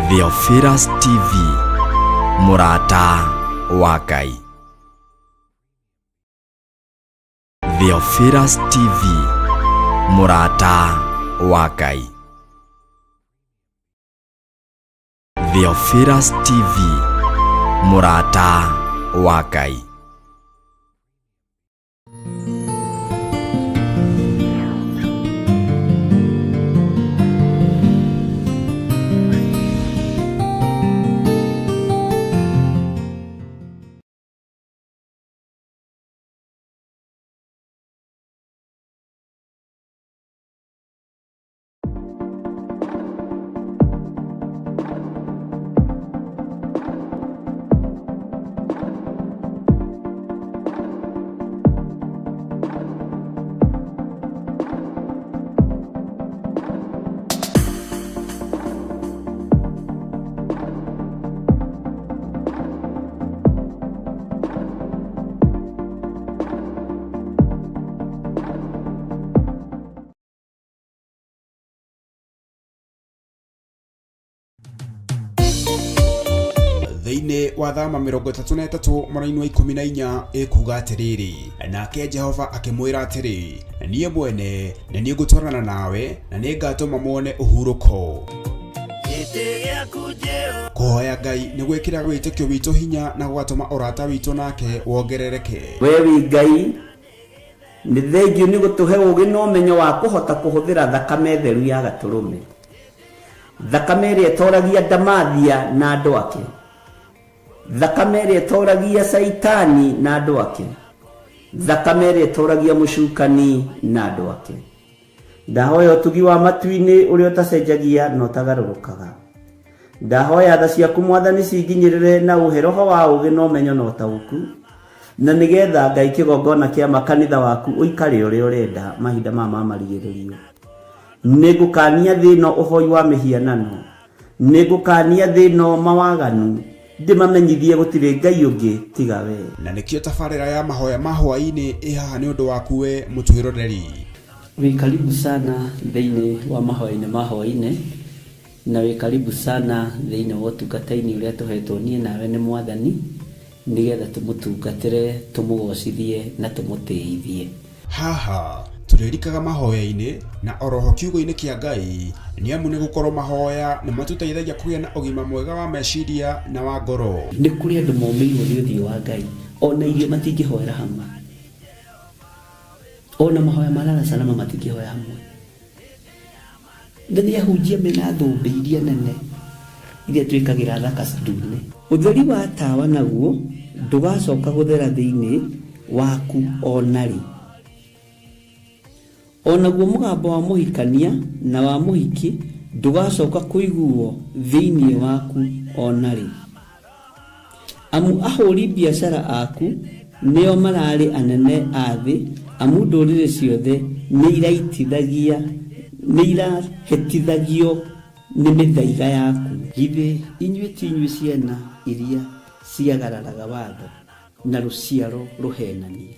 Theophilus TV, mũrata wa Ngai. Theophilus TV, mũrata wa Ngai. Theophilus TV, mũrata wa Ngai. Thĩinĩ wa thama 33 mũraini wa 14 ĩkuga atĩrĩrĩ, nake Jehova akĩmwĩra atĩrĩ, niĩ mwene nĩ niĩ ngũtwarana nawe na nĩ ngatũma muone ũhurũko. Kũhoya Ngai nĩ gwĩkĩraga wĩtĩkio witũ hinya na gũgatũma ũrata witũ nake wongerereke. We wĩ Ngai, nĩ thengiũ nĩ gũtũhe ũũgĩ na ũmenyo wa kũhota kũhũthĩra thakame theru ya Gatũrũme, thakame ĩrĩa ĩtoragia Ndamathia na andũ ake, thakame ĩrĩa ĩtoragia Caitani na andũ ake, thakame ĩrĩa ĩtoragia mũcukani na andũ ake. Ndahoya ũtugi wa matu-inĩ ũrĩa ũtacenjagia na ũtagarũrũkaga. Ndahoya tha ciaku Mwathani cinginyĩrĩre na ũhe roho wa ũũgĩ na ũmenyo na ũtaũku, na nĩgetha Ngai kĩgongona kĩa makanitha waku ũikare ũrĩa ũrenda mahinda maya ma marigĩrĩrio. Nĩngũkania thĩ ĩno ũhoi wa mĩhianano, nĩngũkania thĩ ĩno mawaganu, ndĩmamenyithie gũtirĩ Ngai ũngĩ tiga we. Na nĩkĩo tabarĩra ya mahoya ma hwaĩ-inĩ ĩ haha nĩ ũndũ waku we mũtwĩroreri. Wĩ karibu sana thĩinĩ wa mahoya-inĩ ma hwaĩ-inĩ, na wĩ karibu sana thĩinĩ wa ũtungata-inĩ ũrĩa tũhetwo niĩ nawe nĩ Mwathani, nĩgetha tũmũtungatĩre, tũmũgocithie na tũmũtĩithie. Haha tũrĩrikaga mahoya-inĩ na oroho kiugo-inĩ kĩa Ngai, nĩ amu nĩ gũkorwo mahoya nĩ matũteithagia kũgĩa na ũgima mwega wa meciria na wa ngoro. Nĩ kũrĩ andũ momĩirwo nĩ ũthiũ wa Ngai, ona irio matingĩhoera hamwe, ona mahoya ma lala salama matingĩhoya hamwe. Na nĩ ahunjia mena thũmbĩ iria nene iria twĩkagĩra thaka ndune. Ũtheri wa tawa naguo ndũgacoka gũthera thĩinĩ waku o na rĩ. O naguo mũgambo wa mũhikania na wa mũhiki ndũgacoka kũiguo thĩinĩ waku o na rĩ. Amu ahũri biacara aku nĩo mararĩ anene a thĩ, amu ndũrĩrĩ ciothe nĩ irahĩtithagio nĩ mĩthaiga yaku. Githĩ inyuĩ ti inyuĩ ciana iria ciagararaga watho na rũciaro rũhenanie?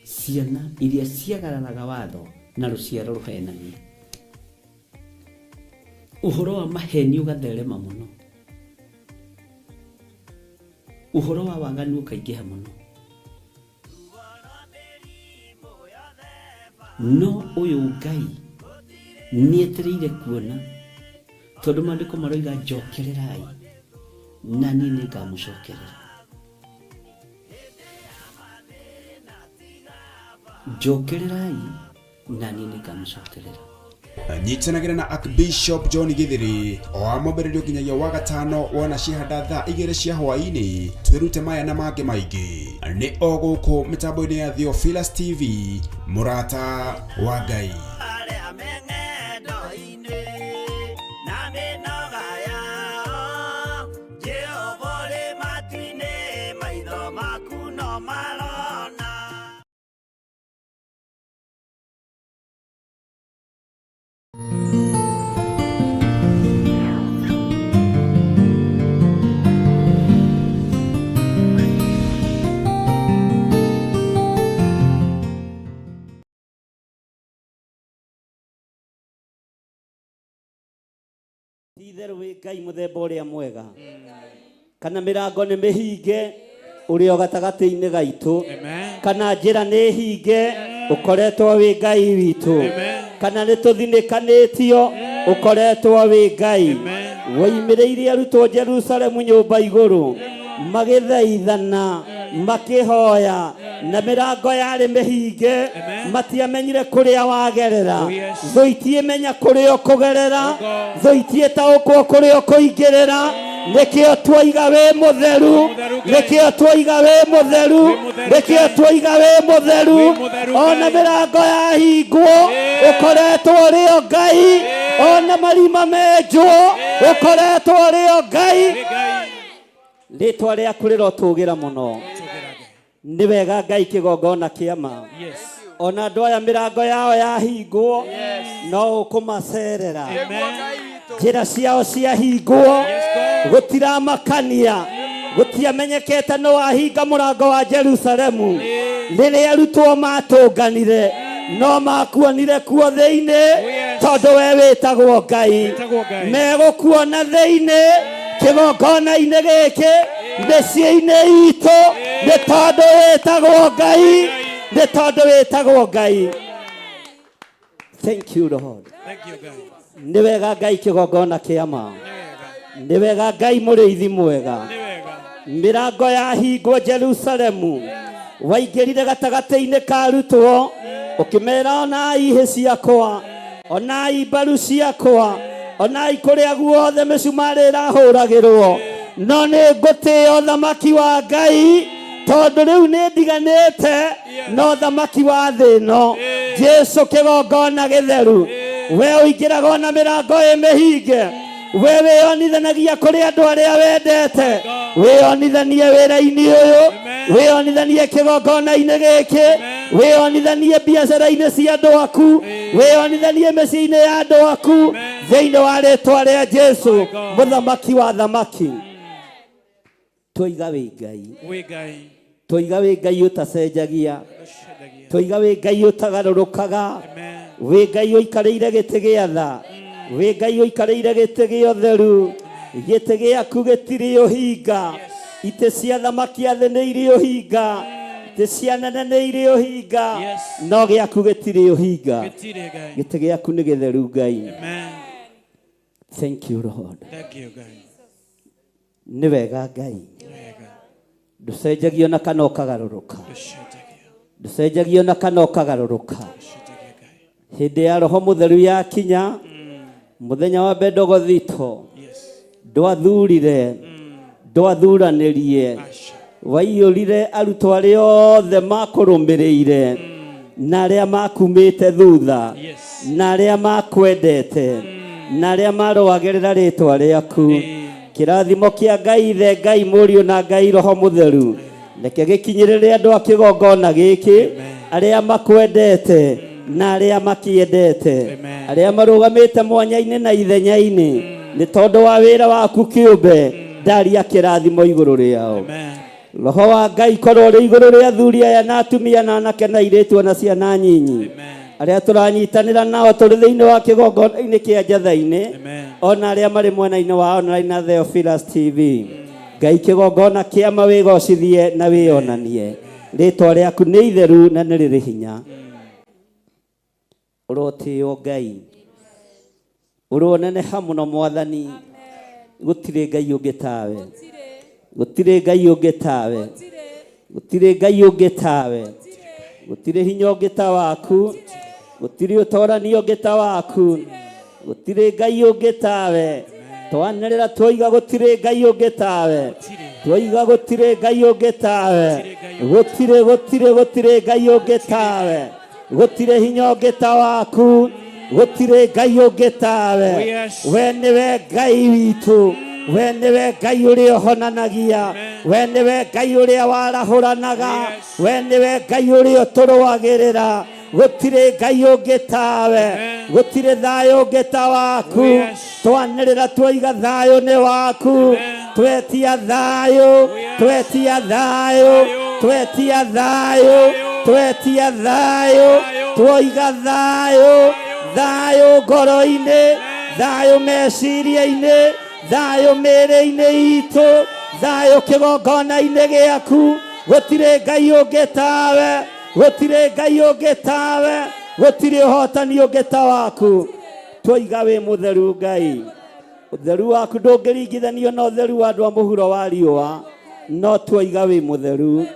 Ciana iria ciagararaga watho na rũciaro rũhenanie. Ũhoro wa maheni ũgatherema mũno, ũhoro wa waganu ũkaingĩha mũno, no ũyũ Ngai nĩetereire kuona, tondũ maandĩko maroiga njokererai na niĩ nĩngamũcokerera. Njokererai na niĩ nĩngamũcokerera. Nyitanagĩra na Archbishop John Githiri o wa mwambĩrĩrio nginyagia wa gatano wona ciahanda thaa 2 cia hwaĩ-inĩ, twĩrute maya na mangĩ maingĩ nĩ o gũkũ mĩtambo-inĩ ya Theophilus TV, mũrata wa Ngai. Ti itherũ wĩ Ngai mũthemba ũrĩa mwega. Kana mĩrango nĩ mĩhinge ũrĩ o gatagatĩ-inĩ gaitũ. Kana njĩra nĩ hinge ũkoretwo wĩ Ngai witũ. Kana nĩ tũthinĩkanĩtio ũkoretwo wĩ Ngai. Woimĩrĩire arutwo Jerusalemu nyũmba igũrũ magĩthaithana makĩhoya na mĩrango yarĩ mĩhinge matiamenyire kũrĩa wagerera. Thũ itiĩmenya kũrĩa ũkũgerera, thũ itiĩtaũkwo kũrĩa ũkũingĩrĩra. Nĩkĩo tuoiga wĩ mũtheru, nĩkĩo tuoiga wĩ mũtheru, nĩkĩo tuoiga wĩ mũtheru. Ona mĩrango yahingwo ũkoretwo ũrĩ o Ngai, ona marima menjwo ũkoretwo ũrĩ o Ngai. Rĩtwa rĩaku rĩrotũgĩra mũno. Nĩ wega Ngai kĩgongona kĩa ma. Ona andũ aya mĩrango yao yahingwo no ũkũmacerera. Njĩra ciao ciahingwo gũtiramakania, gũtiamenyekete no wahinga mũrango wa Jerusalemu. Rĩrĩa arutwo matũnganire no makuonire kuo thĩinĩ, tondũ we wĩtagwo Ngai. Megũkuona thĩinĩ kĩgongona-inĩ gĩkĩ, mĩciĩ-inĩ itũ, nĩ tondũ wĩtagwo Ngai, nĩ tondũ wĩtagwo Ngai. Thank you Lord. Nĩ wega Ngai kĩgongona kĩa ma. Nĩ wega Ngai mũrĩithi mwega. Mĩrango yahingwo Jerusalemu, waingĩrire gatagatĩ-inĩ ka arutwo ũkĩmera, onai hĩ ciakwa, onai mbaru ciakwa, onai kũrĩa guothe mĩcumarĩ ĩrahũragĩrwo, no nĩ ngũtĩĩa ũthamaki wa Ngai tondũ rĩu nĩ ndiganĩte na ũthamaki wa thĩ ĩno. Jesu kĩgongona gĩtheru, we ũingĩraga ona mĩrango ĩ mĩhinge, we wĩyonithanagia kũrĩ andũ arĩa wendete, wĩyonithanie wĩra-inĩ ũyũ, wĩyonithanie kĩgongona-inĩ gĩkĩ, wĩyonithanie biacara-inĩ cia andũ aku, wĩyonithanie mĩciĩ-inĩ ya andũ aku, thĩinĩ wa rĩtwa rĩa Jesu mũthamaki wa thamaki. Twoiga wĩ Ngai, Wĩ Ngai. Twoiga wĩ Ngai ũtacenjagia, twoiga wĩ Ngai ũtagarũrũkaga, wĩ Ngai ũikarĩire gĩtĩ gĩa tha, wĩ Ngai ũikarĩire gĩtĩ gĩa ũtheru. Gĩtĩ gĩaku gĩtirĩ ũhinga, itĩ cia thamaki a thĩ nĩ irĩ ũhinga, itĩ cia nene nĩ irĩ ũhinga, no gĩaku gĩtirĩ ũhinga. Gĩtirĩ Ngai. Gĩtĩ gĩaku nĩ gĩtheru Ngai. Amen. Thank you Lord. Thank you Ngai. Nĩ wega Ngai. Wega. Ndũcenjagio na kana ũkagarũrũka. Ndũcenjagia. Ndũcenjagio na kana ũkagarũrũka. Ndũcenjagia Ngai. Hĩndĩ ya Roho Mũtheru yakinya, mũthenya wa Bendegothito, ndwathurire, ndwathuranĩrie, waiyũrire arutwo arĩa othe makũrũmĩrĩire na arĩa makumĩte thutha na arĩa makwendete na arĩa marũagĩrĩra rĩtwa rĩaku. Kĩrathimo kĩa Ngai Ithe, Ngai Mũriũ na Ngai Roho Mũtheru reke gĩkinyĩrĩre andũ a kĩgongona gĩkĩ, arĩa makwendete na arĩa makĩendete, arĩa marũgamĩte mwanya-inĩ na ithenya-inĩ nĩ tondũ wa wĩra waku kĩũmbe. Ndaria kĩrathimo igũrũ rĩao. Roho wa Ngai korwo ũrĩ igũrũ rĩa athuri aya na atumia na anake na airĩtu ona ciana nyinyi arĩa tũranyitanĩra nao tũrĩ thĩinĩ wa kĩgongona-inĩ kĩa Njatha-inĩ, ona arĩa marĩ mwena-inĩ wa online na Theophilus TV. Ngai kĩgongona kĩama wĩgocithie na wĩonanie. Rĩtwa rĩaku nĩ itheru na nĩ rĩrĩ hinya. Ũrotĩo Ngai, ũroneneha mũno Mwathani. Gũtirĩ Ngai ũngĩ tawe, gũtirĩ Ngai ũngĩ tawe, gũtirĩ Ngai ũngĩ tawe, gũtirĩ hinya ũngĩ ta waku, gũtirĩ ũtorani ũngĩ ta waku, gũtirĩ Ngai ũngĩ tawe. Twanĩrĩra twoiga gũtirĩ Ngai ũngĩ tawe, twoiga gũtirĩ Ngai ũngĩ tawe, gũtirĩ, gũtirĩ, gũtirĩ Ngai ũngĩ tawe, gũtirĩ hinya ũngĩ ta waku, gũtirĩ Ngai ũngĩ tawe. We nĩwe Ngai witũ, we nĩwe Ngai ũrĩa ũhonanagia, we nĩwe Ngai ũrĩa warahũranaga, we nĩwe Ngai ũrĩa ũtũrũagĩrĩra. Gũtirĩ Ngai ũngĩ tawe, gũtirĩ thayũ ũngĩ ta waku. Twanĩrĩra twoiga thayũ nĩ waku, twetia thayũ, twetia thayũ, twetia thayũ, twetia thayũ, twoiga thayũ, thayũ ngoro-inĩ, Thayũ meciria-inĩ, thayũ mĩĩrĩ-inĩ itũ, thayũ kĩgongona-inĩ gĩaku. Gũtirĩ Ngai ũngĩ tawe, gũtirĩ Ngai ũngĩ tawe, gũtirĩ ũhotani ũngĩ ta waku. Twoiga wĩ mũtheru Ngai. Ũtheru waku ndũngĩringithanio na ũtheru wa andũ a mũhuro wa riũa, no twoiga wĩ mũtheru.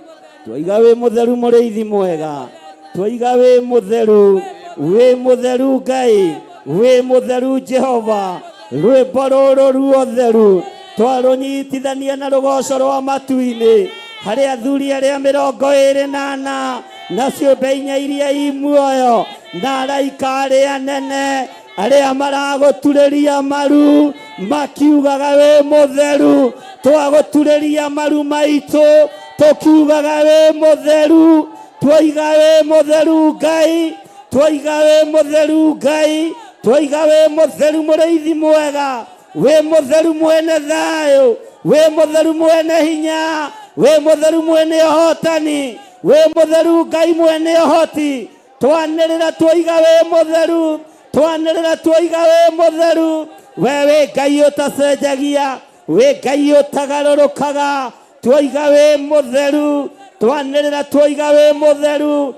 Twoiga wĩ mũtheru mũrĩithi mwega. Twoiga wĩ mũtheru, wĩ mũtheru Ngai, wĩ mũtheru Jehova. Rwĩmbo rũrũ ruotheru twarũnyitithania na rũgoco rwa matu-inĩ harĩ athuri arĩa 24 na ciũmbe inya iria i muoyo na araika arĩa anene arĩa maragũturĩria maru makiugaga wĩ mũtheru. Twagũturĩria maru maitũ tũkiugaga wĩ mũtheru. Twoiga wĩ mũtheru Ngai, twoiga wĩ mũtheru Ngai, twoiga wĩ mũtheru mũrĩithi mwega, wĩ mũtheru mwene thayũ, wĩ mũtheru mwene hinya, wĩ mũtheru mwene ũhotani, wĩ mũtheru Ngai mwene ũhoti. Twanĩrĩra twoiga wĩ mũtheru, twanĩrĩra twoiga wĩ mũtheru. We wĩ Ngai ũtacenjagia, wĩ Ngai ũtagarũrũkaga. Twoiga wĩ mũtheru, twanĩrĩra twoiga wĩ mũtheru.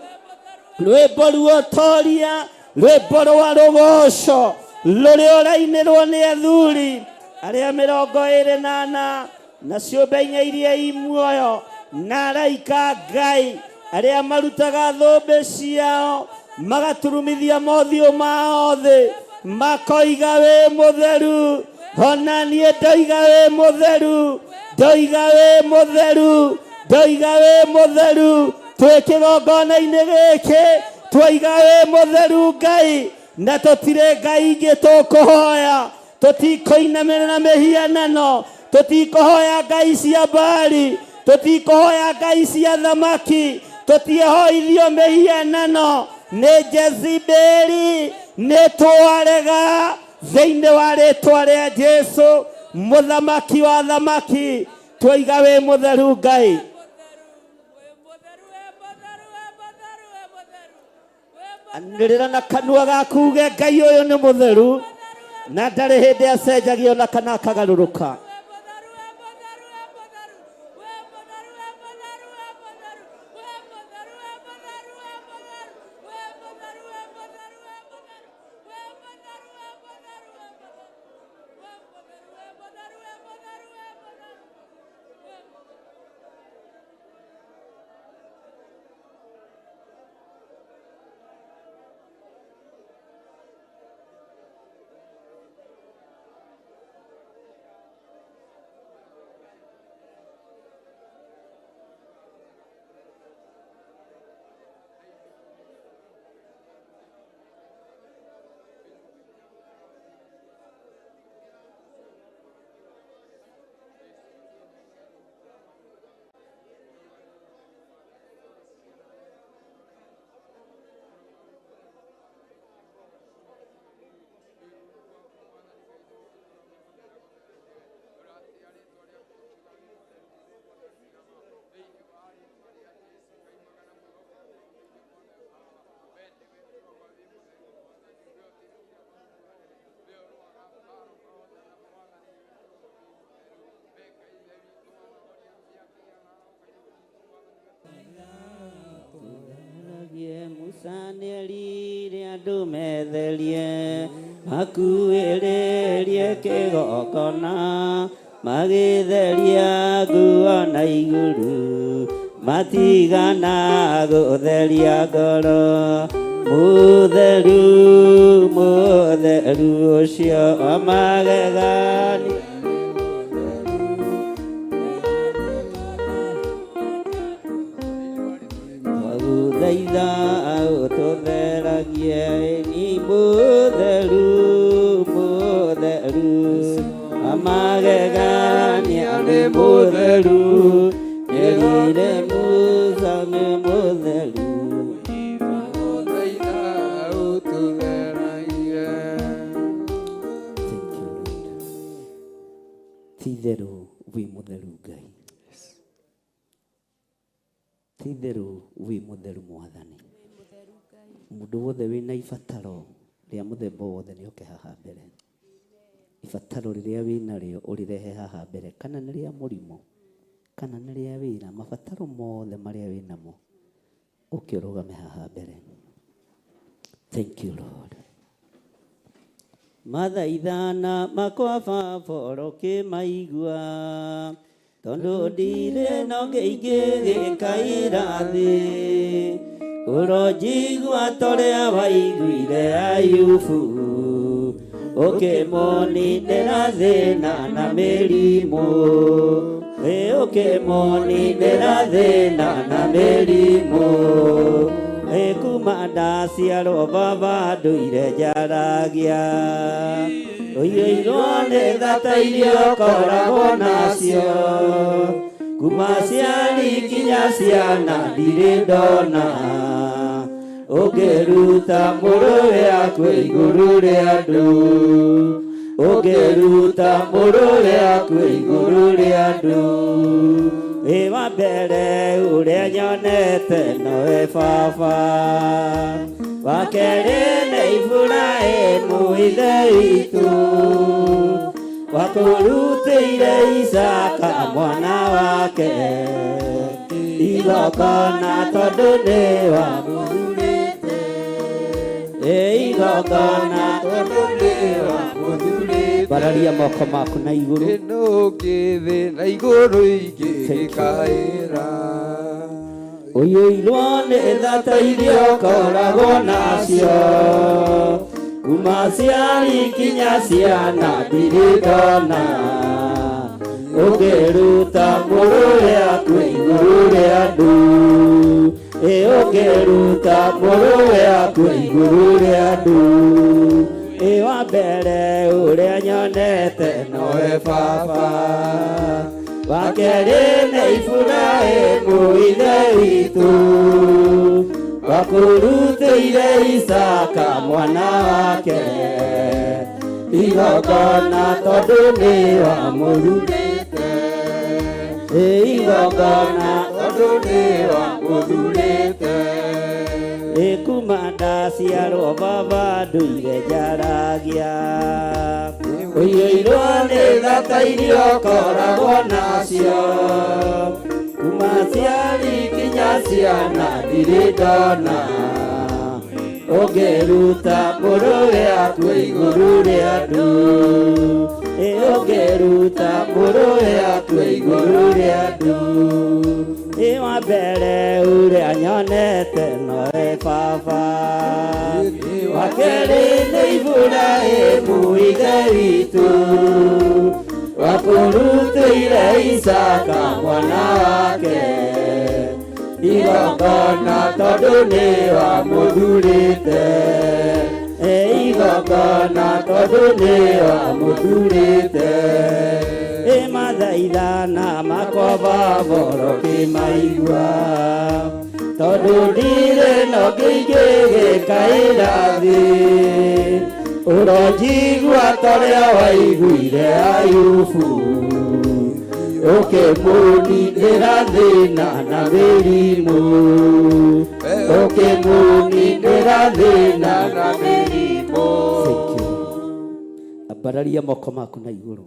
Rwĩmbo ruotoria, rwĩmbo rwa rũgoco rũrĩa ũrainĩrwo nĩ athuri arĩa 24 na ciũmbe inya iria i muoyo na araika Ngai arĩa marutaga thũmbĩ ciao magaturumithia mothiũ mao thĩ makoiga wĩ mũtheru. Ona niĩ ndoiga wĩ mũtheru, ndoiga wĩ mũtheru, ndoiga wĩ mũtheru. Twĩ kĩgongona-inĩ gĩkĩ twoiga wĩ mũtheru Ngai, na tũtirĩ Ngai ingĩ tũkũhoya. Tũtikũinamĩrĩra mĩhianano, tũtikũhoya ngai cia Baali, tũtikũhoya ngai cia thamaki, tũtiehoithio mĩhianano nĩ Jezebeli. Nĩ twarega thĩinĩ wa rĩtwa rĩa Jesu mũthamaki wa thamaki. Twoiga wĩ mũtheru Ngai. Anĩrĩra na kanua gaku uge Ngai ũyũ nĩ mũtheru na ndarĩ hĩndĩ acenjagia ona kana akagarũrũka. Musa nĩerire andũ metherie makuĩrĩrie kĩgongona magĩtheria nguo na igũrũ matigana gũtheria ngoro. Mũtheru mũtheru ũcio wa magegania. Twagũthaitha ũtũtheragie ni mũtheru mũtheru wa magegania nĩ mũtheru nĩerire Musa nĩ mũtheru. Thank you, Lord. Ti-itherũ wĩ mũtheru Ngai. Ti-itherũ wĩ mũtheru Mwathani. Mũndũ wothe wĩna ibataro rĩa mũthemba wothe nĩoke haha mbere. Ibataro rĩrĩa wĩnarĩo ũrĩrehe haha mbere, kana nĩ rĩa mũrimũ, kana nĩ rĩa wĩra, mabataro mothe marĩa wĩnamo, ũke ũrũgame haha mbere. Thank you, Lord. Mathaithana makwa baba ũrokĩmaigua, tondũ ndirĩ na ũngĩ ingĩgĩkaĩra thĩ. Ũronjigua ta ũrĩa waiguire Ayubu, ũkĩmũninĩra thĩna na mĩrimũ. Ĩ ũkĩmũninĩra thĩna na mĩrimũ. Ĩ kuma ndaciarwo baba ndũire njaragia, ũiyũirwo nĩ thata iria ũkoragwo nacio. Kuma aciari nginya ciana ndirĩ ndona, ũngĩruta mũrũwe akue igũrũ rĩa andũ, ũngĩruta mũrũwe akue igũrũ rĩa andũ. Ĩ wa mbere ũrĩa nyonete nowe baba, wa kerĩ nĩ Iburahĩmu ithe witũ, wakũrutĩire Isaka mwana wake igongona tondũ nĩ wamũthurĩte. Ĩ igongona tondũ nĩ wamũthurĩte. Bararia moko maku na igũrũ. Ĩno ngĩthĩ na igũrũ ingĩgĩkaĩra. Ũiyũirwo nĩ thata iria ũkoragwo nacio, kuma aciari nginya ciana ndirĩ ndona, ũngĩruta mũrũwe akue igũrũ rĩa andũ. Ĩ ũngĩruta mũrũwe akue igũrũ rĩa andũ. Ĩ wa mbere ũrĩa nyonete nowe baba, wa kerĩ nĩ Iburahĩmu ithe witũ, wakũrutĩire Isaka mwana wake igongona tondũ nĩ wamũthurĩte. Ĩ igongona tondũ nĩ wamũthurĩte. Ĩ kuma ndaciarwo baba ndũire njaragia, ũiyũirwo nĩ thata iria ũkoragwo nacio, kuma aciari nginya ciana ndirĩ ndona, ũngĩruta mũrũwe akue igũrũ rĩa andũ. Ĩ ũngĩruta mũrũwe akue igũrũ rĩa andũ. Ĩ wa mbere ũrĩa nyonete nowe baba, wa kerĩ nĩ Iburahĩmu ithe witũ, wakũrutĩire Isaka mwana wake igongona tondũ nĩ wamũthurĩte. Ĩ igongona tondũ nĩ wamũthurĩte. Ĩ mathaithana makwa baba ũrokĩmaigua, tondũ ndirĩ na ũngĩ ingĩgĩkaĩra thĩ. Ũronjigua ta ũrĩa waiguire Ayubu, ũkĩmũninĩra thĩna na mĩrimũ, ũkĩmũninĩra thĩna na mĩrimũ. Thank you. Ambararia moko maku na igũrũ.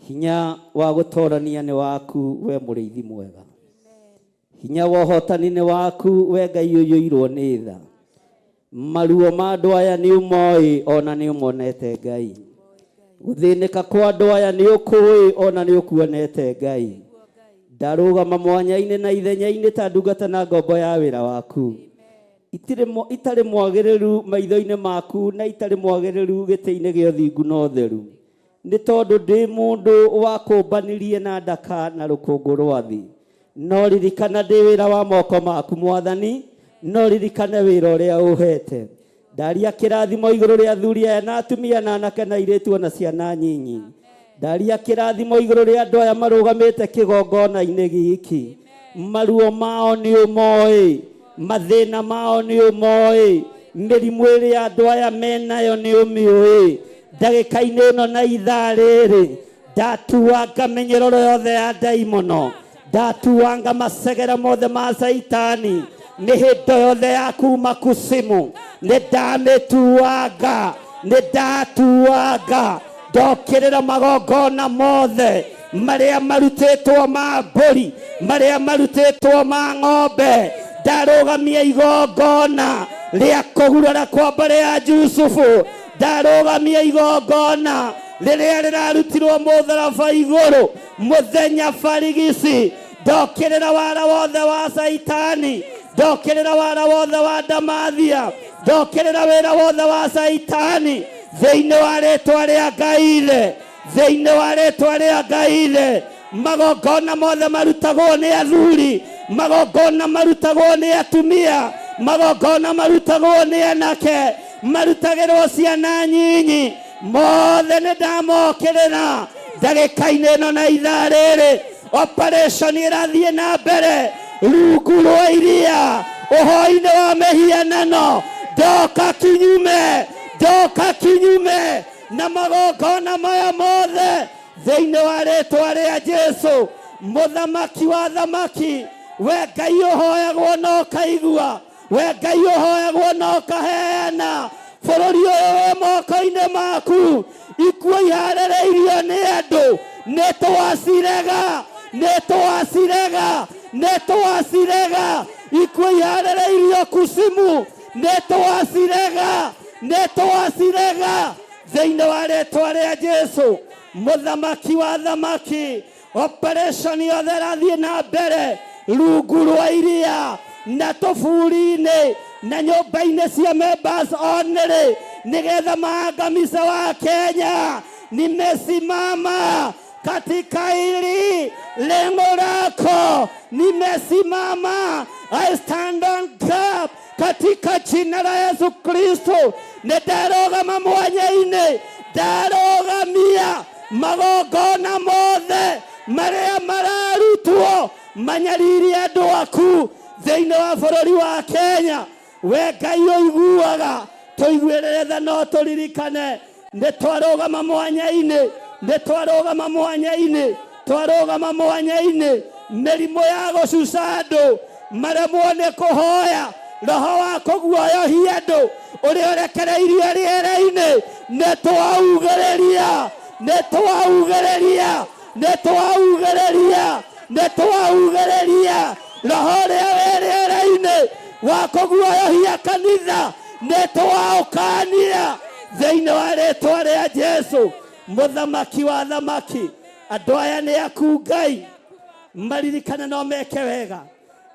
Hinya wa gũtorania nĩ waku we mũrĩithi mwega. Hinya wa ũhotani nĩ waku we Ngai ũiyũirwo nĩ tha. Maruo ma andũ aya nĩ ũmoĩ ona nĩ ũmonete Ngai. Gũthĩnĩka kwa andũ aya nĩ ũkũĩ ona nĩ ũkuonete Ngai. Ndarũgama mwanya-inĩ na ithenya-inĩ ta ndungata na ngombo ya wĩra waku. Itarĩ mwagĩrĩru maitho-inĩ maku na itarĩ mwagĩrĩru gĩtĩ-inĩ gĩa ũthingu na ũtheru. Nĩ tondũ ndĩ mũndũ wakũmbanirie na ndaka na rũkũngũ rwa thĩ. No ririkana ndĩ wĩra wa moko maku Mwathani, no ririkane wĩra ũrĩa ũhete. Ndaria kĩrathimo igũrũ rĩa athuri aya na atumia na anake na airĩtu ona ciana nyinyi. Ndaria kĩrathimo igũrũ rĩa andũ aya marũgamĩte kĩgongona-inĩ gĩkĩ. Maruo mao nĩ ũmoĩ, mathĩna mao nĩ ũmoĩ, mĩrimũ ĩrĩa andũ aya menayo nĩ ũmĩũĩ. Ndagĩka-inĩ ĩno na ithaa rĩrĩ ndatuanga mĩnyororo yothe ya ndaimono, ndatuanga macegera mothe ma Caitani, mĩhĩndo yothe ya kuma kusimu nĩ ndamĩtuanga, nĩ ndatuanga. Ndokĩrĩra magongona mothe marĩa marutĩtwo ma mbũri, marĩa marutĩtwo ma ng'ombe. Ndarũgamia igongona rĩa kũgurara kwa mbarĩ ya Jusufu. Ndarũgamia igongona rĩrĩa rĩrarutirwo mũtharaba igũrũ mũthenya barigici. Ndokĩrĩra wara wothe wa Saitani, ndokĩrĩra wara wothe wa Ndamathia, ndokĩrĩra wĩra wothe wa Saitani thĩinĩ wa rĩtwa rĩa Ngai Ithe, thĩinĩ wa rĩtwa rĩa Ngai Ithe. Magongona mothe marutagwo nĩ athuri, magongona marutagwo nĩ atumia, magongona marutagwo nĩ anake, marutagĩrwo ciana nyinyi, mothe nĩ ndamokĩrĩra ndagĩka-inĩ ĩno na ithaa rĩrĩ. Operation ĩrathiĩ na mbere rungu rwa iria ũhoi-inĩ wa mĩhianano. Ndoka kinyume, ndoka kinyume na magongona maya mothe thĩinĩ wa rĩtwa rĩa Jesu, mũthamaki wa thamaki. We Ngai ũhoyagwo na ũkaigua, we Ngai ũhoyagwo na ũkaheana. Bũrũri ũyũ wĩ moko-inĩ maku. Ikuũ iharĩrĩirio nĩ andũ, nĩ twacirega, nĩ twacirega, nĩ twacirega. Ikuũ iharĩrĩirio kucimu, nĩ twacirega, nĩ twacirega thĩinĩ wa rĩtwa rĩa Jesu, mũthamaki wa thamaki. Operation yothe ĩrathiĩ na mbere rungu rwa iria na tũburi-inĩ na nyũmba-inĩ cia members only, nĩgetha maangamize wa Kenya. Nimesimama katika hili lengo lako, nimesimama. I stand on gap katika jina la Yesu Kristo. Nĩ ndarũgama mwanya-inĩ, ndarũgamia magongona mothe marĩa mararutwo manyarire andũ aku thĩinĩ wa bũrũri wa Kenya. We Ngai ũiguaga, tũiguĩrĩre tha no tũririkane nĩ twarũgama mwanya-inĩ, nĩ twarũgama mwanya-inĩ, twarũgama mwanya-inĩ. Mĩrimũ ya gũcuca andũ maremwo nĩ kũhoya, roho wa kũguoyohia andũ ũrĩa ũrekereirio rĩera-inĩ, nĩ twaugĩrĩria, nĩ twaugĩrĩria, nĩ twaugĩrĩria, nĩ twaugĩrĩria roho ũrĩa wĩ rĩera-inĩ wa kũguoyohia kanitha, nĩ twaũkania thĩinĩ wa rĩtwa rĩa Jesu, mũthamaki wa thamaki. Andũ aya nĩ aku Ngai, maririkane no meke wega.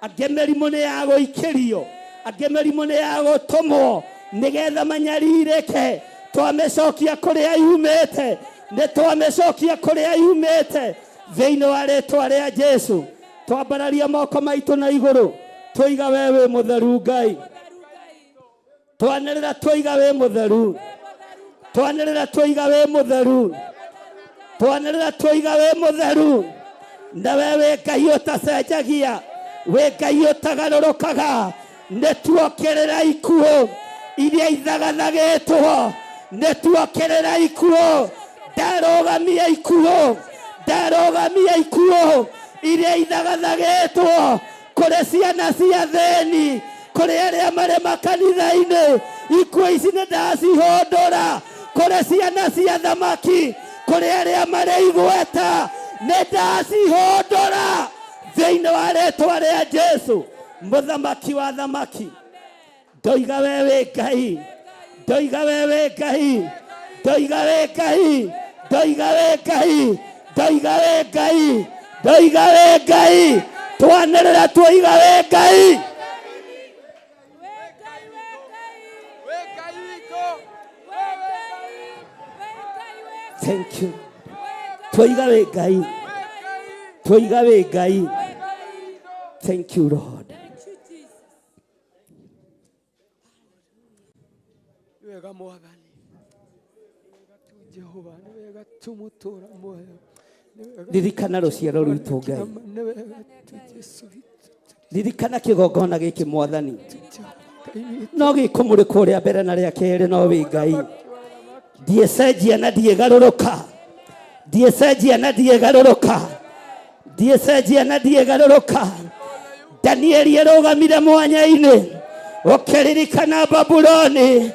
Angĩ mĩrimũ nĩ ya gũikĩrio, angĩ mĩrimũ nĩ ya gũtũmwo nĩgetha manyarirĩke. Twamĩcokia kũrĩa yumĩte, nĩ twamĩcokia kũrĩa yumĩte thĩinĩ wa rĩtwa rĩa Jesu. Twambararia moko maitũ na igũrũ, tũiga we wĩ mũtheru Ngai. Twanĩrĩra tũiga wĩ mũtheru, twanĩrĩra tũiga wĩ mũtheru, twanĩrĩra tũiga wĩ mũtheru. Na we wĩ Ngai ũtacenjagia, wĩ Ngai ũtagarũrũkaga. Nĩ tuokĩrĩra ikuũ iria ithagathagĩtwo, nĩ tuokĩrĩra ikuũ. Ndarũgamia ikuũ, ndarũgamia ikuũ iria ithagathagĩtwo kũrĩ ciana cia thĩni, kũrĩ arĩa marĩ makanitha-inĩ. Ikuũ ici nĩ ndacihũndũra kũrĩ ciana cia thamaki, kũrĩ arĩa marĩ igweta, nĩ ndacihũndũra thĩinĩ wa rĩtwa rĩa Jesu, mũthamaki wa thamaki. Ndoiga we wĩ Ngai, ndoiga we wĩ Ngai, ndoiga wĩ Ngai, ndoiga wĩ Ngai, ndoiga wĩ Ngai, ndoiga wĩ Ngai. Twanĩrĩra twoiga wĩ Ngai. Thank you. Twoiga wĩ Ngai, twoiga wĩ Ngai. Thank you Lord. Nĩ wega Mwathani, nĩ wega tu Jehova, nĩ wega tu mũtũra muoyo, nĩ wega Ririkana rũciaro rwitũ Ngai, nĩ wega tu Jesu witũ, ririkana kĩgongona gĩkĩ Mwathani, Jehova Ngai witũ. no gĩkũmũrĩkwo rĩa mbere na rĩa kerĩ, no wĩ Ngai. Ndiĩcenjia na ndiĩgarũrũka, ndiĩcenjia na ndiĩgarũrũka, ndiĩcenjia na ndiĩgarũrũka. Danieli arũgamire mwanya-inĩ ũkĩririkana Babuloni,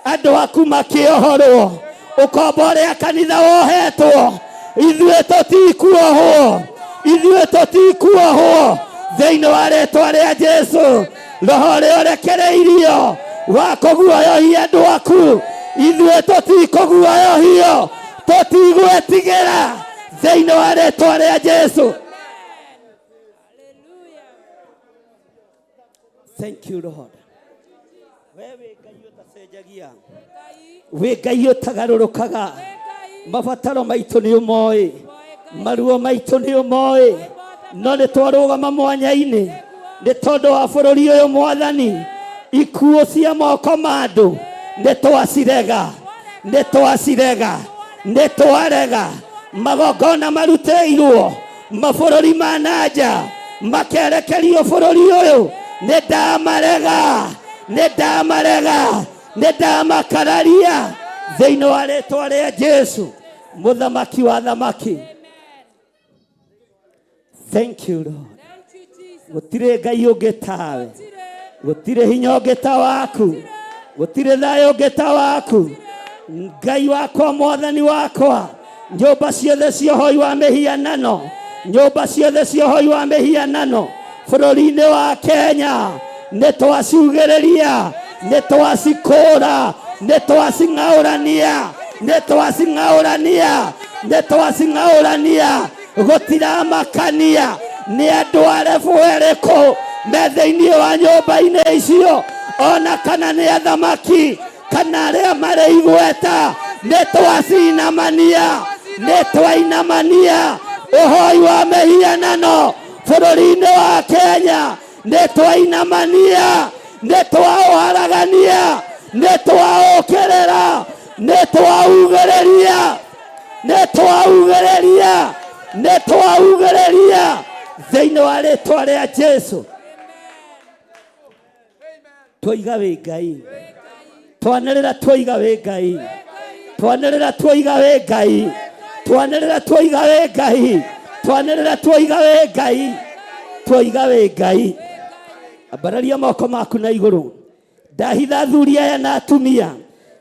andũ aku makĩohorwo. Ũkombo ũrĩa kanitha wohetwo, ithuĩ tũtikuohwo, ithuĩ tũtikuohwo thĩinĩ wa rĩtwa rĩa Jesu. Roho ũrĩa ũrekereirio wa kũguoyohia andũ aku, ithuĩ tũtikũguoyohio, tũtigwĩtigĩra thĩinĩ wa rĩtwa rĩa Jesu. Thank you, Lord. We wĩ Ngai ũtacenjagia, wĩ Ngai ũtagarũrũkaga. Mabataro maitũ nĩ ũmoĩ, maruo maitũ nĩ ũmoĩ, no nĩ twarũgama mwanya-inĩ nĩ tondũ wa bũrũri ũyũ Mwathani. Ikuũ cia moko ma andũ nĩ twacirega, nĩ twacirega, nĩ twarega. Magongona marutĩirwo mabũrũri ma nanja makerekerio bũrũri ũyũ, nĩ ndamarega, nĩ ndamarega, nĩ ndamakararia thĩinĩ wa rĩtwa rĩa Jesu, mũthamaki wa thamaki. Thank you, Lord. Gũtirĩ Ngai ũngĩ tawe, gũtirĩ hinya ũngĩ ta waku, gũtirĩ thayũ ũngĩ ta waku. Ngai wakwa, Mwathani wakwa, nyũmba ciothe cia ũhoi wa mĩhianano, nyũmba ciothe cia ũhoi wa mĩhianano bũrũri-inĩ wa Kenya nĩ twaciugĩrĩria, nĩ twacikũra, nĩ twacing'aũrania, nĩ twacing'aũrania, nĩ twacing'aũrania. Gũtiramakania nĩ andũ arebu ĩrĩkũ me thĩinĩ wa nyũmba-inĩ icio, ona kana nĩ athamaki kana arĩa marĩ igweta, nĩ twacinamania, nĩ twainamania ũhoi wa mĩhianano bũrũri-inĩ wa Kenya, nĩ twainamania, nĩ twaũharagania, nĩ twaũkĩrĩra, nĩ twaugĩrĩria, nĩ twaugĩrĩria, nĩ twaugĩrĩria thĩinĩ wa rĩtwa rĩa Jesu. Twoiga wĩ Ngai, twanĩrĩra twoiga wĩ Ngai, twanĩrĩra twoiga wĩ Ngai, twanĩrĩra twoiga wĩ Ngai, twanĩrĩra twoiga wĩ Ngai, twoiga wĩ Ngai. Ambararia moko maku na igũrũ. Ndahitha athuri aya na atumia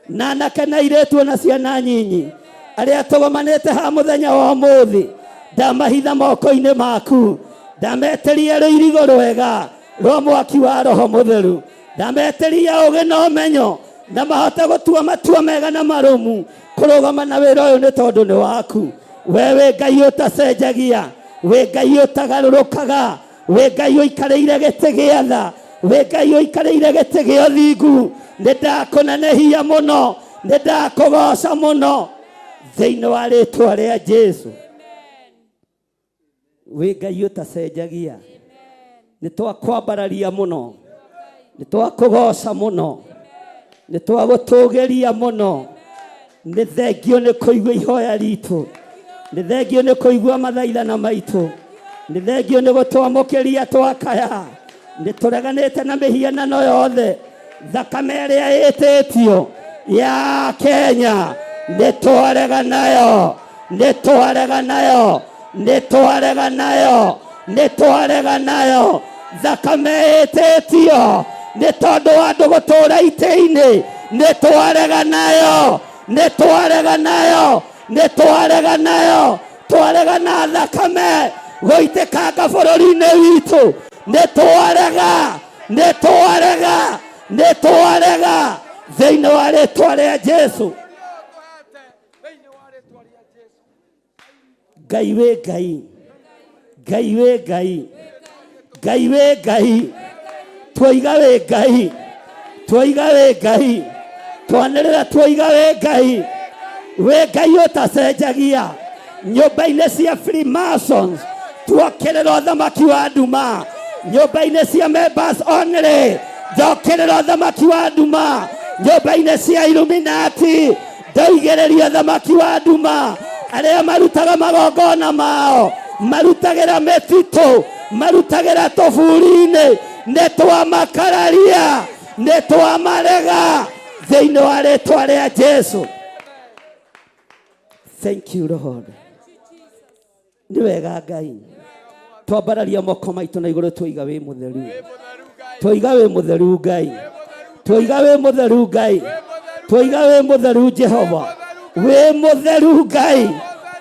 na anake na airĩtu na ciana nyinyi arĩa tũgomanĩte ha mũthenya wa ũmũthĩ, ndamahitha moko-inĩ maku, ndametĩria rũirigo rwega rwa mwaki wa Roho Mũtheru, ndametĩria ũgĩ na ũmenyo na mahote gũtua matua mega na marũmu kũrũgama na wĩra ũyũ nĩ tondũ nĩ waku. We wĩ Ngai ũtacenjagia, wĩ Ngai ũtagarũrũkaga, wĩ Ngai ũikarĩire gĩtĩ gĩa tha, wĩ Ngai ũikarĩire gĩtĩ gĩa ũthingu. Nĩ ndakũnenehia mũno, nĩ ndakũgoca mũno thĩinĩ wa rĩtwa rĩa Jesu. Wĩ Ngai ũtacenjagia, nĩ twakwambararia mũno, nĩ twakũgoca mũno, nĩ twagũtũgĩria mũno. Nĩ thengio nĩ kũigua ihoya ritũ, nĩ thengio nĩ kũigua mathaithana maitũ, nĩ thengio nĩ gũtwamũkĩria twakaya. Nĩ tũreganĩte na mĩhianano yothe, thakame ĩrĩa ĩtĩtio ya Kenya nĩ twarega nayo, nĩ twarega nayo, nĩ twarega nayo, nĩ twarega nayo. Thakame ĩtĩtio nĩ tondũ wa andũ gũtũũra itĩ-inĩ, nĩ twarega nayo, nĩ twarega nayo, nĩ twarega nayo. Twarega na thakame gũitĩkanga bũrũri-inĩ witũ, nĩ twarega, nĩ twarega, nĩ twarega thĩinĩ wa rĩtwa rĩa Jesu. Ngai wĩ Ngai, Ngai wĩ Ngai, Ngai wĩ Ngai, twoiga wĩ Ngai, twoiga wĩ Ngai, twanĩrĩra twoiga wĩ Ngai, wĩ Ngai ũtacenjagia. Nyũmba-inĩ cia Freemasons tuokĩrĩra ũthamaki wa nduma, nyũmba-inĩ cia members only ndokĩrĩra ũthamaki wa nduma, nyũmba-inĩ cia Illuminati ndoigĩrĩria ũthamaki wa nduma. Arĩa marutaga magongona mao marutagĩra mĩtitũ, marutagĩra tũburi-inĩ, nĩ twamakararia, nĩ twamarega thĩinĩ wa rĩtwa rĩa Jesu. Thank you, Lord. Nĩ wega Ngai, twambararia moko maitũ na igũrũ, twoiga wĩ mũtheru, twoiga wĩ mũtheru Ngai, twoiga wĩ mũtheru Ngai, twoiga wĩ mũtheru Jehova. Wĩ mũtheru Ngai.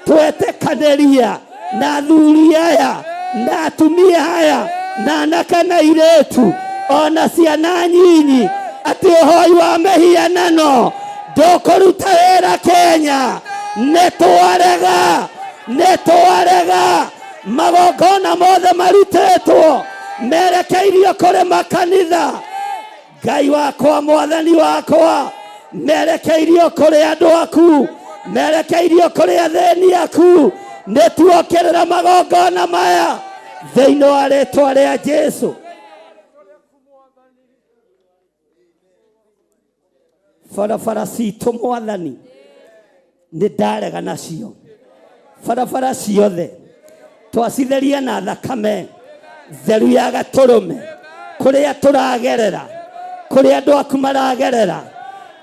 Twetĩkanĩria na athuri aya na atumia aya na anake na airĩtu ona ciana nyinyi atĩ ũhoi wa mĩhianano ndũkũruta wĩra Kenya. Nĩ twarega, nĩ twarega. Magongona mothe marutĩtwo merekeirio kũrĩ makanitha. Ngai wakwa, Mwathani wakwa, merekeirio kũrĩ andũ aku, merekeirio kũrĩ athĩni aku. Nĩ tuokĩrĩra magongona maya thĩinĩ wa rĩtwa rĩa Jesu. Barabara citũ Mwathani nĩ ndarega nacio, barabara ciothe twacitheria na thakame theru ya gatũrũme, kũrĩa tũragerera, kũrĩa andũ aku maragerera.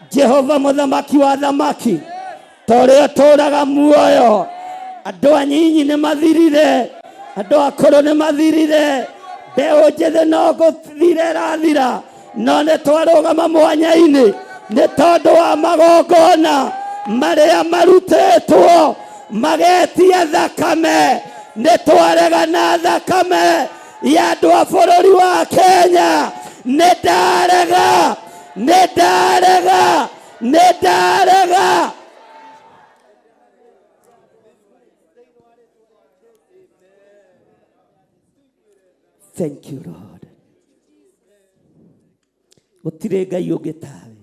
Jehova mũthamaki wa thamaki, ta ũrĩa ũtũũraga muoyo, andũ anyinyi nĩ mathirire, andũ akũrũ nĩ mathirire, mbeũ njĩthĩ no gũthira ĩrathira, no nĩ twarũgama mwanya-inĩ nĩ tondũ wa magongona marĩa marutĩtwo magetia thakame. Nĩ twaregana thakame ya andũ a bũrũri wa Kenya. Nĩ ndarega, nĩ ndarega, nĩ ndarega. Thank you, Lord. Gũtirĩ Ngai ũngĩ tawe,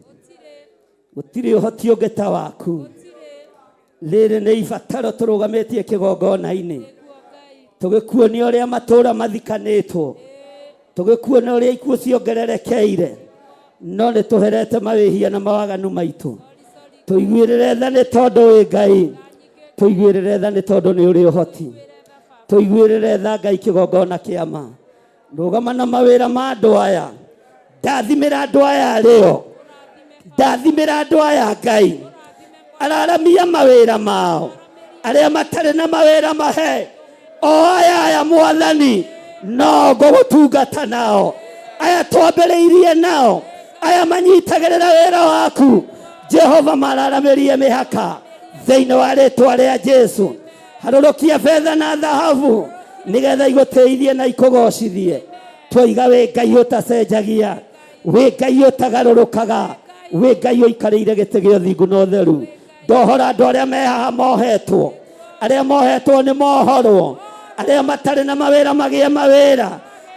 gũtirĩ ũhoti ũngĩ ta waku. Rĩrĩ nĩ ibataro tũrũgamĩtie kĩgongona-inĩ, tũgĩkuonia ũrĩa matũũra mathikanĩtwo, tũgĩkuonia ũrĩa ikuũ ciongererekeire, no nĩ tũherete mawĩhia na mawaganu maitũ. Tũiguĩrĩre tha nĩ tondũ wĩ Ngai, tũiguĩrĩre tha nĩ tondũ nĩ ũrĩ ũhoti, tũiguĩrĩre tha Ngai kĩgongona kĩa ma. Rũgama na mawĩra ma andũ aya, ndathimĩra andũ aya arĩo, ndathimĩra andũ aya Ngai, araramia mawĩra mao, arĩa matarĩ na mawĩra mahe o aya aya Mwathani, no ngũgũtungata nao, aya twambĩrĩirie nao, aya manyitagĩrĩra wĩra waku Jehova, mararamĩrie mĩhaka thĩinĩ wa rĩtwa rĩa Jesu. Harũrũkia betha na thahabu nĩgetha igũtĩithie na ikũgocithie. Twaiga wĩ Ngai ũtacenjagia, wĩ Ngai ũtagarũrũkaga, wĩ Ngai ũikarĩire gĩtĩ gĩa ũthingu na ũtheru. Ndohora andũ arĩa me haha mohetwo, arĩa mohetwo nĩ mohorwo, arĩa matarĩ na mawĩra magĩe mawĩra,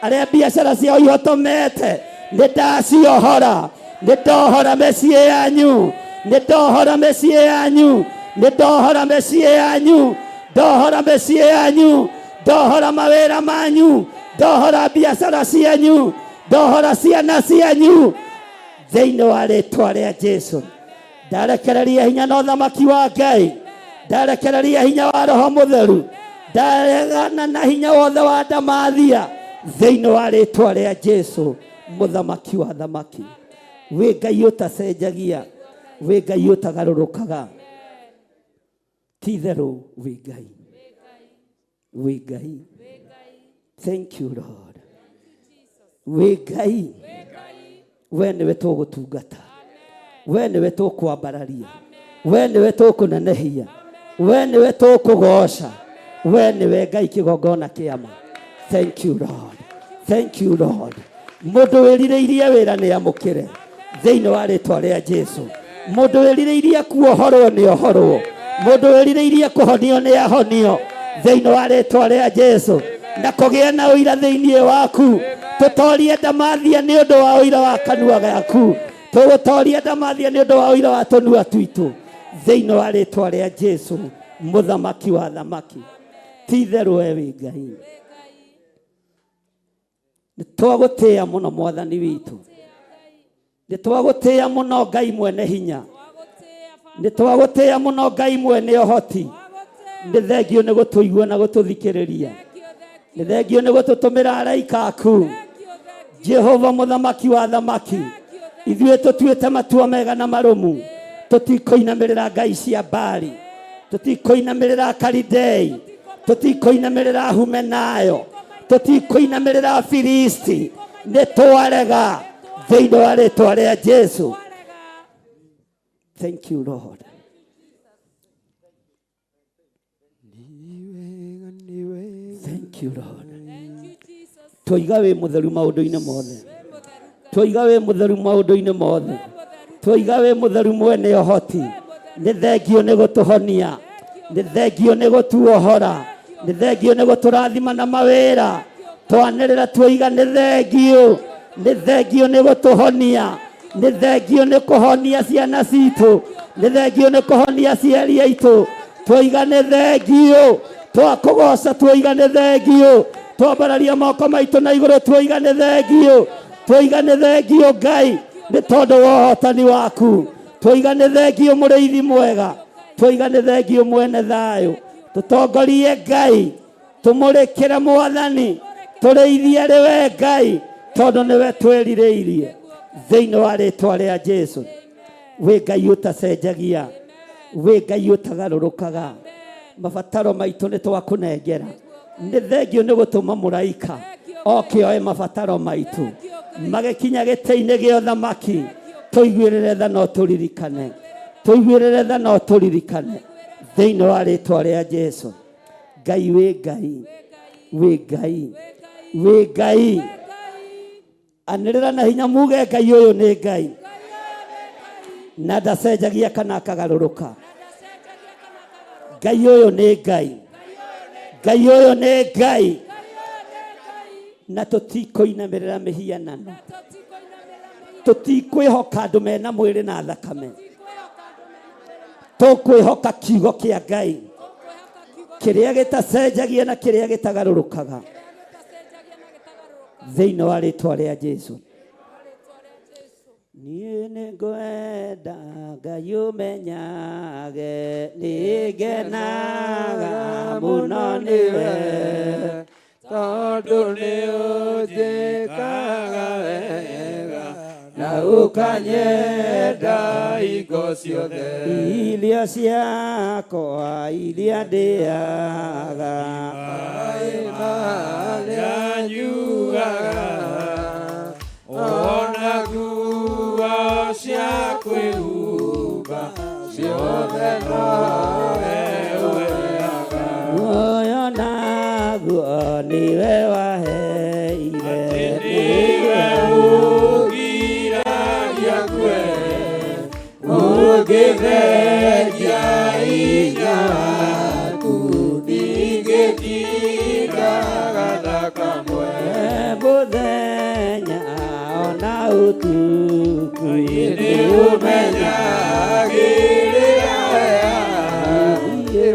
arĩa biacara ciao ihotomete nĩ ndaciohora. Nĩ ndohora mĩciĩ yanyu, nĩ ndohora mĩciĩ yanyu, nĩ ndohora mĩciĩ yanyu, ndohora mĩciĩ yanyu, ndohora mawĩra manyu, ndohora biacara cianyu, ndohora ciana cianyu thĩinĩ wa rĩtwa rĩa Jesu. Ndarekereria hinya na ũthamaki wa Ngai, ndarekereria hinya wa Roho Mũtheru, ndaregana na hinya wothe wa ndamathia thĩinĩ wa rĩtwa rĩa Jesu mũthamaki wa thamaki. Wĩ Ngai ũtacenjagia, wĩ Ngai ũtagarũrũkaga, ti itherũ wĩ Ngai, wĩ Ngai. Thank you, Lord. Wĩ Ngai, we nĩwe tũgũtungata, we nĩwe tũkwambararia, we nĩwe tũkũnenehia, we nĩwe tũkũgoca, we nĩwe Ngai kĩgongona kĩama. Thank you, Lord. Thank you, Lord. Mũndũ wĩrirĩirie wĩra nĩ amũkĩre thĩinĩ wa rĩtwa rĩa Jesu. Mũndũ wĩrirĩirie kuohorwo nĩ ohorwo. Mũndũ wĩrirĩirie kũhonio nĩ ahonio thĩinĩ wa rĩtwa rĩa Jesu. Na kũgĩa na ũira thĩinĩ waku. Tũtorie ndamathia nĩ ũndũ wa ũira wa kanua gaku. Tũgũtoria ndamathia nĩ ũndũ wa ũira wa tũnua twitũ thĩinĩ wa rĩtwa rĩa Jesu mũthamaki wa thamaki. Ti itherũ we wĩ Ngai. Nĩ twagũtĩĩa mũno Mwathani witũ, nĩ twagũtĩĩa mũno Ngai mwene hinya, nĩ twagũtĩĩa mũno Ngai mwene ũhoti. Nĩ thengio nĩ gũtũigua na gũtũthikĩrĩria, nĩ thengio nĩ gũtũtũmĩra araika aku. Jehova mũthamaki wa thamaki, ithuĩ tũtuĩte matua mega na marũmu, tũtikũinamĩrĩra ngai cia Baali, tũtikũinamĩrĩra Kalidei, tũtikũinamĩrĩra Humenayo, tũtikũinamĩrĩra Filisti. Nĩ twarega thĩinĩ wa rĩtwa rĩa Jesu. Thank you, Lord. Thank you Lord. Twoiga wĩ mũtheru maũndũ-inĩ mothe. Twoiga wĩ mũtheru maũndũ-inĩ mothe. Twoiga wĩ mũtheru mwene ũhoti. Nĩ thengio nĩ gũtũhonia. Nĩ thengio nĩ gũtuohora. Nĩ thengio nĩ gũtũrathima na mawĩra. Twanĩrĩra twoiga nĩ thengio. Nĩ thengio nĩ gũtũhonia. Nĩ thengio nĩ kũhonia ciana citũ. Nĩ thengio nĩ kũhonia aciari aitũ. Twoiga nĩ thengio. Twakũgoca twoiga nĩ thengio. Twambararia moko maitũ na igũrũ twoiga nĩ thengio. Twoiga nĩ thengio Ngai nĩ tondũ wa ũhotani waku. Twoiga nĩ thengio mũrĩithi mwega. Twoiga nĩ thengio mwene thayũ. Tũtongorie Ngai tũmũrĩkĩre mwathani tũrĩithie arĩ we Ngai tondũ nĩwe twĩrirĩirie thĩinĩ wa rĩtwa rĩa Jesu. Wĩ Ngai ũtacenjagia, wĩ Ngai ũtagarũrũkaga. Mabataro maitũ nĩ twakũnengera. Nĩ thengio nĩ gũtũma mũraika oke oe mabataro maitũ magĩkinya gĩtĩ-inĩ gĩa ũthamaki. Tũiguĩrĩre tha no tũririkane, tũiguĩrĩre tha no tũririkane thĩinĩ wa rĩtwa rĩa Jesu. Ngai wĩ Ngai, wĩ Ngai, wĩ Ngai. Anĩrĩra na hinya muge Ngai ũyũ nĩ Ngai na ndacenjagia kana akagarũrũka. Ngai ũyũ nĩ Ngai, Ngai ũyũ nĩ Ngai na tũtikũinamĩrĩra mĩhianano, tũtikwĩhoka andũ mena mwĩrĩ na thakame, tũkwĩhoka kiugo kĩa Ngai kĩrĩa gĩtacenjagia na kĩrĩa gĩtagarũrũkaga thĩinĩ wa rĩtwa rĩa Jesu. Niĩ nĩngwenda Ngai ũmenyage nĩngenaga mũno nĩwe tondũ nĩ ũnjĩkaga wega na ũkanyenda hingo ciothe. Irio ciakwa iria ndĩaga Maĩ marĩa nyuaga ona nguo cia kwĩhumba ciothe nowe ũheaga. Muoyo naguo nĩwe waheire. Nĩwe ũgiragia ngue ũngĩthengia hinya waku ndingĩtinda gatha kamwe. Mũthenya ona ũtukũ Nĩ ũmenyagĩrĩra wega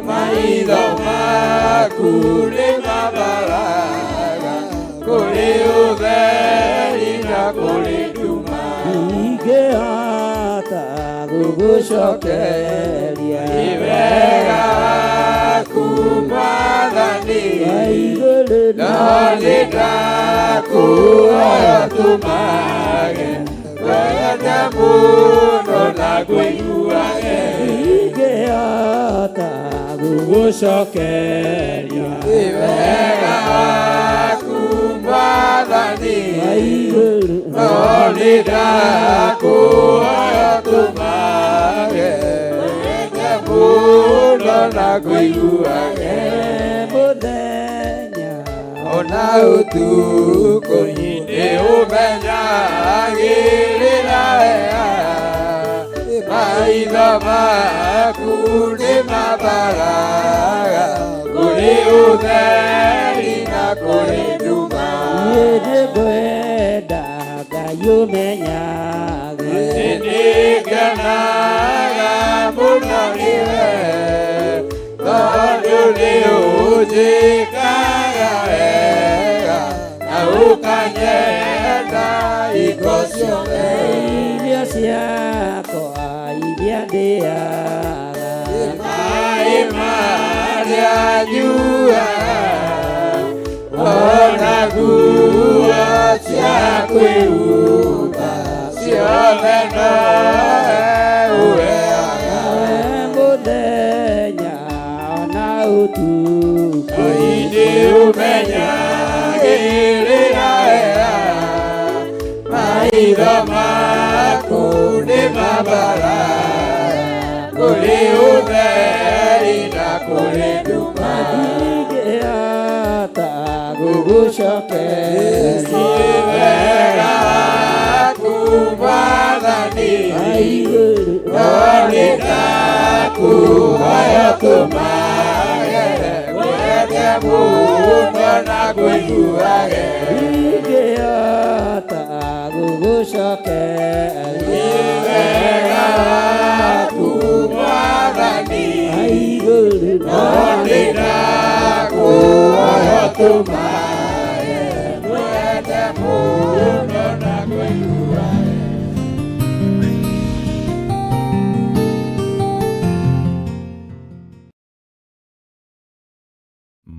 maitho maku nĩ mabaraga kũrĩ ũtheri na kũrĩ nduma. Ingĩhota gũgũcokeria Nĩ wega waku Mwathani igũrũ no nĩ ndakũhoya tũmage wende mũno na ngũiguage. Ingĩhota gũgũcokeria Nĩ wega waku Mwathani igũrũ no nĩ ndakũhoya tũmage wende mũno na ngũiguage. Mũthenya Ona ũtukũ nĩ ũmenyagĩrĩra wega maitho maku nĩ mabaraga kũrĩ ũtheri na kũrĩ nduma. Niĩ nĩngwenda Ngai ũmenyage Nĩngenaga mũno nĩwe tondũ nĩ ũnjĩkaga wega na ũkanyenda hingo ciothe. Irio ciakwa iria ndĩaga Maĩ marĩa nyuaga ona nguo cia kwĩhumba ciothe nowe ũheaga. Mũthenya ona ũtukũ Nĩ ũmenyagĩrĩra wega maitho maku nĩ mabara kũrĩ ũtheri na kũrĩ nduma. Ingĩhota Gũgũcokeria wega waku Mwathani, no nĩndakũhoya ũtũmage ngwende mũno na ngũiguage. Ingĩhota gũgũcokeria Wega waku Mwathani, no nĩndakũhoya ũtũmage ngwende mũno na ngũiguage.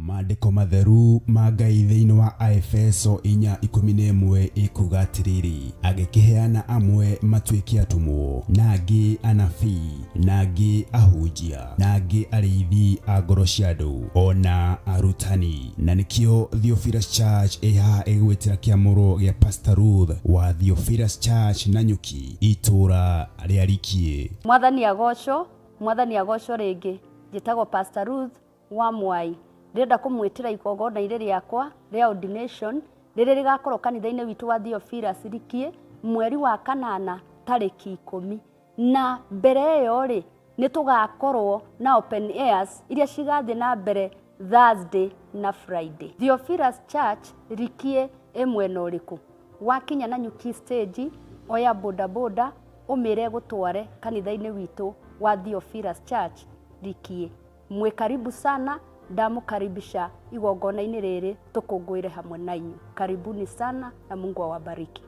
Maandĩko matheru ma Ngai thĩinĩ wa Aefeso 4:11 ĩkuga atĩrĩrĩ, agĩkĩheana amwe matuĩke atũmwo, na angĩ anabii, na angĩ ahunjia, na angĩ arĩithi a ngoro cia andũ, ona arutani. Na nĩkĩo Theophilus Church ĩ haha ĩgwĩtĩra kĩamũro gĩa Pastor Ruth wa Theophilus Church Nanyuki, itũũra rĩa Rikiĩ. Mwathani agocwo, Mwathani agocwo rĩngĩ. Njĩtagwo Pastor Ruth wa Mwai. Ndĩrenda kũmwĩtĩra igongona-inĩ rĩakwa rĩa ordination rĩrĩa rĩgakorwo kanitha-inĩ witũ wa Theophilus Rikiĩ mweri wa kanana tarĩki 10. Na mbere ĩyo rĩ, nĩ tũgakorwo na open airs iria cigathiĩ na mbere Thursday na Friday. Theophilus Church Rikiĩ ĩ mwena ũrĩkũ? Wakinya Nanyuki stage, oya boda boda ũmĩre gũtware kanitha-inĩ witũ wa Theophilus Church Rikiĩ. Mwĩ karibu sana, ndamũkaribisha igongona-inĩ rĩrĩ tũkũngũĩre hamwe na inyuĩ. Karibuni sana na Mungu awabariki.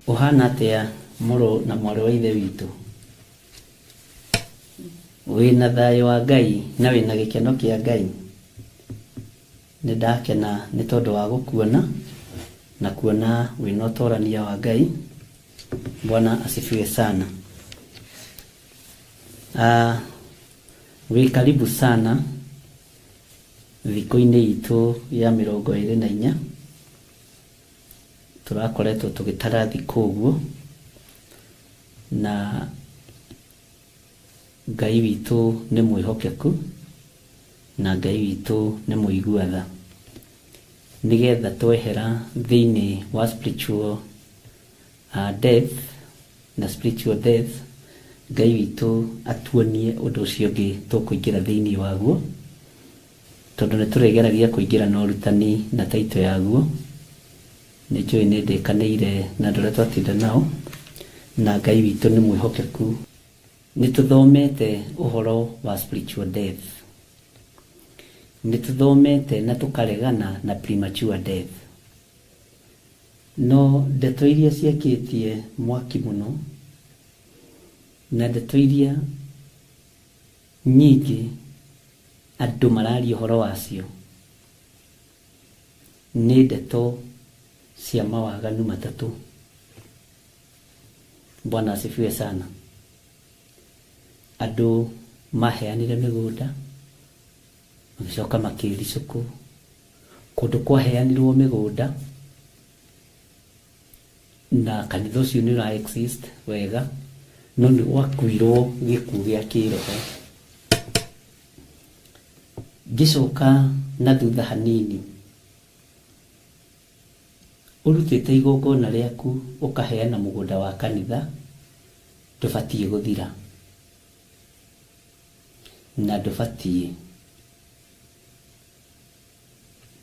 Ũhana atĩa mũrũ na mwarĩ wa ithe witũ? Wĩna thayũ wa Ngai na wĩna gĩkeno kĩa Ngai. Nĩ ndakena nĩ tondũ wa gũkuona na kuona wĩna ũtorania wa Ngai. Bwana asifiwe sana. Wĩ karibu sana thikũ-inĩ itũ ya 24. Tũrakoretwo tũgĩtara thikũ ũguo na Ngai witũ nĩ mwĩhokeku na Ngai witũ nĩ mũigua tha, nĩgetha twehera thĩinĩ wa spiritual death na spiritual death, Ngai witũ atuonie ũndũ ũcio ũngĩ tũkũingĩra thĩinĩ waguo, tondũ nĩ tũrĩgeragia kũingĩra na ũrutani na taito yaguo. Nĩ njũĩ nĩ ndĩkanĩire na andũ arĩa twatinda nao, na Ngai witũ nĩ mwĩhokeku. Nĩ tũthomete ũhoro wa spiritual death, nĩ tũthomete na tũkaregana na premature death, no ndeto iria ciakĩtie mwaki mũno na ndeto iria nyingĩ andũ mararia ũhoro wacio nĩ ndeto cia mawaganu matatũ. Bwana asifiwe sana. Andũ maheanire mĩgũnda magĩcoka makĩricũkwo, kũndũ kwaheanirwo mĩgũnda na kanitha ũcio nĩ ũra exist wega, No nĩ gwakuirwo gĩkuũ gĩa kĩroho. Ngĩcoka na thutha hanini, ũrutĩte igongona rĩaku ũkaheana mũgũnda wa kanitha, ndũbatiĩ gũthira na ndũbatiĩ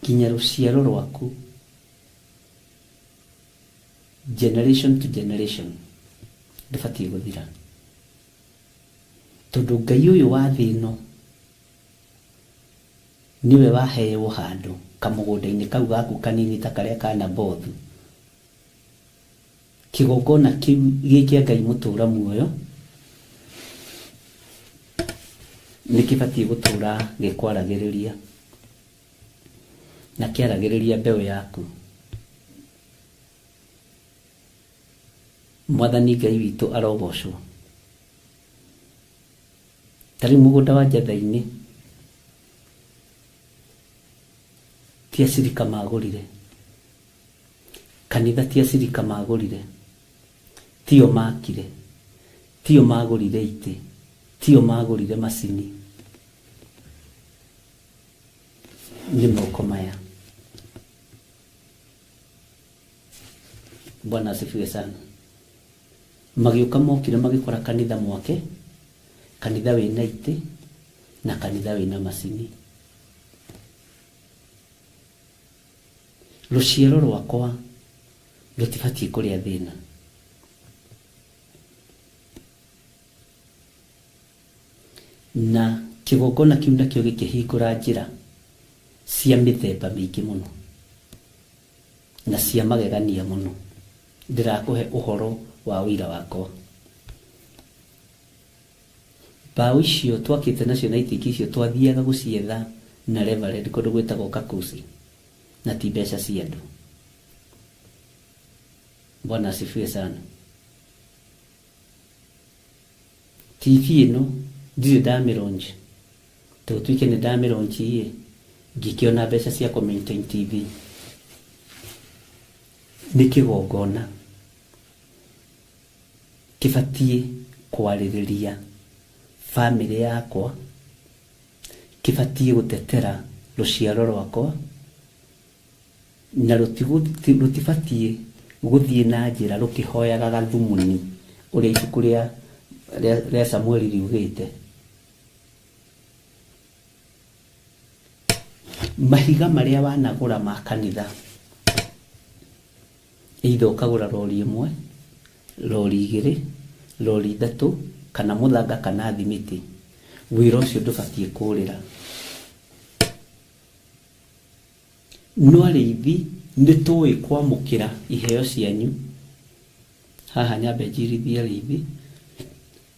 nginya rũciaro rwaku, generation to generation, ndũbatiĩ gũthira, tondũ Ngai ũyũ wa thĩ ĩno niwe waheo handũ kamũgũnda-inĩ kau gaku kanini ta karĩa ka Nabothu. Kĩgongona kĩu gĩ kĩa Ngai mũtũra muoyo nĩ kĩbatiĩ gũtũra gĩkwaragĩrĩria na kĩaragĩrĩria mbeũ yaku. Mwathani Ngai witũ arogocwo. Ta rĩu mũgũnda wa Njatha-inĩ ti acirika magũrire, kanitha ti acirika magũrire, tio makire, tio magũrire itĩ, tio magũrire macini, nĩ moko maya. Bwana asifiwe sana. Magĩũka mokire magĩkora kanitha mwake, kanitha wĩna itĩ na kanitha wĩna macini. Rũciaro rwakwa rũtibatiĩ kũrĩa thĩna. Na kĩgongona kĩu nakĩo gĩkĩhingũra njĩra cia mĩthemba mĩingĩ mũno na cia magegania mũno. Ndĩrakũhe ũhoro wa ũira wakwa. Mbaũ icio twakĩte nacio na itingi icio twathiaga gũcietha na Reverend kũndũ gwĩtagwo Kakusi, na ti mbeca cia andũ. Bwana asifiwe sana. TV ĩno ndirĩ ndamĩronji, tũtuĩke nĩ ndamĩronji ĩ, ngĩkĩona mbeca cia kũ maintain TV. Nĩ kĩgongona kĩbatiĩ kwarĩrĩria bamĩrĩ yakwa, kĩbatiĩ gũtetera rũciaro rwakwa, na rũtibatiĩ gũthiĩ na njĩra rũkĩhoyaga gathumuni ũrĩa ibuku rĩa Samueli riugĩte. Mahiga marĩa wanagũra ma kanitha, either ũkagũra rori ĩmwe, rori igĩrĩ, rori ithatũ, kana mũthanga kana thimiti, wĩra ũcio ndũbatiĩ kũrĩra. No arĩithi nĩ tũĩ kwamũkĩra iheo cianyu, haha nyambe njirithie arĩithi,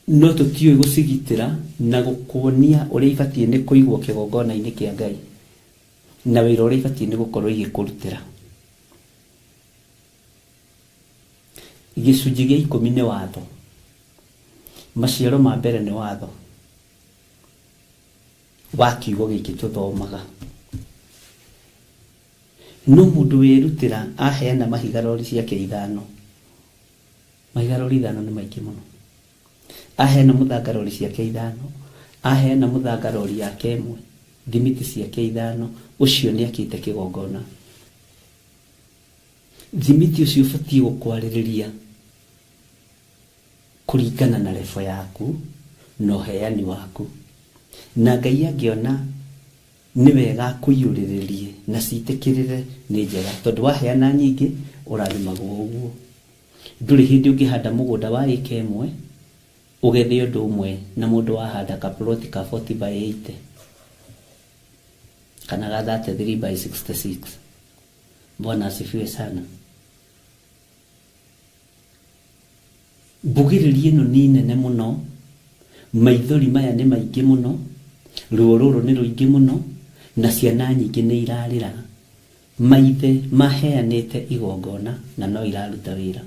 no tũtiũĩ gũcigitĩra na gũkuonia ũrĩa ibatiĩ nĩ kũigwo kĩgongona-inĩ kĩa Ngai na wĩra ũrĩa ibatiĩ nĩ gũkorwo igĩkũrutĩra. Gĩcunjĩ gĩa 10 nĩ watho, maciaro ma mbere nĩ watho wa kiugo gĩkĩ tũthomaga. No mũndũ wĩrutĩra aheana mahiga rori ciake 5, mahiga rori 5 nĩ maingĩ mũno, aheana mũthanga rori ciake 5, aheana mũthanga rori yake 1, thimiti ciake 5, ũcio nĩ akĩte kĩgongona. Thimiti ũcio ũbatiĩ gũkwarĩrĩria kũringana na rebo yaku na ũheani waku, na Ngai angĩona nĩ wega akũiyũrĩrĩrie na citĩkĩrĩre nĩ njega, tondũ waheana nyingĩ ũrathimagwo ũguo. Ndũrĩ hĩndĩ ũngĩhanda mũgũnda wa ĩka ĩmwe ũgethe ũndũ ũmwe na mũndũ wahanda kaploti ka 40 by 80 kana ga 33 by 66. Bwana asifiwe sana. Mbugĩrĩrio ĩno nĩ nene mũno, maithori maya nĩ maingĩ mũno, ruo rũrũ nĩ rũingĩ mũno, na ciana nyingĩ nĩ irarĩra. Maithe maheanĩte igongona na no iraruta wĩra.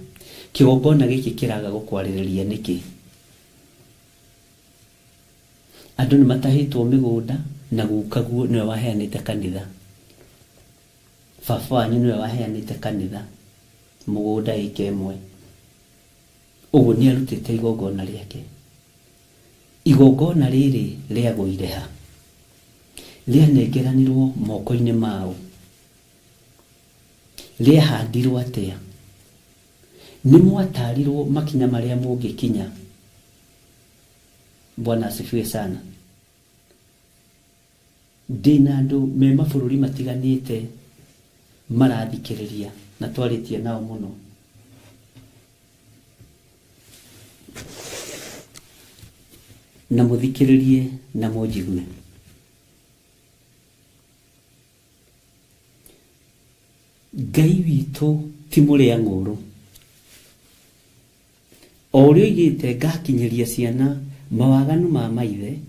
Kĩgongona gĩkĩ kĩraga gũkwarĩrĩria nĩkĩ? Andũ nĩ matahĩtwo mĩgũnda na gukaguo nĩwe waheanĩte kanitha, baba wanyu nĩwe waheanĩte kanitha mũgũnda ĩka ĩmwe. Ũguo nĩ arutĩte igongona rĩake. Igongona rĩrĩ rĩagũire ha? Rĩanengeranirwo moko-inĩ mao. Rĩahandirwo atĩa? Nĩ mwatarirwo makinya marĩa mũngĩkinya. Bwana asifiwe sana. Ndĩna andũ me mabũrũri matiganĩte marathikĩrĩria na twarĩtie nao mũno. Na mũthikĩrĩrie na mũnjigue. Ngai witũ ti mũrĩa ng'ũrũ. O ũrĩa oigĩte ngakinyĩria ciana mawaganu ma maithe,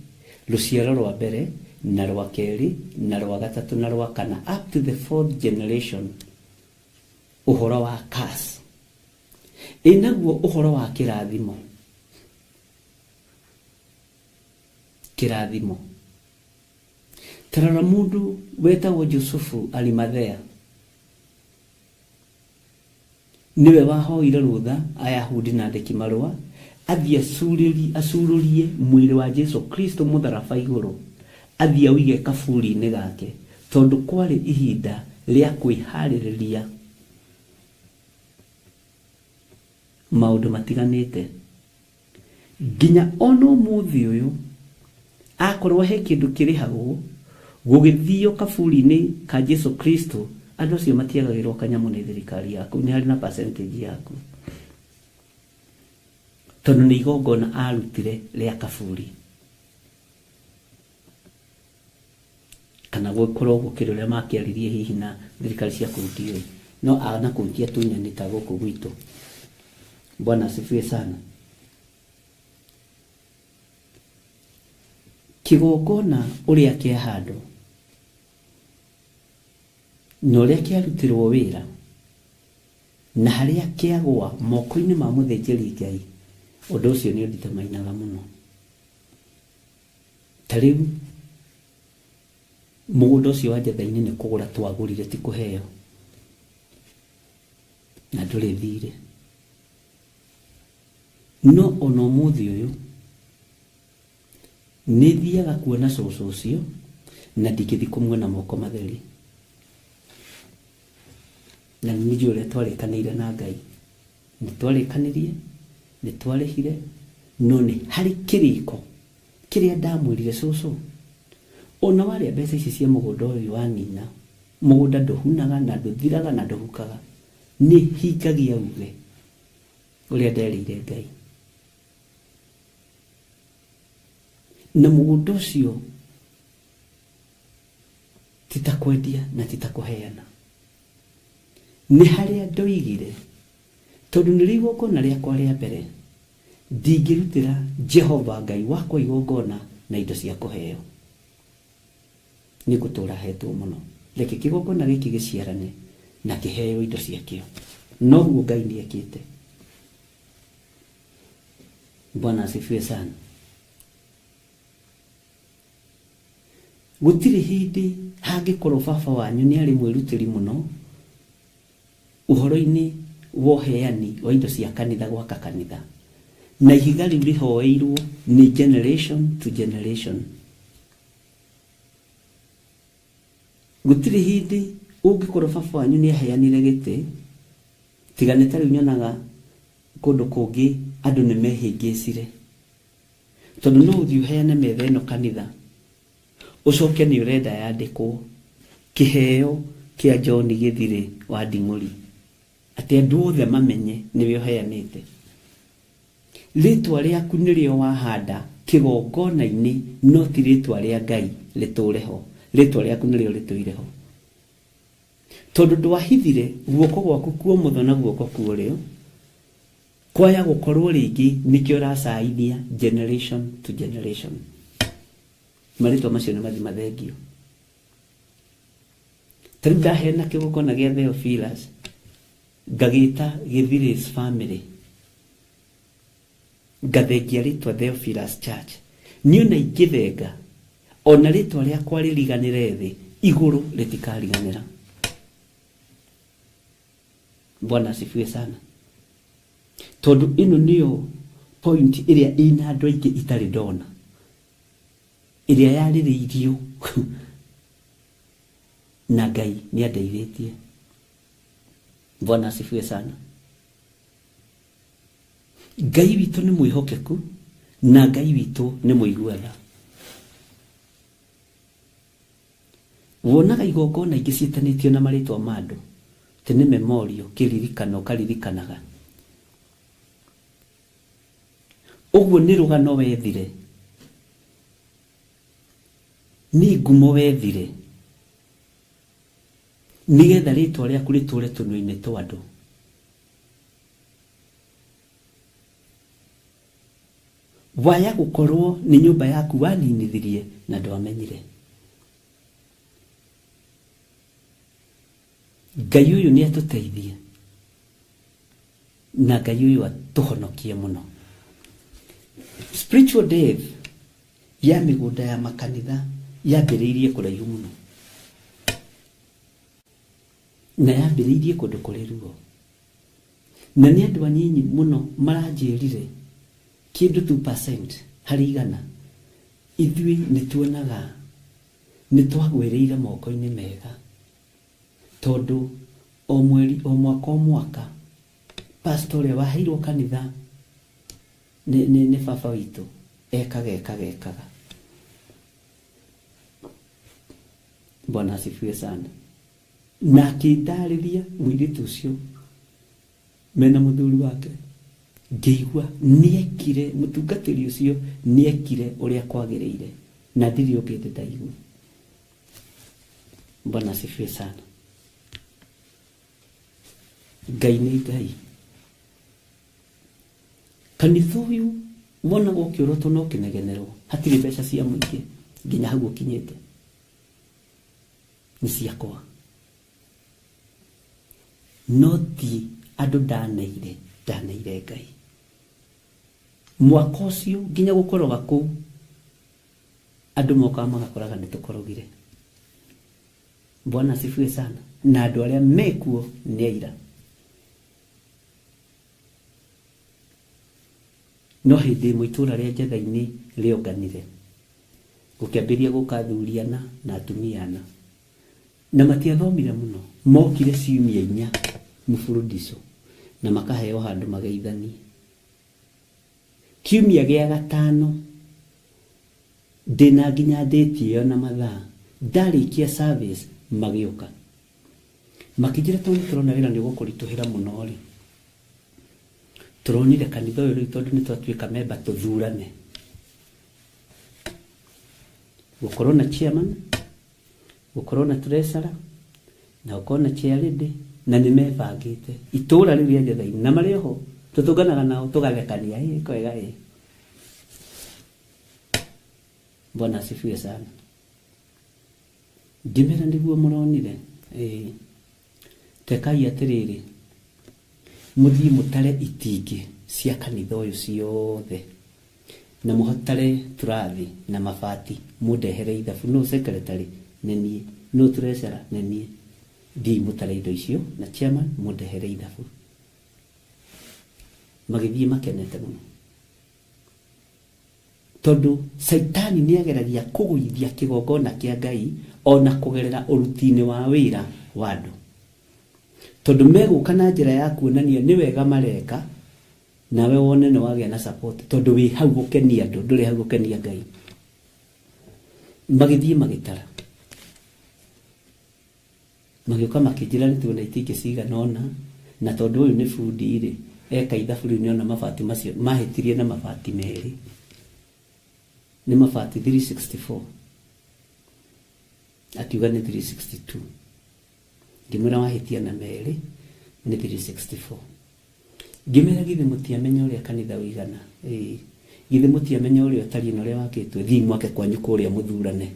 rũciaro rwa mbere na rwa kerĩ na rwa gatatũ na rwa kana, up to the fourth generation, ũhoro wa curse. Ĩ naguo ũhoro wa kĩrathimo. Kĩrathimo. Tarora mũndũ wetagwo Jusufu Arimathea. Nĩwe wahoire rũtha Ayahudi na andĩki marũa athiĩ acurũrie mwĩrĩ wa Jesu Kristo mũtharaba igũrũ, athiĩ aũige kaburi-inĩ gake, tondũ kwarĩ ihinda rĩa kwĩharĩrĩria maũndũ matiganĩte. Nginya ona ũmũthĩ ũyũ akorwo he kĩndũ kĩrĩhagwo gũgĩthio kaburi-inĩ ka Jesu Kristo, andũ acio matiagagĩrwo kanyamũ nĩ thirikari yaku, nĩ harĩ na percentage yaku, tondũ nĩ igongona arutire rĩa kaburi. Kana gũkorwo gũkĩrĩ ũrĩa makĩaririe hihi na thirikari cia kũu ndiũĩ, no ana kũu ti atunyani ta gũkũ gwitũ. Bwana asifiwe sana. Kĩgongona ũrĩa kĩahandwo na ũrĩa kĩarutirwo wĩra na harĩa kĩagwa moko-inĩ ma mũthĩnjĩri Ngai, ũndũ ũcio nĩ ũnditamainaga mũno. Ta rĩu mũgũnda ũcio wa Njetha-inĩ nĩ kũgũra twagũrire, ti kũheo, na ndũrĩ thirĩ. No ona ũmũthĩ ũyũ nĩ thiaga kuona cũcũ ũcio na ndingĩthiĩ kũmuona moko matheri. Na nĩ njũĩ ũrĩa twarĩkanĩire na Ngai. Nĩ twarĩkanĩrie, nĩ twarĩhire, no nĩ harĩ kĩrĩko kĩrĩa ndamwĩrire cũcũ, ona warĩa mbeca ici cia mũgũnda ũyũ wanina, mũgũnda ndũhunaga na ndũthiraga na ndũhukaga, nĩ hingagia uge ũrĩa nderĩire Ngai. Na mũgũnda ũcio ti ta kwendia na ti ta kũheana, nĩ harĩa ndoigire, tondũ nĩrĩo igongona rĩakwa rĩa mbere, ndingĩrutĩra Jehova Ngai wakwa igongona na indo cia kũheo, nĩ ngũtũra hetwo mũno. Reke kĩgongona gĩkĩ gĩciarane na kĩheo indo ciakĩo. Noguo Ngai nĩekĩte. Bwana asifiwe sana. Gũtirĩ hĩndĩ hangĩkorwo baba wanyu nĩ arĩ mwĩrutĩri mũno ũhoro-inĩ wa ũheani wa indo cia kanitha, gwaka kanitha, na ihiga rĩu rĩhoeirwo nĩ generation to generation. Gũtirĩ hĩndĩ ũngĩkorwo baba wanyu nĩ aheanire gĩtĩ, tiga nĩ ta rĩu nyonaga kũndũ kũngĩ andũ nĩ mehĩngĩcire, tondũ no ũthiĩ ũheane metha ĩno kanitha, ũcoke nĩ ũrenda yandĩkwo kĩheo kĩa John Gĩthirĩ wa Nding'ũri, atĩ andũ othe mamenye nĩwe ũheanĩte. Rĩtwa rĩaku nĩrĩo wahanda kĩgongona-inĩ, no ti rĩtwa rĩa Ngai rĩtũre ho. Rĩtwa rĩaku nĩrĩo rĩtũire ho, tondũ ndwahithire guoko gwaku kuomotho na guoko kuorĩo, kwaya gũkorwo rĩngĩ nĩkĩo ũracaithia generation to generation. Marĩtwa macio nĩ mathi mathengio. Ta rĩu ndaheana kĩgongona gĩa Theophilus, ngagĩta Gĩthirĩ's family, ngathengia rĩtwa Theophilus Church. Niĩ ona ingĩthenga, ona rĩtwa rĩakwa rĩriganĩre thĩ, igũrũ rĩtikariganĩra. Bwana asifiwe sana. Tondũ ĩno nĩyo point ĩrĩa ĩna andũ aingĩ itarĩ ndona, ĩrĩa yarĩrĩirio na Ngai nĩ andeithĩtie. Bwana asifiwe sana. Ngai witũ nĩ mwĩhokeku na Ngai witũ nĩ mũigua tha. Wonaga igongona ingĩ ciĩtanĩtio na marĩtwa ma andũ, atĩ nĩ memorial, kĩririkano ũkaririkanaga. Ũguo nĩ rũgano wethire, nĩ ngumo wethire, nĩgetha rĩtwa rĩaku rĩtũre tũnua-inĩ twa andũ. Waya gũkorwo nĩ nyũmba yaku waninithirie na ndwamenyire. Ngai ũyũ nĩ atũteithie na Ngai ũyũ atũhonokie mũno. Spiritual death ya mĩgũnda ya makanitha yambĩrĩirie kũraihu mũno na yambĩrĩirie kũndũ kũrĩ ruo, na nĩ andũ anyinyi mũno maranjĩrire kĩndũ 2% harĩ igana ithuĩ nĩ tuonaga nĩ twagwĩrĩire moko-inĩ mega, tondũ o mweri o mwaka o mwaka pastor ũrĩa waheirwo kanitha nĩ baba witũ ekaga ekaga ekaga. Bwana asifiwe sana. Na akĩndarĩria mũirĩtu ũcio mena mũthuri wake, ngĩigua nĩekire, mũtungatĩri ũcio nĩekire ũrĩa kwagĩrĩire na ndirĩ ũngĩ ndĩ ndaigua. Bwana asifiwe sana. Ngai nĩ Ngai. Kanitha ũyũ wonaga ũkĩũrotwo na ũkĩnegenerwo, hatirĩ mbeca cia mũingĩ nginya hau ũkinyĩte, nĩ ciakwa. No ti andũ ndaneire, ndaneire Ngai. Mwaka ũcio nginya gũkoroga kũu, andũ mokaga magakoraga nĩ tũkorogire. Bwana asifiwe sana. Na andũ arĩa mekuo nĩ aira. No hĩndĩ ĩmwe itũũra rĩa Njetha-inĩ rĩonganire, gũkĩambĩrĩria gũka athuri ana na atumia ana, na matiathomire mũno, mokire ciumia inya mũburudico na makaheo handũ mageithanie. Kiumia gĩa gatano ndĩna nginya ndĩti ĩyo na mathaa, ndarĩkia service magĩũka makĩnjĩra tondũ nĩ tũrona wĩra nĩ ũgũkũritũhĩra mũno rĩ, tũronire kanitha ũyũ rĩu tondũ nĩ twatuĩka memba tũthurane, gũkorwo na chairman, gũkorwo na treasurer, na gũkorwo na chair lady, na nĩ mebangĩte itũũra rĩu rĩa Njetha-inĩ na marĩ oho tũtũnganaga nao tũgathekania, ĩ kwega ĩ. Bwana asifiwe sana. Ngĩmera nĩguo mũronire, ĩ tekai atĩrĩrĩ, mũthiĩ mũtare itingĩ cia kanitha ũyũ ciothe na mũhotare tũrathi na mabati, mũndehere ithabu. No secretary nĩ niĩ, no treasurer nĩ niĩ, thiĩ mũtare indo icio na chairman mũndehere ithabu. Magĩthiĩ makenete mũno tondũ Saitani nĩ ageragia kũgũithia kĩgongona kĩa Ngai ona kũgerera ũruti-inĩ wa wĩra wa andũ, tondũ megũka na njĩra ya kuonania nĩ wega mareka, nawe wone nĩ wagĩa na support, tondũ wĩ hau gũkenia andũ, ndũrĩ hau gũkenia Ngai. Magĩthiĩ magĩtara, magĩũka makĩnjĩra nĩ tuona itingĩ cigana ũna, na tondũ ũyũ nĩ bundi rĩ, eka ithabu rĩu nĩona mabati macio mahĩtirie na mabati merĩ, nĩ mabati 364, akiuga nĩ 362, ngĩmwĩra wahĩtia na merĩ nĩ 364. Ngĩmera githĩ mũtiamenya ũrĩa kanitha ũigana, ĩĩ githĩ mũtiamenya ũrĩa ũtariĩ na ũrĩa wakĩtwo, thiĩ mwake kwanyu kũrĩa mũthurane,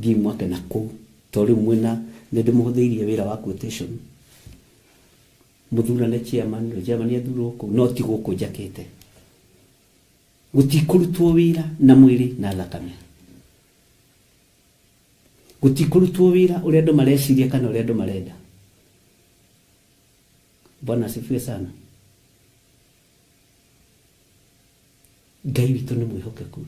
thiĩ mwake na kũu, tondũ rĩu mwĩna nĩ ndĩmũhũthĩirie wĩra wa quotation, mũthurane chairman, chairman athurwo kũu, no ti gũkũ njakĩte. Gũtikũrutwo wĩra na mwĩrĩ na thakame, gũtikũrutwo wĩra ũrĩa andũ mareciria kana ũrĩa andũ marenda. Bwana asifiwe sana. Ngai witũ nĩ mwĩhokeku.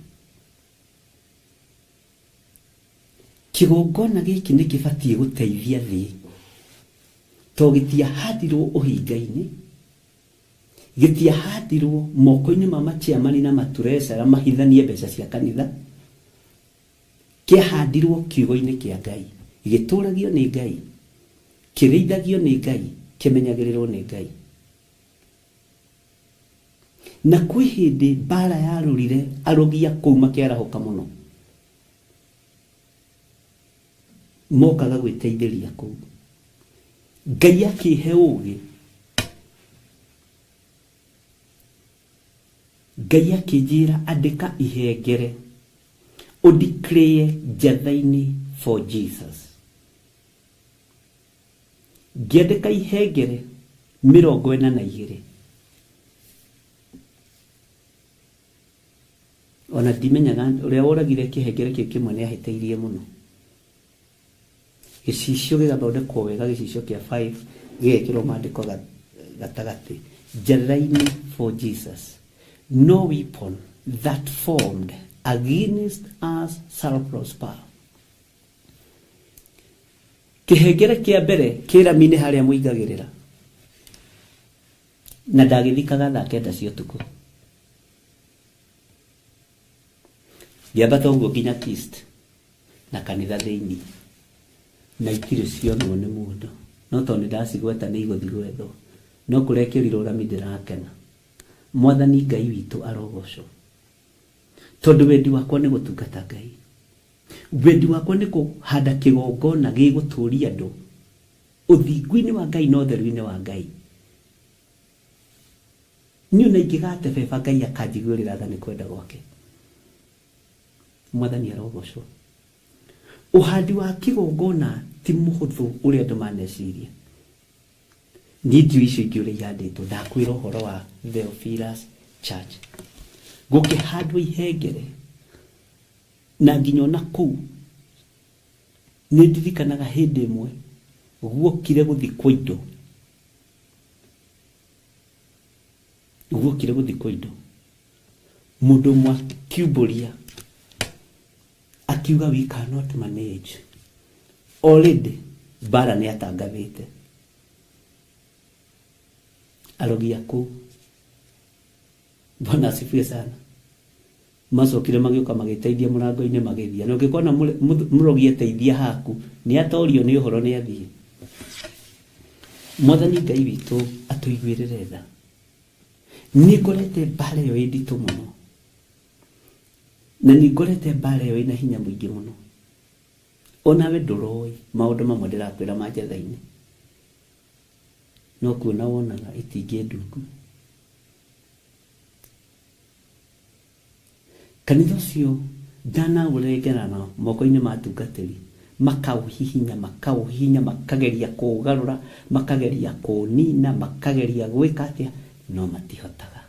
Kĩgongona gĩkĩ nĩ kĩbatiĩ gũteithia thĩ, to gĩtiahandirwo ũhinga-inĩ, gĩtiahandirwo moko-inĩ ma machairman na maturecara mahithanie mbeca cia kanitha, kĩahandirwo kiugo-inĩ kĩa Ngai, gĩtũragio nĩ Ngai, kĩrĩithagio nĩ Ngai, kĩmenyagĩrĩrwo nĩ Ngai. Na kwĩ hĩndĩ mbara yarũrire arogi a kũu makĩarahũka mũno, mokaga gwĩteithĩria kũu. Ngai akĩhe ũgĩ, Ngai akĩnjĩra andĩka ihengere ũdeclare njatha-inĩ for Jesus. Ngĩandĩka ihengere 42, ona ndimenyaga ũrĩa woragire kĩhengere kĩu kĩmwe nĩ ahĩtĩirie mũno. Gĩcicio gĩgathondekwo wega, gĩcicio kĩa 5 gĩgekĩrwo maandĩko gatagatĩ, njatha-inĩ for Jesus. No weapon that formed against us shall prosper. Kĩhengere kĩa mbere kĩrami-inĩ harĩa mũigagĩrĩra, na ndagĩthikaga thaa 9 cia ũtukũ. Ngĩambata ũguo nginya Kist na kanitha thĩinĩ, na itirĩ cionwo nĩ mũndũ, no tondũ nĩ ndacigweta nĩ igũthiĩ gwethwo, no kũrekĩrirwo rami ndĩrakena. Mwathani Ngai witũ arogocwo, tondũ wendi wakwa nĩ gũtungata Ngai, wendi wakwa nĩ kũhanda kĩgongona gĩgũtũria andũ ũthingu-inĩ wa Ngai na ũtheru-inĩ wa Ngai. Niĩ ona ingĩgate beba Ngai akanjiguĩrĩra tha nĩ kwenda gwake. Mwathani arogocwo. Ũhandi wa kĩgongona ti mũhũthũ ũrĩa andũ maneciria. Niĩ ndiũĩ icio ingĩ ũrĩa ihandĩtwo, ndakwĩra ũhoro wa Theophilus Church. Gũkĩhandwo ihengere na nginya ona kũu nĩ ndirikanaga hĩndĩ ĩmwe guokire gũthikwo indo, guokire gũthikwo indo, mũndũ ũmwe akiumbũria akiuga we cannot manage. Already mbara nĩ atangathĩte arogi a kũu. Bwana asifiwe sana. Macokire magĩũka magĩteithia mũrango-inĩ magĩthiĩ. Na ũngĩkona mũrogi ateithia haku nĩ atorio nĩ ũhoro nĩ athiĩ. Mwathani Ngai witũ atũiguĩrĩre tha. Nĩ ngorete mbara ĩyo ĩ nditũ mũno, na nĩ ngorete mbara ĩyo ĩna hinya mũingĩ mũno. Onawe ndũroĩ maũndũ mamwe ndĩrakwĩra ma njatha-inĩ, no kuona wonaga itingĩ ndungu. Kanitha ũcio ndanaũrengerana moko-inĩ ma atungatĩri, makaũhihinya, makaũhihinya, makageria kũũgarũra, makageria kũũnina, makageria gwĩka atĩa, no matihotaga.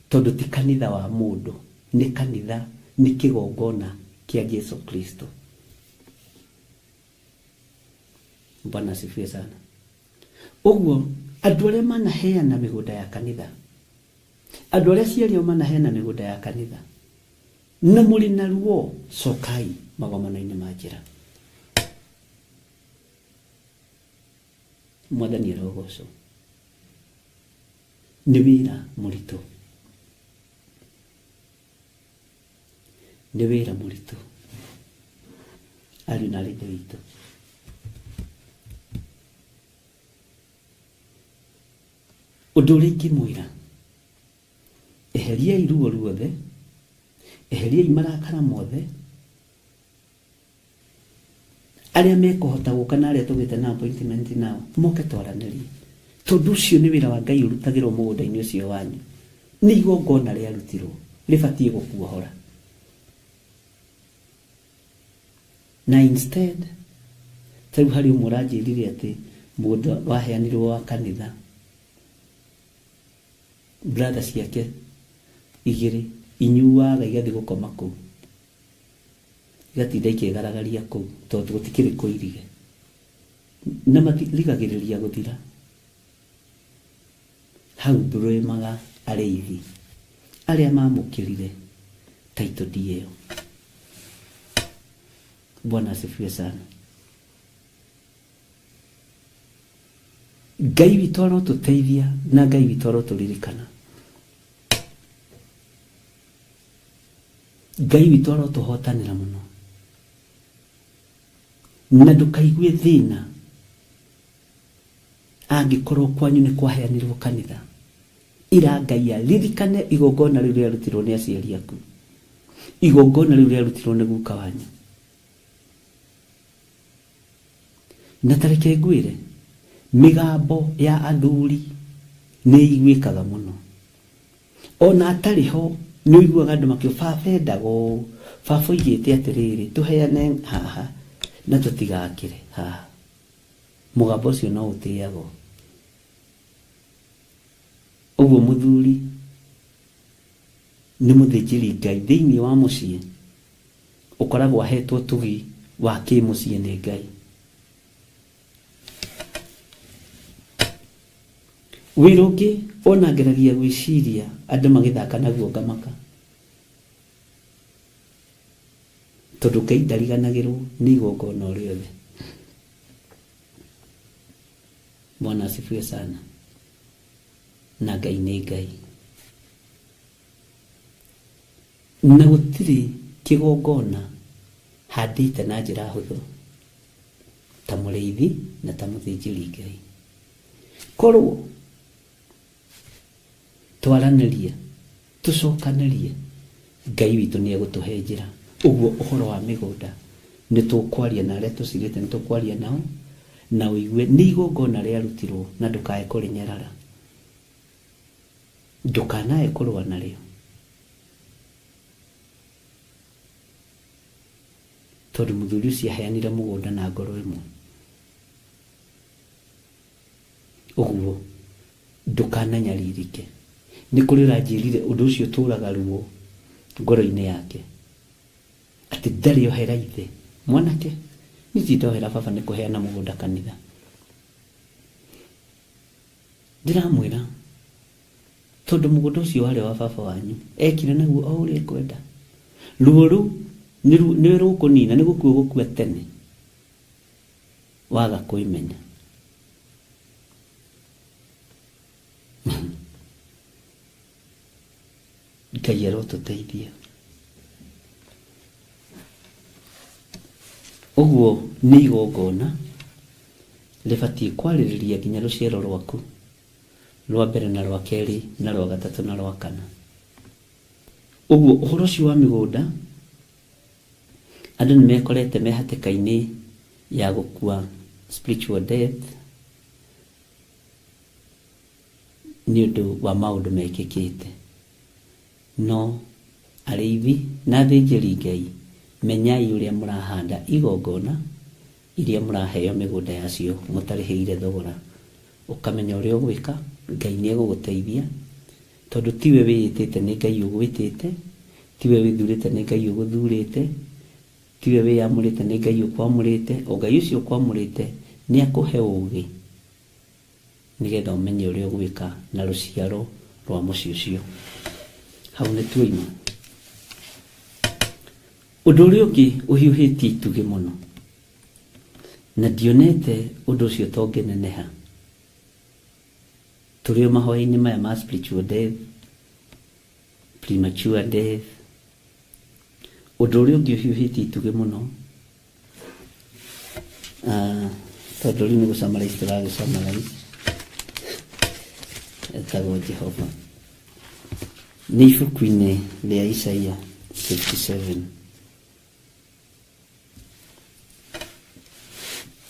Tondũ ti kanitha wa mũndũ, nĩ kanitha, nĩ kĩgongona kĩa Jesu Kristo. Bwana asifiwe sana. Ũguo andũ arĩa manaheana mĩgũnda ya kanitha, andũ arĩa aciari ao manaheana mĩgũnda ya kanitha, na mũrĩ na ruo, cokai magomano-inĩ ma njĩra. Mwathani arogocwo. Nĩ wĩra mũritũ, nĩ wĩra mũritũ, ariũ na arĩ ithe witũ. Ũndũ ũrĩa ingĩmwĩra, eheriai ruo ruothe, eheriai marakara mothe, arĩa mekũhota gũka na arĩa tũgĩte na appointment nao moke twaranĩrie, tondũ ũcio nĩ wĩra wa Ngai ũrutagĩrwo mũgũnda-inĩ ũcio wanyu. Nĩ igongona rĩarutirwo rĩbatiĩ gũkuohora, na instead ta rĩu harĩ ũmwe ũranjĩrire atĩ mũgũnda waheanirwo wa kanitha, brother ciake igĩrĩ inyuaga igathiĩ gũkoma kũu, igatinda ikĩgaragaria kũu tondũ gũtikĩrĩ kũirige, na matirigagĩrĩria gũthira. Hau ndũrĩmaga arĩithi arĩa mamũkĩrire title deed ĩyo. Bwana asifiwe sana. Ngai witũ arotũteithia na Ngai witũ arotũririkana. Ngai witũ arotũhotanĩra mũno. Na ndũkaigue thĩna angĩkorwo kwanyu nĩ kwaheanirwo kanitha. Ira Ngai aririkane igongona rĩu rĩarutirwo nĩ aciari aku, igongona rĩu rĩarutirwo nĩ guka wanyu. Na tareke ngwĩre, mĩgambo ya athuri nĩ iguĩkaga mũno. Ona atarĩ ho nĩ ũiguaga andũ makiuga baba endaga ũũ, baba oigĩte atĩrĩrĩ, tũheane haha na tũtigakĩre haha. Mũgambo ũcio no ũtĩagwo. Ũguo mũthuri nĩ mũthĩnjĩri Ngai thĩinĩ wa mũciĩ ũkoragwo ahetwo ũtugi wa kĩmũciĩ nĩ Ngai. Wĩra ũngĩ ona ngeragia gwĩciria andũ magĩthaka naguo ngamaka, tondũ Ngai ndariganagĩrwo nĩ igongona o rĩothe. Bwana asifiwe sana. Na Ngai nĩ Ngai. Na gũtirĩ kĩgongona handĩte na njĩra hũthũ ta mũrĩithi na ta mũthĩnjĩri Ngai. Korwo twaranĩrie, tũcokanĩrie, Ngai witũ nĩ egũtũhe njĩra. Ũguo ũhoro wa mĩgũnda nĩ tũkwaria na arĩa tũcirĩte, nĩ tũkwaria nao na ũigue nĩ igongona rĩarutirwo na ndũkae kũrĩnyarara, ndũkanae kũrũa narĩo, tondũ mũthuri ũcio aheanire mũgũnda na ngoro ĩmwe. Ũguo ndũkananyaririke. Nĩ kũrĩ ũranjĩrire ũndũ ũcio ũtũraga ruo ngoro-inĩ yake, atĩ ndarĩ ohera ithe. Mwanake, niĩ ndirĩ ndohera baba nĩ kũheana mũgũnda kanitha. Ndĩramwĩra tondũ mũgũnda ũcio warĩ wa baba wanyu, ekire naguo o ũrĩa ekwenda. Ruo rũu nĩ rũkũnina, nĩ gũkua gũkua tene waga kwĩmenya. Ngai arotũteithia. Ũguo nĩ igongona rĩbatiĩ kwarĩrĩria nginya rũciaro rwaku rwa mbere na rwa kerĩ na rwa gatatũ na rwa kana. Ũguo ũhoro ũcio wa mĩgũnda, andũ nĩ mekorete me hatĩka-inĩ ya gũkua spiritual death nĩ ũndũ wa maũndũ mekĩkĩte. No arĩithi na athĩnjĩri Ngai, menyai ũrĩa mũrahanda igongona iria mũraheo mĩgũnda yacio mũtarĩhĩire thogora. Ũkamenya ũrĩa ũgwĩka, Ngai nĩ egũgũteithia, tondũ tiwe wĩĩtĩte nĩ Ngai ũgwĩtĩte, tiwe wĩthurĩte nĩ Ngai ũgũthurĩte, tiwe wĩyamũrĩte nĩ Ngai ũkwamũrĩte. O Ngai ũcio ũkwamũrĩte nĩ akũhe ũũgĩ nĩgetha ũmenye ũrĩa ũgwĩka na rũciaro rwa mũciĩ ũcio. Hau nĩ tuoima. Ũndũ ũrĩa ũngĩ ũhiũhĩtie itugĩ mũno, na ndionete ũndũ ũcio tongĩneneha, tũrĩ o mahoya-inĩ maya ma spiritual death, premature death. Ũndũ ũrĩa ũngĩ ũhiũhĩtie itugĩ mũno, tondũ rĩu nĩ gũsummarize tũragĩsummarize, etagwo Jehova. Nĩ ibuku-inĩ rĩa Isaia 57.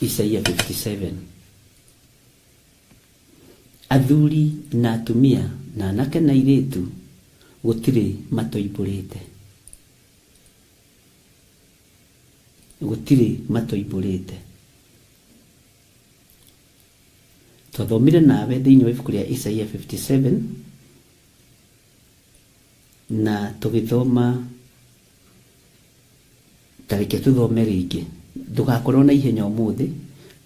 Isaia 57. Athuri na atumia na anake na airĩtu gũtirĩ matoimbũrĩte. Gũtirĩ matoimbũrĩte. Twathomire nawe thĩinĩ wa ibuku rĩa Isaia 57 na tũgĩthoma, ta reke tũthome rĩngĩ. Ndũgakorwo na ihenya ũmũthĩ,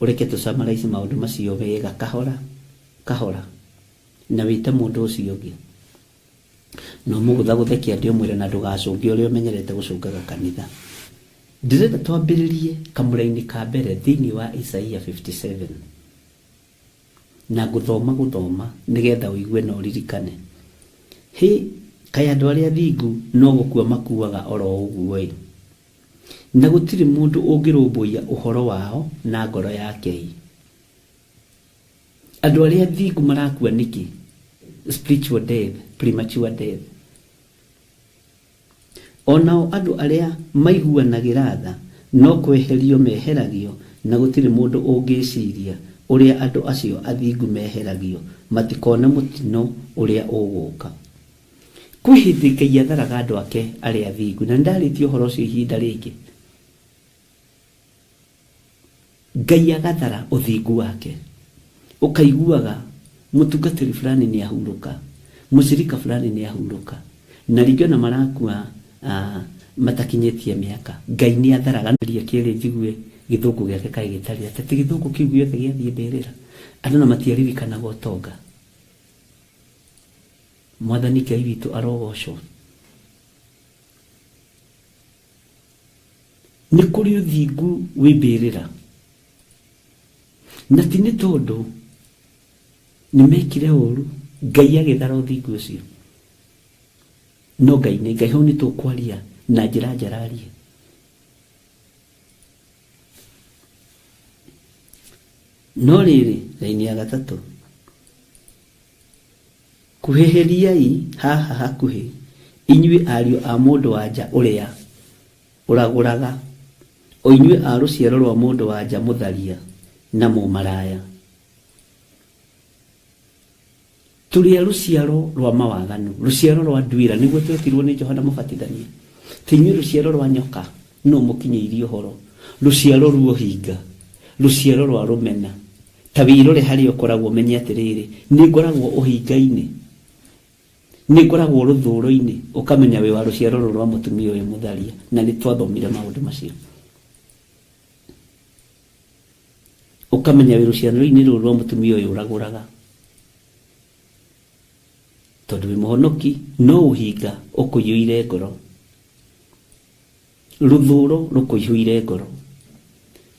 ũreke tũsummarize maũndũ macio wega kahora kahora. Na wĩte mũndũ ũcio ũngĩ. Na ũmũgũthagũthe kĩande ũmwĩre na ndũgacũnge ũrĩa ũmenyerete gũcũngaga kanitha. Ndĩrenda twambĩrĩrie kamũra-inĩ ka mbere thĩinĩ wa Isaia 57. Na ngũthoma gũthoma nĩgetha ũigue na ũririkane. Hĩ, kaĩ andũ arĩa athingu no gũkua makuaga oro ũguo-ĩ! Na gũtirĩ mũndũ ũngĩrũmbũiya ũhoro wao na ngoro yake-ĩ! Andũ arĩa athingu marakua nĩkĩ? Spiritual death, premature death. O nao andũ arĩa maiguanagĩra tha no kweherio meheragio, na gũtirĩ mũndũ ũngĩĩciria ũrĩa andũ acio athingu meheragio, matikone mũtino ũrĩa ũgũũka. Kwĩ hĩndĩ Ngai atharaga andũ ake arĩa athingu, na nĩndarĩtie ũhoro ũcio ihinda rĩngĩ. Ngai agathara ũthingu wake. Ũkaiguaga mũtungatĩri fulani nĩ ahurũka, mũcirika fulani nĩ ahurũka, na rĩngĩ ona marakua matakinyĩtie mĩaka. Ngai nĩ atharaga. Ria kĩrĩ njigue gĩthũngũ gĩake kaĩ gĩtarĩ atĩa, ti gĩthũngũ kĩu gĩothe gĩathiĩ mbĩrĩra, andũ na matiaririkanaga ũtonga. Mwathani Ngai witũ arogocwo. Nĩ kũrĩ ũthingu wĩ mbĩrĩra, na ti nĩ tondũ nĩ mekire ũru Ngai agĩthara ũthingu ũcio, no Ngai nĩ Ngai. Hau nĩ tũkwaria na njĩra njararie. No rĩrĩ, raini ya gatatũ, kuhĩhĩriai haha hakuhĩ, inyuĩ ariũ a mũndũ-wa-nja ũrĩa ũragũraga, o inyuĩ a rũciaro rwa mũndũ-wa-nja mũtharia na mũmaraya. Tũrĩ a rũciaro rwa mawaganu, rũciaro rwa nduĩra, nĩguo twetirwo nĩ Johana Mũbatithania. Ti inyuĩ rũciaro rwa nyoka, nũ ũmũkinyĩirie ũhoro? Rũciaro rwa ũhinga, rũciaro rwa rũmena. Ta wĩrore harĩa ũkoragwo ũmenye atĩrĩrĩ, nĩ ngoragwo ũhinga-inĩ, nĩ ngoragwo rũthũũro-inĩ, ũkamenya wĩ wa rũciaro rũrũ rwa mũtumia ũyũ mũtharia, na nĩ twathomire maũndũ macio. Ũkamenya wĩ rũciaro-inĩ rũrũ rwa mũtumia ũyũ ũragũraga, tondũ wĩ mũhonoki, no ũhinga ũkũiyũire ngoro. Rũthũũro rũkũihũire ngoro,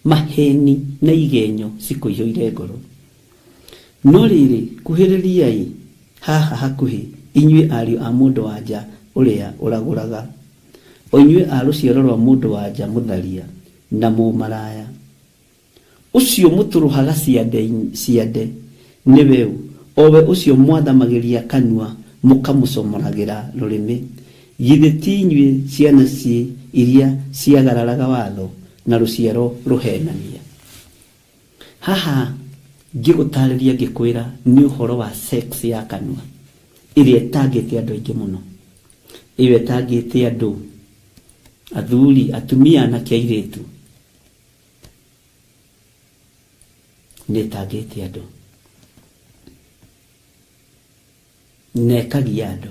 maheni na igenyo cikũihũire ngoro. No rĩrĩ, kuhĩrĩriai haha hakuhĩ, inyuĩ ariũ a mũndũ-wa-nja ũrĩa ũragũraga, o inyuĩ a rũciaro rwa mũndũ-wa-nja mũtharia na mũmaraya. Ũcio mũtũrũhaga ciande, ciande nĩwe ũ, o we ũcio mwathamagĩria kanua mũkamũcomoragĩra rũrĩmĩ? Githĩ ti inyuĩ ciana iria ciagararaga watho, na rũciaro rũheenania? Haha ngĩgũtarĩria ngĩkwĩra nĩ ũhoro wa sex ya kanua ĩrĩa ĩtangĩte andũ aingĩ mũno, ĩyo ĩtangĩte andũ, athuri, atumia, anake, airĩtu. Nĩ ĩtangĩte andũ na ĩkagia andũ.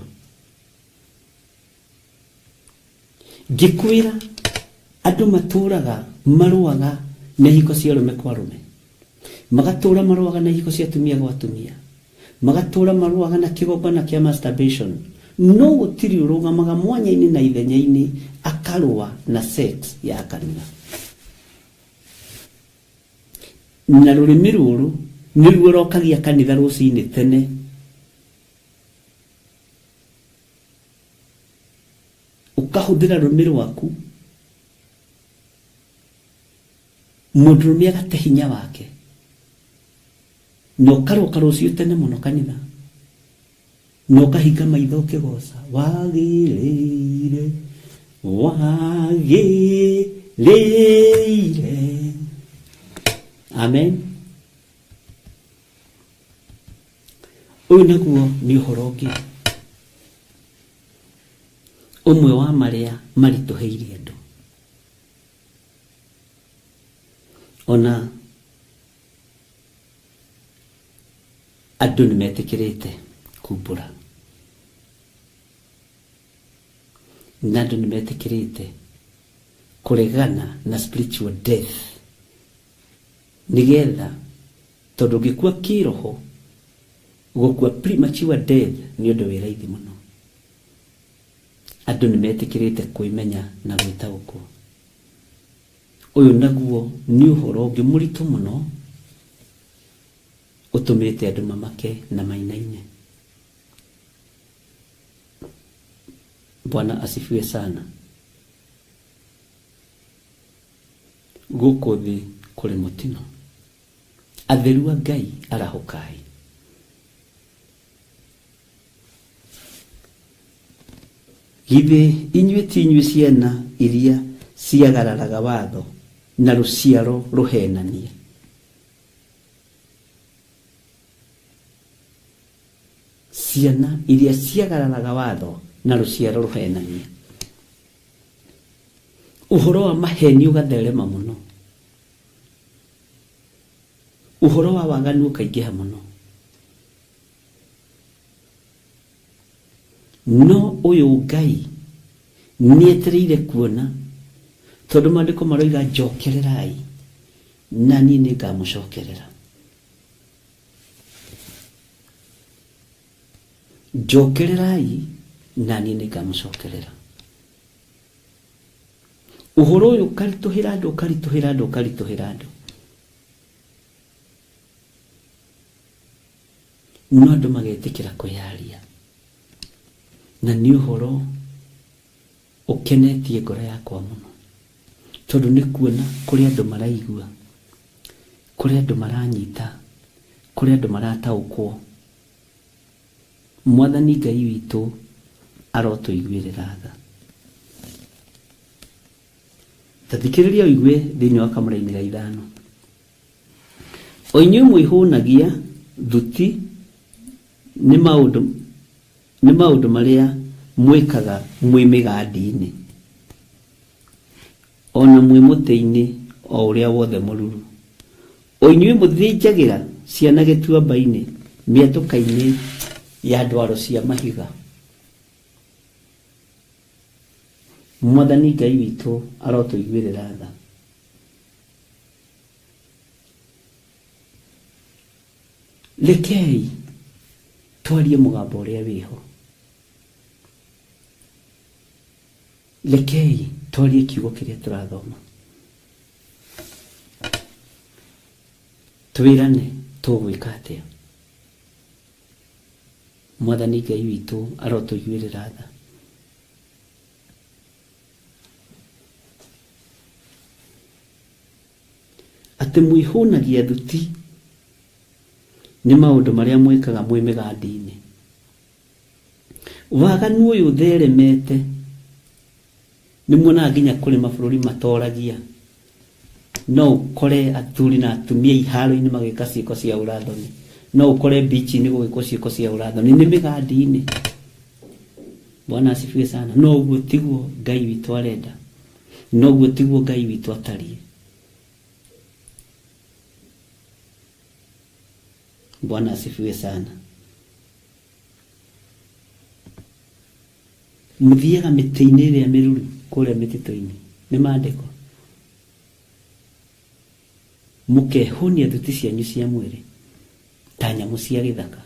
Ngĩkwĩra andũ matũraga marũaga na ihiko cia arũme kwa arũme, magatũra marũaga na ihiko cia atumia gwa atumia, magatũra marũaga na kĩgongona kĩa masturbation, no gũtirĩ ũrũgamaga mwanya-inĩ na ithenya-inĩ akarũa na sex ya kanua. Na rũrĩmĩ rũrũ nĩruo rokagia kanitha rũcinĩ tene. Ũkahũthĩra rũrĩmĩ rwaku, mũndũrũme agate hinya wake, na ũkaroka rũciũ tene mũno kanitha, na ũkahinga maitho ũkĩgoca, wagĩrĩire, wagĩrĩire. Amen. Ũyũ naguo nĩ ũhoro ũngĩ ũmwe wa marĩa maritũhĩire andũ. Ona andũ nĩ metĩkĩrĩte kumbũra, na andũ nĩ metĩkĩrĩte kũregana na spiritual death, nĩgetha tondũ ũngĩkua kĩroho Gũkua premature death nĩ ũndũ wĩ raithi mũno. Andũ nĩ metĩkĩrĩte kwĩmenya na gwĩtaũkwo. Ũyũ naguo nĩ ũhoro ũngĩ mũritũ mũno ũtũmĩte andũ mamake na mainaine. Bwana asifiwe sana. Gũkũ thĩ kũrĩ mũtino. Atheru a Ngai arahũkai. Githĩ inyuĩ ti inyuĩ ciana iria ciagararaga watho na rũciaro rũhenania? Ciana iria ciagararaga watho na rũciaro rũhenania. Ũhoro wa maheni ũgatherema mũno. Ũhoro wa waganu ũkaingĩha mũno. No ũyũ Ngai nĩetereire kuona, tondũ maandĩko maroiga njokererai na niĩ nĩngamũcokerera. Njokererai na niĩ nĩngamũcokerera. Ũhoro ũyũ ũkaritũhĩra andũ, ũkaritũhĩra andũ, ũkaritũhĩra andũ. No andũ magetĩkĩra kwĩyaria. Na nĩ ũhoro ũkenetie ngoro yakwa mũno, tondũ nĩ kuona kũrĩ andũ maraigua, kũrĩ andũ maranyita, kũrĩ andũ marataũkwo. Mwathani Ngai witũ arotũiguĩrĩra tha. Ta thikĩrĩria ũigue thĩinĩ wa kamũraini ga ithano. O inyuĩ mwĩhũnagia thuti nĩ maũndũ nĩ maũndũ marĩa mwĩkaga mwĩ mĩgandi-inĩ, o na mwĩ mũtĩ-inĩ o ũrĩa wothe mũruru. O inyuĩ mũthĩnjagĩra ciana gĩtuamba-inĩ, mĩatũka-inĩ ya ndwaro cia mahiga. Mwathani Ngai witũ arotũiguĩrĩra tha. Rekei twarie mũgambo ũrĩa wĩho. Rekei twarie kiugo kĩrĩa tũrathoma. Twĩrane tũgwĩka atĩa. Mwathani Ngai witũ arotũiguĩrĩra tha. Atĩ mwĩhũnagia thuti nĩ maũndũ marĩa mwĩkaga mwĩ mĩgandi-inĩ. Waganu ũyũ ũtheremete nĩ muonaga nginya kũrĩ mabũrũri matoragia. No ũkore athuri na atumia iharo-inĩ magĩka ciĩko cia ũrathoni. No ũkore beach-inĩ gũgĩkwo ciĩko cia ũrathoni. Nĩ mĩgandi-inĩ. Bwana asifiwe sana. No ũguo tiguo Ngai witũ arenda. No ũguo tiguo Ngai witũ atariĩ. Bwana asifiwe sana. Mũthiaga mĩtĩ-inĩ ĩrĩa mĩruru kũrĩa mĩtitũ-inĩ. Nĩ maandĩko. Mũkehũnia thuti cianyu cia mwĩrĩ ta nyamũ cia gĩthaka.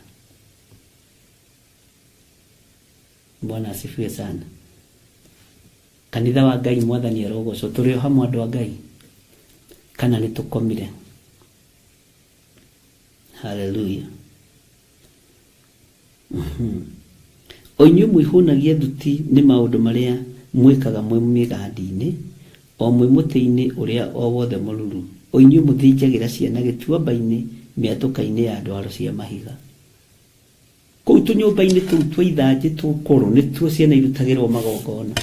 Bwana asifiwe sana. Kanitha wa Ngai Mwathani arogocwo. Tũrĩ o hamwe andũ a Ngai kana nĩ tũkomire? Haleluya. O inyuĩ mwĩhũnagia thuti nĩ maũndũ marĩa mwĩkaga mwĩ mĩgandi-inĩ, o mwĩ mũtĩ-inĩ ũrĩa o wothe mũruru, o inyuĩ mũthĩnjagĩra ciana gĩtuamba-inĩ mĩatũka-inĩ ya ndwaro cia mahiga. Kũu tũnyũmba-inĩ tũu twa ithanjĩ tũkũrũ nĩtuo ciana irutagĩrwo magongona.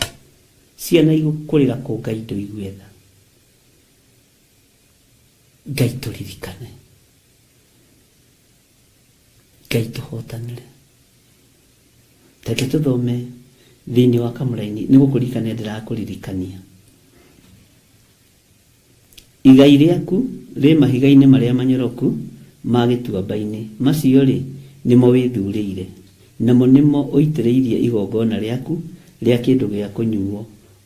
Ciana igũkũrĩra kũ Ngai ndũigue tha. Ngai tũririkane. Ngai tũhotanĩre. Reke tũthome thĩinĩ wa kamũraini nĩ gũkũririkania ndĩrakũririkania. Igai rĩaku rĩ mahiga-inĩ marĩa manyoroku ma gĩtuamba-inĩ, macio-rĩ, nĩmo wĩthurĩire, namo nĩmo ũitĩrĩirie igongona rĩaku rĩa kĩndũ gĩa kũnyuwo,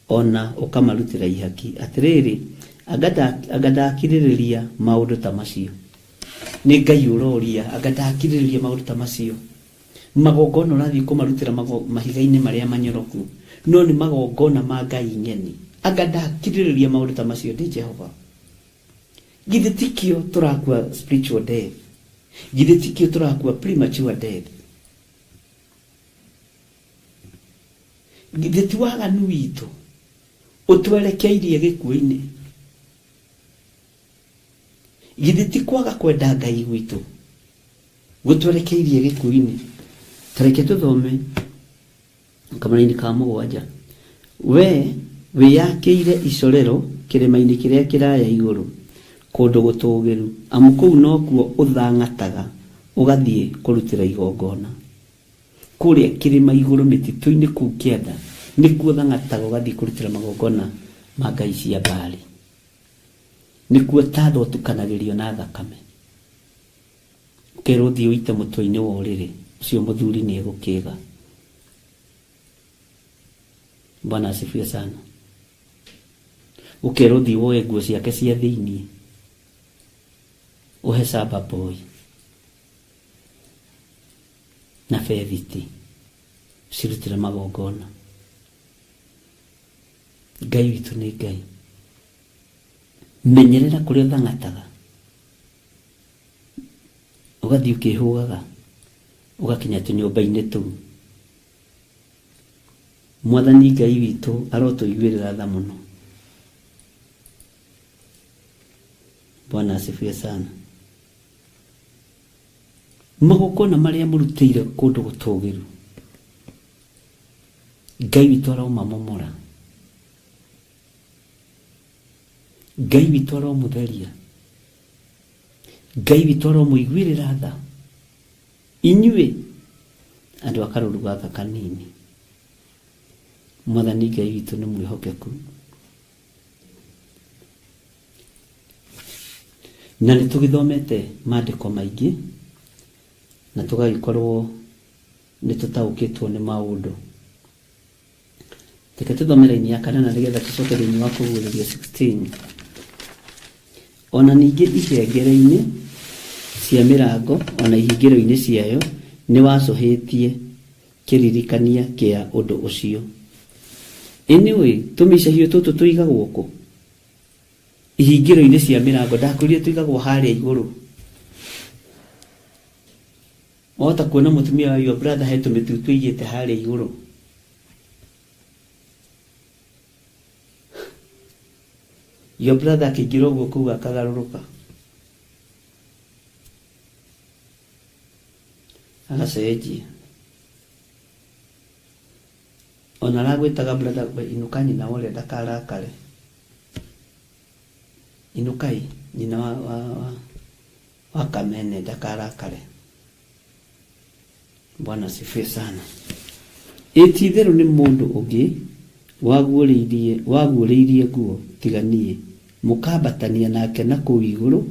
o na ũkamarutĩra ihaki. Atĩrĩrĩ, anga ndakirĩrĩria maũndũ ta macio? Nĩ Ngai ũroria anga ndakirĩrĩria maũndũ ta macio. Magongona ũrathiĩ kũmarutĩra mahiga-inĩ marĩa manyoroku, no nĩ magongona ma Ngai ng'eni. Anga ndakirĩrĩria maũndũ ta macio ndĩ Jehova. Githĩ tikĩo tũrakua spiritual death? Githĩ tikĩo tũrakua premature death? Githĩ ti waganu witũ ũtwerekeirie gĩkuũ-inĩ? Githĩ ti kwaga kwenda Ngai gwitũ gũtwerekeirie gĩkuũ-inĩ? Ta reke tũthome kamũraini ka 7. We wĩyakĩire icorero kĩrĩma-inĩ kĩrĩa kĩraya igũrũ, kũndũ gũtũũgĩru, amu kũu nokuo ũthang'ataga ũgathiĩ kũrutĩra igongona. Kũrĩa kĩrĩma igũrũ mĩtitũ-inĩ kũu kĩanda nĩkuo ũthang'ataga ũgathiĩ kũrutĩra magongona ma ngai cia Baali. Nĩkuo tatha ũtukanagĩrio na thakame. Ũkerwo ũthiĩ ũite mũtwe-inĩ wa ũrĩrĩ, ũcio mũthuri nĩegũkĩga. Bwana asifiwe sana. Ũkerwo ũthiĩ woe nguo ciake cia thĩiniĩ ũhe Saba boy na bethiti cirutĩre magongona. Ngai witũ nĩ Ngai. Menyerera kũrĩa ũthang'ataga, ũgathiĩ ũkĩhũgaga ũgakinya tũnyũmba-inĩ tũu. Mwathani Ngai witũ arotũiguĩrĩra tha mũno. Bwana asifiwe sana. Magongona marĩa mũrutĩire kũndũ gũtũũgĩru, Ngai witũ aromamomora. Ngai witũ aromũtheria. Ngai witũ aromũiguĩrĩra tha. Inyuĩ andũ a karũru gaka kanini, Mwathani Ngai witũ nĩ mwĩhokeku. Na nĩ tũgĩthomete maandĩko maingĩ na tũgagĩkorwo nĩ tũtaũkĩtwo nĩ maũndũ. Reke tũthome raini ya 8 nĩgetha tũcoke thĩinĩ wa kũguũrĩrio 16. Ona ningĩ ihengere-inĩ cia mĩrango ona ihingĩro-inĩ ciayo nĩ wacũhĩtie kĩririkania kĩa ũndũ ũcio. Anyway, tũmĩcahio tũtũ tũigagwo kũ? Ihingĩro-inĩ cia mĩrango ndakwĩrire tũigagwo harĩa igũrũ. Wahota kuona mũtumia wa your brother he tũmĩtu tũigĩte harĩa igũrũ. Your brother akĩingĩra ũguo kũu akagarũrũka agacenjia. Ona aragwĩtaga brother, we inũka nyina wa ũrĩa ndakarakare. Inũkai nyina wa Kamene ndakarakare. Bwana asifiwe sana. Ĩ ti itherũ nĩ mũndũ ũngĩ waguũrĩirie nguo tiga niĩ, mũkambatania nake na kũu igũrũ,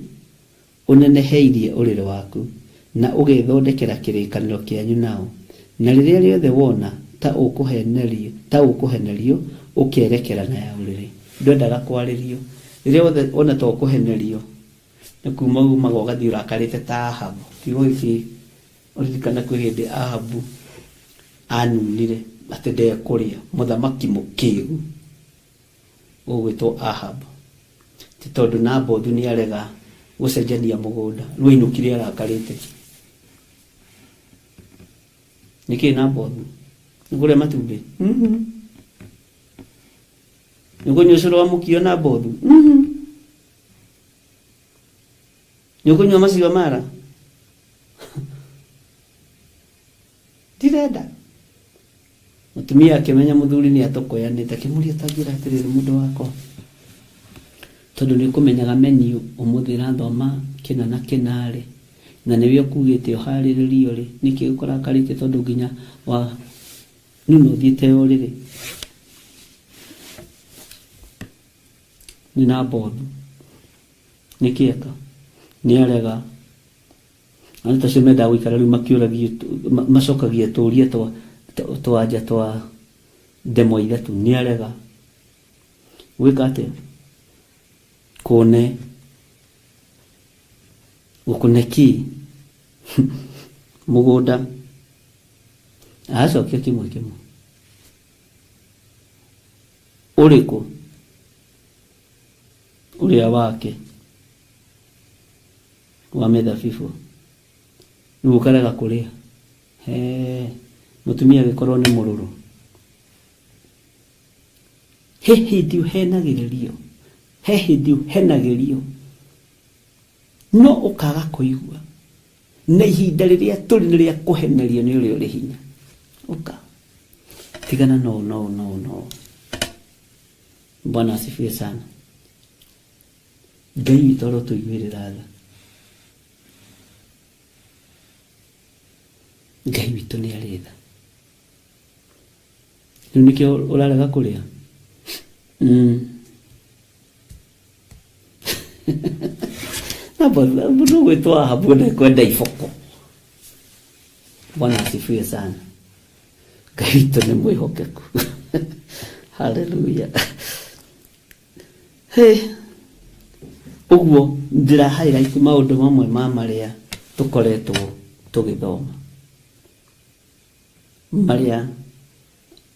ũneneheirie ũrĩrĩ waku, na ũgethondekera kĩrĩkanĩro kĩanyu nao. Na rĩrĩa rĩothe wona ta ũkũhenerio ũkerekera na ya ũrĩrĩ. Ndwendaga kwarĩrio. Rĩrĩa wothe wona ta ũkũhenerio, nĩ kuma umaga ũgathiĩ ũrakarĩte ta Ahabu. Kiugo gĩkĩ ũririkana kwĩ hĩndĩ Ahabu anunire atĩ ndekũrĩa, mũthamaki mũkĩgu ũgwĩtwo Ahabu. Ti tondũ Nabothu nĩ arega gũcenjania mũgũnda, rĩu ainũkire arakarĩte. Nĩkĩ Nabothu? Nĩ kũrĩa matumbĩ? Nĩ kũnyua ũcũrũ wa mũkio Nabothu? Nĩ ũkũnyua maciwa mara? Ndirenda. Mũtumia akĩmenya mũthuri nĩ atũkũyanĩte, akĩmũria ta njĩra atĩrĩrĩ mũndũ wakwa, tondũ nĩ ũkũmenyaga menu ũmũthĩ ĩrathoma kĩna na kĩna rĩ, na nĩwe ũkugĩte ũharĩrĩrio rĩ, nĩkĩ ũkũrakarĩte tondũ nginya wa nuna ũthiĩte ũrĩrĩ? Nĩ Nabothu. Nĩkĩ eka? Nĩ arega. Andũ ta acio mendaga gũikara rĩu makĩũragio, macokagia tũũria twa nja twa ndemwa ithatũ. Nĩ arega. Gwĩka atĩa? Kũne. Gũkũne kĩ mũgũnda? Acokia kĩmwe kĩmwe. Ũrĩkũ? Ũrĩa wake wa mĩthabibũ. Rĩu ũkarega kũrĩa. He mũtumia agĩkorwo nĩ mũrũrũ. He hĩndĩ ũhenagĩrĩrio, he hĩndĩ ũhenagĩrio, no ũkaga kũigua. Na ihinda rĩrĩa tũrĩ nĩ rĩa kũhenerio nĩ ũrĩa ũrĩ hinya. Ũka tigana no no no no. Bwana asifiwe sana. Ngai witũ arotũiguĩrĩra tha. Ngai witũ nĩ arĩ tha. Rĩu nĩkĩo ũrarega kũrĩa? Mũndũ ũgwĩtwo Ahabu ndekwenda iboko. Bwana asifiwe sana. Ngai witũ nĩ mwĩhokeku. Haleluya. Hey. Ũguo ndĩra highlight maũndũ mamwe ma marĩa tũkoretwo tũgĩthoma, marĩa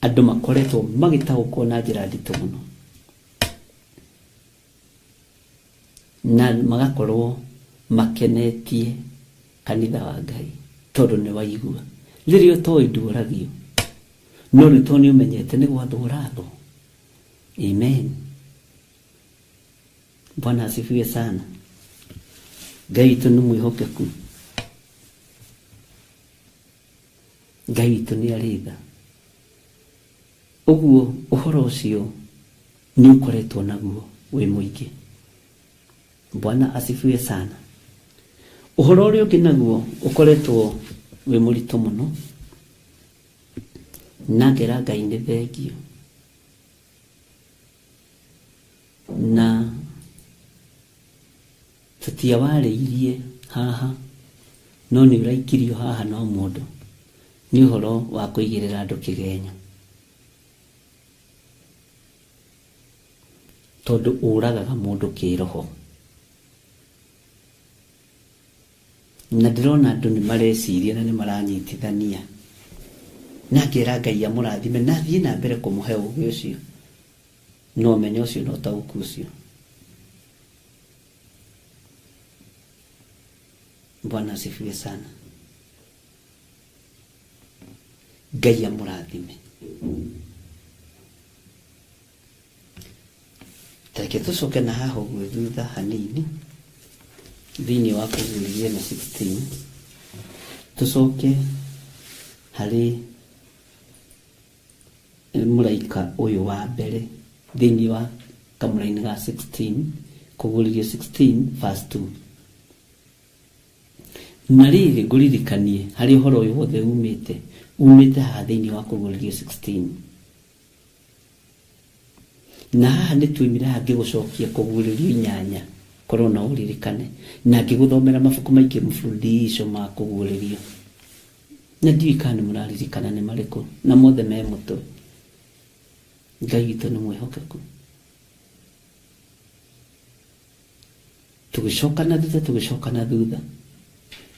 andũ makoretwo magĩtaũkwo na njĩra nditũ mũno, na magakorwo makenetie kanitha wa Ngai tondũ nĩ waigua. Rĩrĩa ũtoĩ nduoragio, no rĩu tondũ nĩ ũmenyete nĩ gwathwo ũrathwo. Amen. Bwana asifiwe sana. Ngai witũ nĩ mwĩhokeku. Ngai witũ nĩ arĩ tha. Ũguo ũhoro ũcio nĩ ũkoretwo naguo wĩ mũingĩ. Bwana asifiwe sana. Ũhoro ũrĩa ũngĩ naguo ũkoretwo wĩ mũritũ mũno, na ngera Ngai nĩ thengio, na tũtiawarĩirie haha, no nĩ ũraikirio haha no mũndũ, nĩ ũhoro wa kũigĩrĩra andũ kĩgenyo, tondũ ũragaga mũndũ kĩroho. Na ndĩrona andũ nĩ mareciria na nĩ maranyitithania, na ngera Ngai amũrathime na athiĩ na mbere kũmũhe ũũgĩ ũcio, na ũmenyo ũcio na ũtaũku ũcio. Bwana asifiwe sana. Ngai amũrathime. Tareke tũcoke na haha ũguo thutha hanini thĩinĩ wa kũguũrĩrio na 16, tũcoke harĩ mũraika ũyũ wa mbere thĩinĩ wa kamũraini ga 16, kũguũrĩrio 16 verse 2. Na rĩrĩ ngũririkanie harĩ ũhoro ũyũ wothe umĩte haha thĩinĩ wa kũguũrĩrio 16. Na haha nĩ tuoimire haha ngĩgũcokia kũguũrĩrio 8, korwo no ũririkane, na ngĩgũthomera mabuku maingĩ mfululizo ma kũguũrĩrio, na ndiũĩ kana nĩ mũraririkana nĩ marĩkũ, na mothe me mũtwe. Ngai witũ nĩ mwĩhokeku. Tũgĩcoka na thutha, tũgĩcoka na thutha,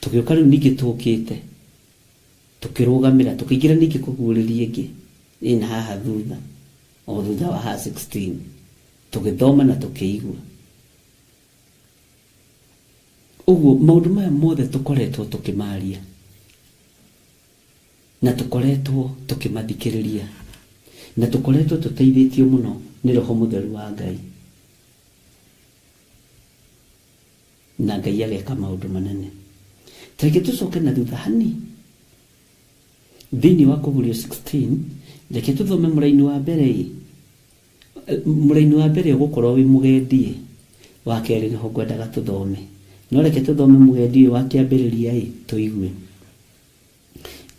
tũgĩũka rĩu ningĩ tũkĩte tũkĩrũgamĩra, tũkĩingĩra ningĩ kũguũrĩria ĩngĩ ĩna haha thutha, o thutha wa haha 16, tũgĩthoma na tũkĩigua. Ũguo maũndũ maya mothe tũkoretwo tũkĩmaria na tũkoretwo tũkĩmathikĩrĩria na tũkoretwo tũteithĩtio mũno nĩ Roho Mũtheru wa Ngai, na Ngai ageka maũndũ manene. Tareke tũcoke na thutha hani thĩinĩ wa kũguũrio 16, reke tũthome mũraini wa mbere. Mũraini wa mbere ũgũkorwo wĩ mũgendie, wa kerĩ nĩho ngwendaga tũthome, no reke tũthome mũgendi ũyũ wa kĩambĩrĩria ĩ tũigue.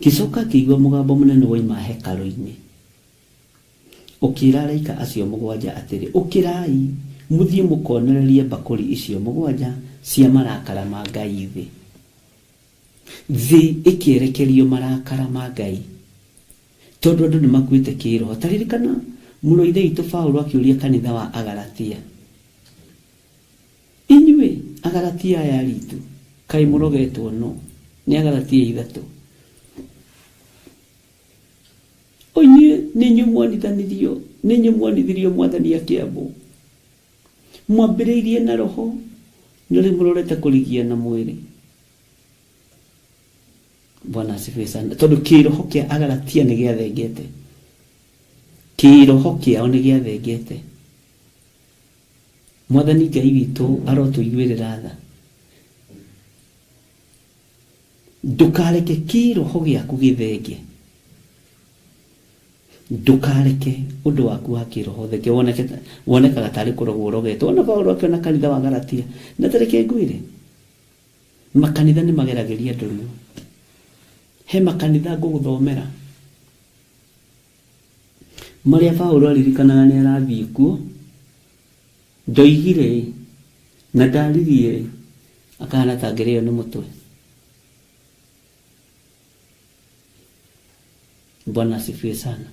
Ngĩcoka ngĩigua mũgambo mũnene woima hekarũ-inĩ ũkĩra araika acio mũgwanja atĩrĩ, ũkĩrai mũthiĩ mũkonererie mbakũri icio mũgwanja cia marakara ma Ngai thĩ. Thĩ ĩkĩerekerio marakara ma Ngai, tondũ andũ nĩ makuĩte kĩroho. Ta ririkana mũrũ wa Ithe witũ Paũlũ akĩũria kanitha wa Agalatia, inyuĩ Agalatia aya aritũ, Kaĩ mũrogetwo no nĩ Agalatia 3. Inyuĩ nĩ inyuĩ mwanithanĩrio, nĩ inyuĩ mwanithirio mwathani akĩambwo. Mwambĩrĩirie na roho, no rĩu mũrorete kũrigia na mwĩrĩ. Bwana asifiwe sana. Tondũ kĩroho kĩa Agalatia nĩ gĩathengete. Kĩroho kĩao nĩ gĩathengete. Mwathani Ngai witũ arotũiguĩrĩra tha. Ndũkareke kĩroho gĩaku gĩthenge. Ndũkareke ũndũ waku wa kĩroho ũthenge woneke wonekaga tarĩ kũrogwo ũrogetwo. Ona Paulo akĩona kanitha wa Galatia. Na tareke ngwĩre, makanitha nĩ mageragĩria andũ ruo. He makanitha ngũgũthomera marĩa Paulo aririkanaga nĩ arathiĩ kuo, ndoigire na ndaririe akahana ta angĩrĩo nĩ mũtwe. Bwana asifiwe sana.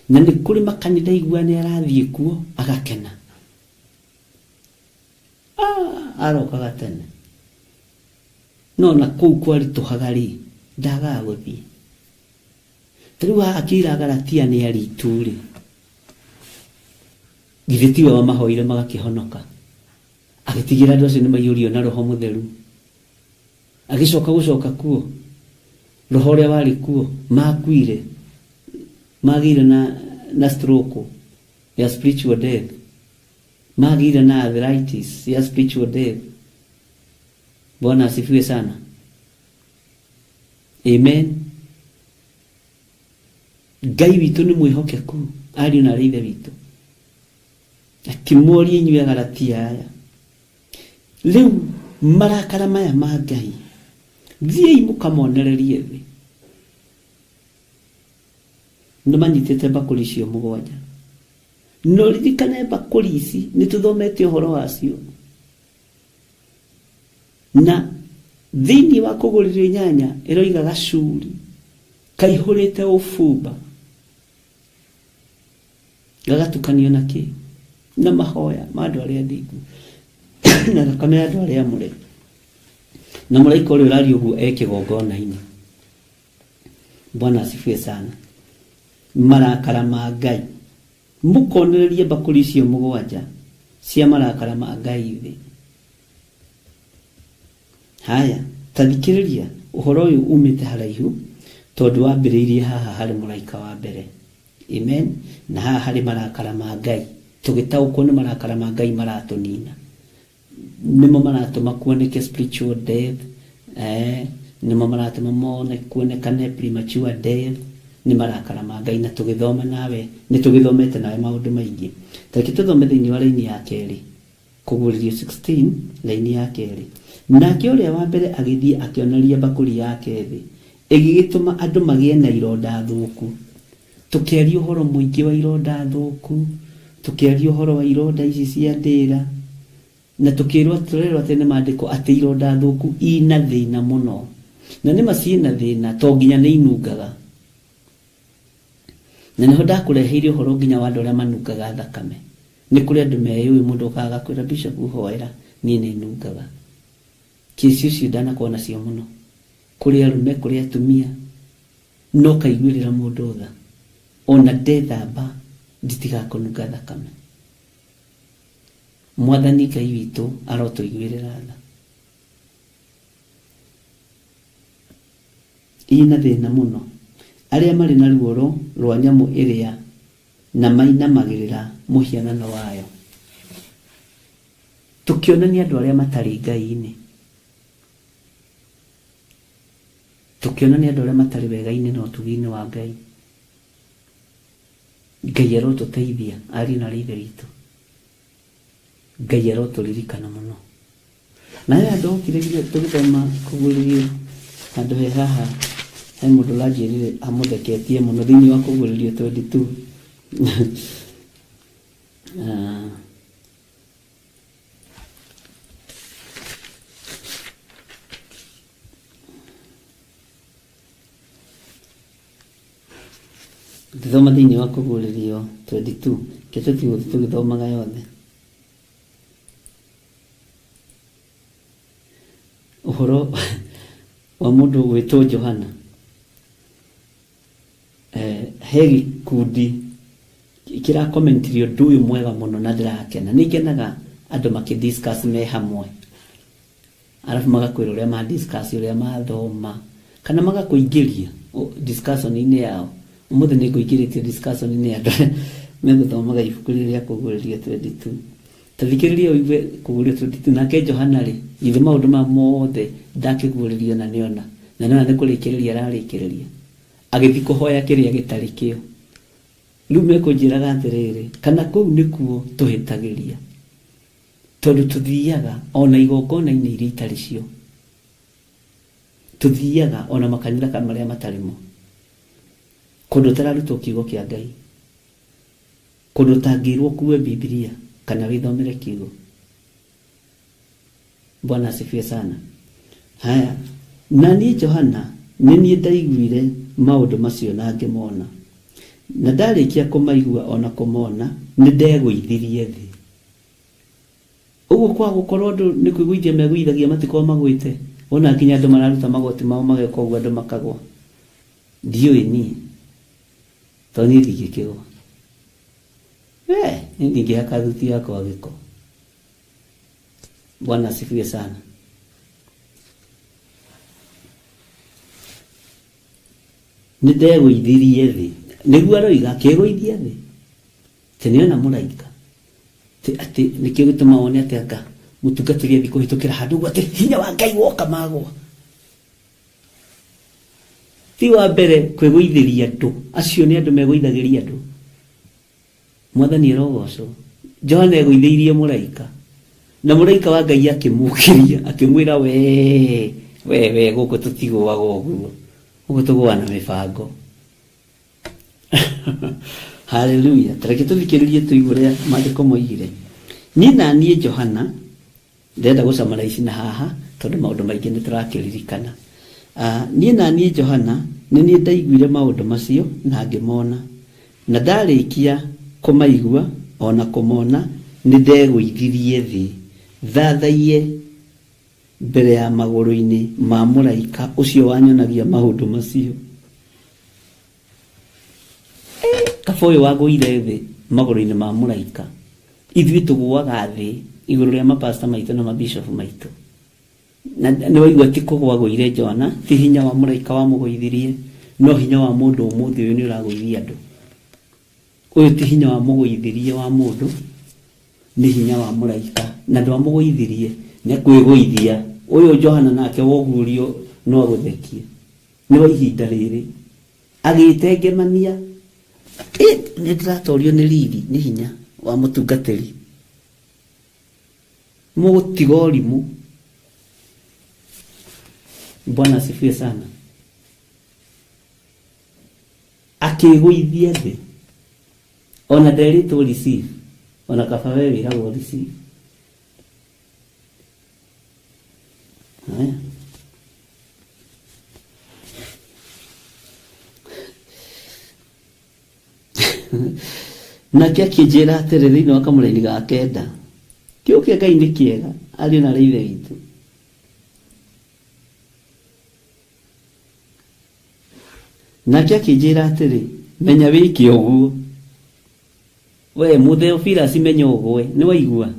Na nĩ kũrĩ makanitha igua nĩ arathiĩ kuo agakena. Arokaga tene. No na kũu kwaritũhaga rĩ, ndagaga gũthiĩ. Ta rĩu haha akĩira Galatia nĩ aritũ rĩ, githĩ tiwe wamahoire magakĩhonoka? Agĩtigĩra andũ acio nĩ maiyũrio na Roho Mũtheru. Agĩcoka gũcoka kuo, roho ũrĩa warĩ kuo, makuire, magĩire na stroke ya spiritual death, magĩire na arthritis ya spiritual death. Bwana asifiwe sana. Amen. Ngai witũ nĩ mwĩhokeku, ariũ na arĩ ithe witũ. Akĩmũria inyuĩ Agalatia aya, rĩu marakara maya ma Ngai, thiĩi mũkamonererie thĩ. Nĩ manyitĩte mbakũri icio mũgwanja. No ririkane mbakũri ici, nĩ tũthomete ũhoro wacio. Na thĩinĩ wa kũgũrĩrio inyanya ĩroiga gacuri kaihũrĩte ũbumba gagatukanio na kĩ? Na mahoya ma andũ arĩa athingu na thakame ya andũ arĩa amũre. Na mũraika ũrĩa ũraria ũguo e kĩgongona-inĩ. Bwana asifiwe sana. Marakara ma Ngai. Mũkonererie mbakũri icio mũgwanja cia marakara ma Ngai thĩ. Haya, ta thikĩrĩria ũhoro ũyũ umĩte haraihu tondũ wambĩrĩirie haha harĩ mũraika wa mbere. Amen. Na haha harĩ marakara ma Ngai. Tũgĩtaũkwo nĩ marakara ma Ngai maratũnina. Nĩmo maratũma kuoneke spiritual death, nĩmo maratũma mone kuonekane premature death, nĩ marakara ma Ngai. Na tũgĩthoma nawe, nĩ tũgĩthomete nawe maũndũ maingĩ. Ta reke tũthome thĩinĩ wa raini ya kerĩ. Kũguũrĩrio 16, raini ya kerĩ. Nake ũrĩa wa mbere agĩthiĩ akĩonereria mbakũri yake thĩ, ĩgĩgĩtũma andũ magĩe na ironda thũku. Tũkĩaria ũhoro mũingĩ wa ironda thũku, tũkĩaria ũhoro wa ironda ici cia ndĩra, na tũkĩrwo tũrerwo atĩ nĩ maandĩko atĩ ironda thũku ina thĩna mũno. Na nĩ ma ciĩna thĩna, to nginya nĩ inungaga. Na nĩho ndakũreheire ũhoro nginya wa andũ arĩa manungaga thakame. Nĩ kũrĩ andũ meyũĩ mũndũ okaga agakwĩra Bishop hoera niĩ nĩ nungaga. Kĩci ũcio ndanakorwo nacio mũno. Kũrĩ arũme, kũrĩ atumia, no kaiguĩrĩra mũndũ tha. Ona ndethamba nditigakũnunga thakame. Mwathani Ngai witũ arotũiguĩrĩra tha. Ina thĩna mũno. Arĩa marĩ na ruoro rwa nyamũ ĩrĩa na mainamagĩrĩra mũhianano wayo. Tũkĩonania andũ arĩa matarĩ Ngai-inĩ. Tũkĩonania andũ arĩa matarĩ wega-inĩ na ũtugi-inĩ wa Ngai. Ngai arotũteithia ariũ na arĩ ithe witũ. Ngai arotũririkana mũno. Na he handũ hokire tũgĩthoma kũguũrĩrio handũ he haha, he mũndũ ũranjĩrire amũtheketie mũno thĩinĩ wa kũguũrĩrio 22. Ngĩthoma thĩinĩ wa kũguũrĩrio 22, reke tũtige gũthiĩ tũgĩthomaga yothe. Ũhoro wa mũndũ ũgwĩtwo Johana. He gĩkundi kĩrakomentirie ũndũ ũyũ mwega mũno na ndĩrakena. Nĩ ngenaga andũ makĩdiscuss me hamwe. Arabu magakwĩra ũrĩa ma discuss, ũrĩa mathoma, kana magakũingĩria discussion-inĩ yao. Ũmũthĩ nĩ ngũingĩrĩtie discussion-inĩ ya andũ arĩa megũthomaga ibuku rĩrĩ rĩa Kũguũrĩrio 22. Ta thikĩrĩria ũigue Kũguũrĩrio 22. Nake Johana rĩ, githĩ maũndũ maya mothe ndakĩguũrĩrio na nĩona, na nĩona nĩ kũrĩkĩrĩria ararĩkĩrĩria. Agĩthiĩ kũhoya kĩrĩa gĩtarĩ kĩo. Rĩu mekũnjĩraga atĩrĩrĩ, kana kũu nĩkuo tũhĩtagĩria, tondũ tũthiaga ona igongona-inĩ iria itarĩ cio, tũthiaga ona makanitha marĩa matarĩ mo, kũndũ ũtararutwo kiugo kĩa Ngai, kũndũ ũtangĩrwo ũkue Bibilia kana wĩthomere kiugo. Bwana asifiwe sana. Haya, na niĩ Johana nĩ niĩ ndaiguire maũndũ macio na ngĩmona, na ndarĩkia kũmaigua ona kũmona nĩ ndegũithirie thĩ. Ũguo kwa gũkorwo andũ nĩ kwĩgũithia megũithagia matikorwo magwĩte, wona nginya andũ mararuta magoti mao mageka ũguo andũ makagwa. Ndiũĩ niĩ, tondũ niĩ ndingĩkĩgwa. Niĩ ndingĩhaka thuti yakwa gĩko. Bwana asifiwe sana. Nĩ ndegũithirie thĩ. Nĩguo aroiga akĩgũithia thĩ. Atĩ nĩona mũraika. Atĩ nĩkĩo gĩtũma wone atĩ anga mũtungatĩri athiĩ kũhĩtũkĩra handũ ũguo atĩ hinya wa Ngai woka magwa. Ti wa mbere kwĩgũithĩria andũ. Acio nĩ andũ megũithagĩria andũ. Mwathani arogocwo. Johana egũithĩirie mũraika. Na mũraika wa Ngai akĩmũkĩria, akĩmwĩra we, we, we, gũkũ tũtigũaga ũguo. Gũkũ tũgũaga na mĩbango. Hallelujah. Tareke tũthikĩrĩrie tũigue ũrĩa maandĩko moigire. Niĩ na niĩ Johana, ndĩrenda gũcamara ici na haha, tondũ maũndũ maingĩ nĩ tũrakĩririkana. Niĩ na niĩ Johana, nĩ niĩ ndaiguire maũndũ macio na ngĩmona. Na ndarĩkia kũmaigua ona kũmona, nĩ ndegũithirie thĩ thathaiye mbere ya magũrũ-inĩ ma mũraika ũcio wanyonagia maũndũ macio. Kaba ũyũ wagũire thĩ magũrũ-inĩ ma mũraika. Ithuĩ tũgũaga thĩ igũrũ rĩa mapasta maitũ na mabishopu maitũ. Na nĩ waigua ti kũgũa gũire Johana, ti hinya wa mũraika wamũgũithirie, no hinya wa mũndũ ũmũthĩ ũyũ nĩ ũragũithia andũ. Ũyũ ti hinya wa mũgũithirie wa mũndũ, nĩ hinya wa mũraika. Na ndwamũgũithirie, nĩ kwĩgũithia. Ũyũ Johana nake wogurio no agũthekie. Nĩ wa ihinda rĩrĩ. Agĩtengemania. Nĩ ndĩratorio nĩ riri, nĩ hinya wa mũtungatĩri. Mũgũtiga ũrimũ. Bwana asifiwe sana. Akĩgũithia thĩ. Ona nderĩtwo receive. Ona kaba we wĩragwo receive. Haya. Nake akĩnjĩra atĩrĩ thĩinĩ wa kamũraini ga kenda, kĩo kĩa Ngai nĩ kĩega, ariũ na aarĩ a Ithe witũ. Nake akĩnjĩra atĩrĩ, menya wĩke ũguo. We Mũtheofilasi menya ũgwe, nĩ waigua?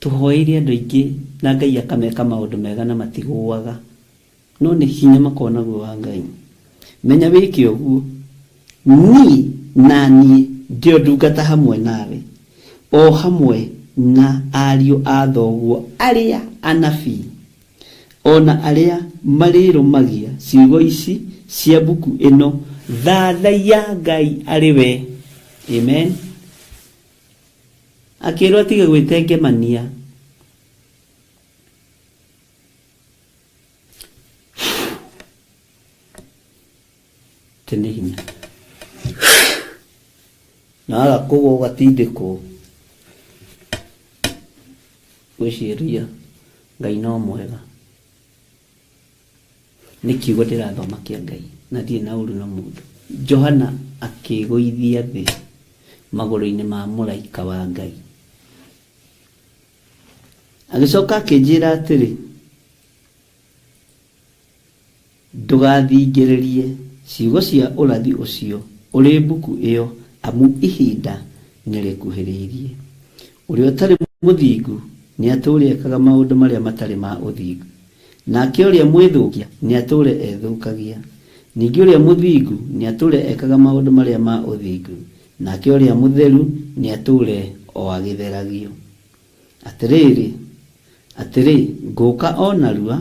Tũhoeire andũ aingĩ na Ngai akameka maũndũ mega na matigũaga. No nĩ hinya makoragwo naguo wa Ngai. Menya wĩke ũguo. Niĩ na niĩ ndĩ o ndungata hamwe nawe, o hamwe na ariũ a thoguo arĩa anabii, o na arĩa marĩrũmagia ciugo ici cia mbuku ĩno, thathaiya Ngai arĩ we. Amen. Akĩrwo atige gwĩtengemania. Tene hinya. Na waga kũgwa ũgatindĩkwo. Gwĩciria Ngai no mwega. Nĩ kiugo ndĩrathoma kĩa Ngai na ndirĩ na ũru na mũndũ. Johana akĩgũithia thĩ magũrũ-inĩ ma mũraika wa Ngai. Agĩcoka akĩnjĩra atĩrĩ, ndũgathingĩrĩrie ciugo cia ũrathi ũcio ũrĩ mbuku ĩyo, amu ihinda nĩrĩkuhĩrĩirie. Ũrĩa ũtarĩ mũthingu nĩatũũre ekaga maũndũ marĩa matarĩ ma ũthingu, nake ũrĩa mwĩthũkia nĩatũũre ethũkagia. Ningĩ ũrĩa mũthingu nĩatũũre ekaga maũndũ marĩa ma ũthingu, nake ũrĩa mũtheru nĩatũũre o agĩtheragio. Atĩrĩrĩ, atĩrĩ, ngũũka o narua,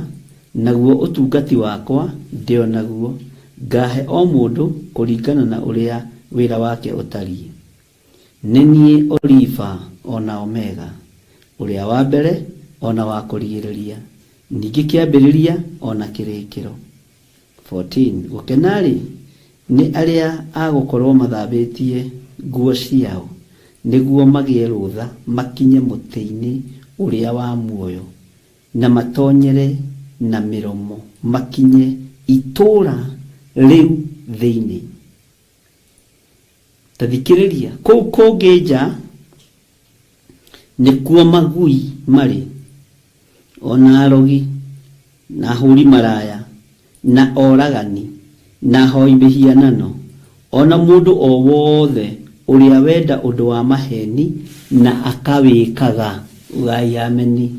naguo ũtungati wakwa ndĩ o naguo, ngahe o mũndũ kũringana na ũrĩa wĩra wake ũtariĩ. Nĩ niĩ Olifa o na Omega, ũrĩa wa mbere o na wa kũrigĩrĩria, ningĩ kĩambĩrĩria o na kĩrĩkĩro. 14 Gũkena-rĩ, nĩ arĩa a gũkorwo mathambĩtie nguo ciao, nĩguo magĩe rũtha makinye mũtĩ-inĩ ũrĩa wa muoyo, na matonyere na mĩromo makinye itũũra rĩu thĩinĩ. Ta thikĩrĩria, kũu kũngĩ nja nĩkuo magui marĩ, o na arogi, na ahũri maraya, na oragani, na ahoi mĩhianano, o na mũndũ o wothe ũrĩa wenda ũndũ wa maheni na akawĩkaga. Ugai ameni.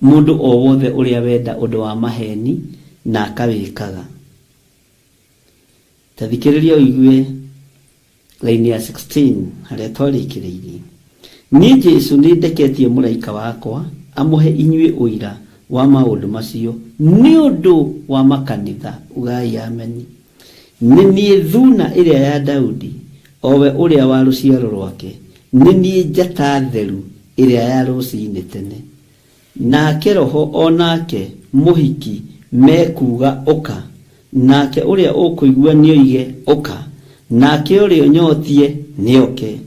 Mũndũ o wothe ũrĩa wenda ũndũ wa maheni na akawĩkaga. Ta thikĩrĩria ũigue raini ya 16 harĩa twarĩkĩrĩirie. Niĩ Jesũ nĩndeketie mũraika wakwa amũhe inyuĩ ũira wa maũndũ macio nĩ ũndũ wa makanitha. Ugai ameni. Nĩ niĩ thuna ĩrĩa ya Daudi, o we ũrĩa wa rũciaro rwake, nĩ niĩ njata theru ĩrĩa ya rũcinĩ tene. Nake Roho o nake mũhiki mekuuga ũka, nake ũrĩa ũkũigua nĩoige ũka, nake ũrĩa ũnyotie nĩoke,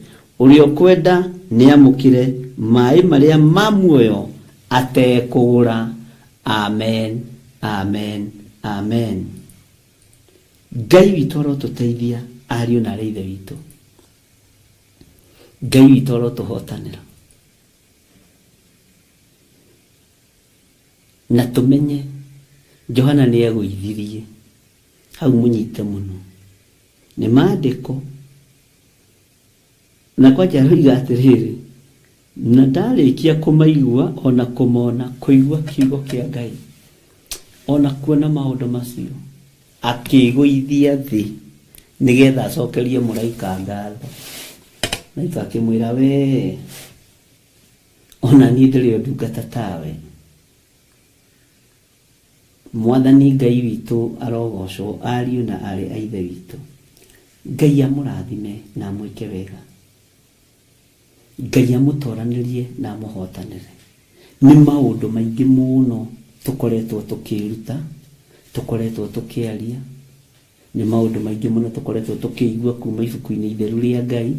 ũrĩa ũkwenda nĩamũkĩre maĩ marĩa ma muoyo atekũgũra. Amen, amen, amen. Ngai witũ arotũteithia ariũ na arĩ ithe witũ. Ngai witũ arotũhotanĩra. Na tũmenye Johana nĩ egũithirie hau, mũnyite mũno nĩ maandĩko. Na kwanja aroiga atĩrĩrĩ, na ndarĩkia kũmaigua ona kũmona, kũigua kiugo kĩa Ngai ona kuona maũndũ macio, akĩgũithia thĩ nĩgetha acokerie mũraika ngatho. Mũraika akĩmwĩra, wee ona niĩ ndĩrĩ o ndungata tawe. Mwathani Ngai witũ arogocwo, ariũ na aarĩ a Ithe witũ. Ngai amũrathime na amwĩke wega. Ngai amũtoranĩrie na amũhotanĩre. Nĩ maũndũ maingĩ mũno tũkoretwo tũkĩruta, tũkoretwo tũkĩaria, nĩ maũndũ maingĩ mũno tũkoretwo tũkĩigua kuma ibuku-inĩ itheru rĩa Ngai,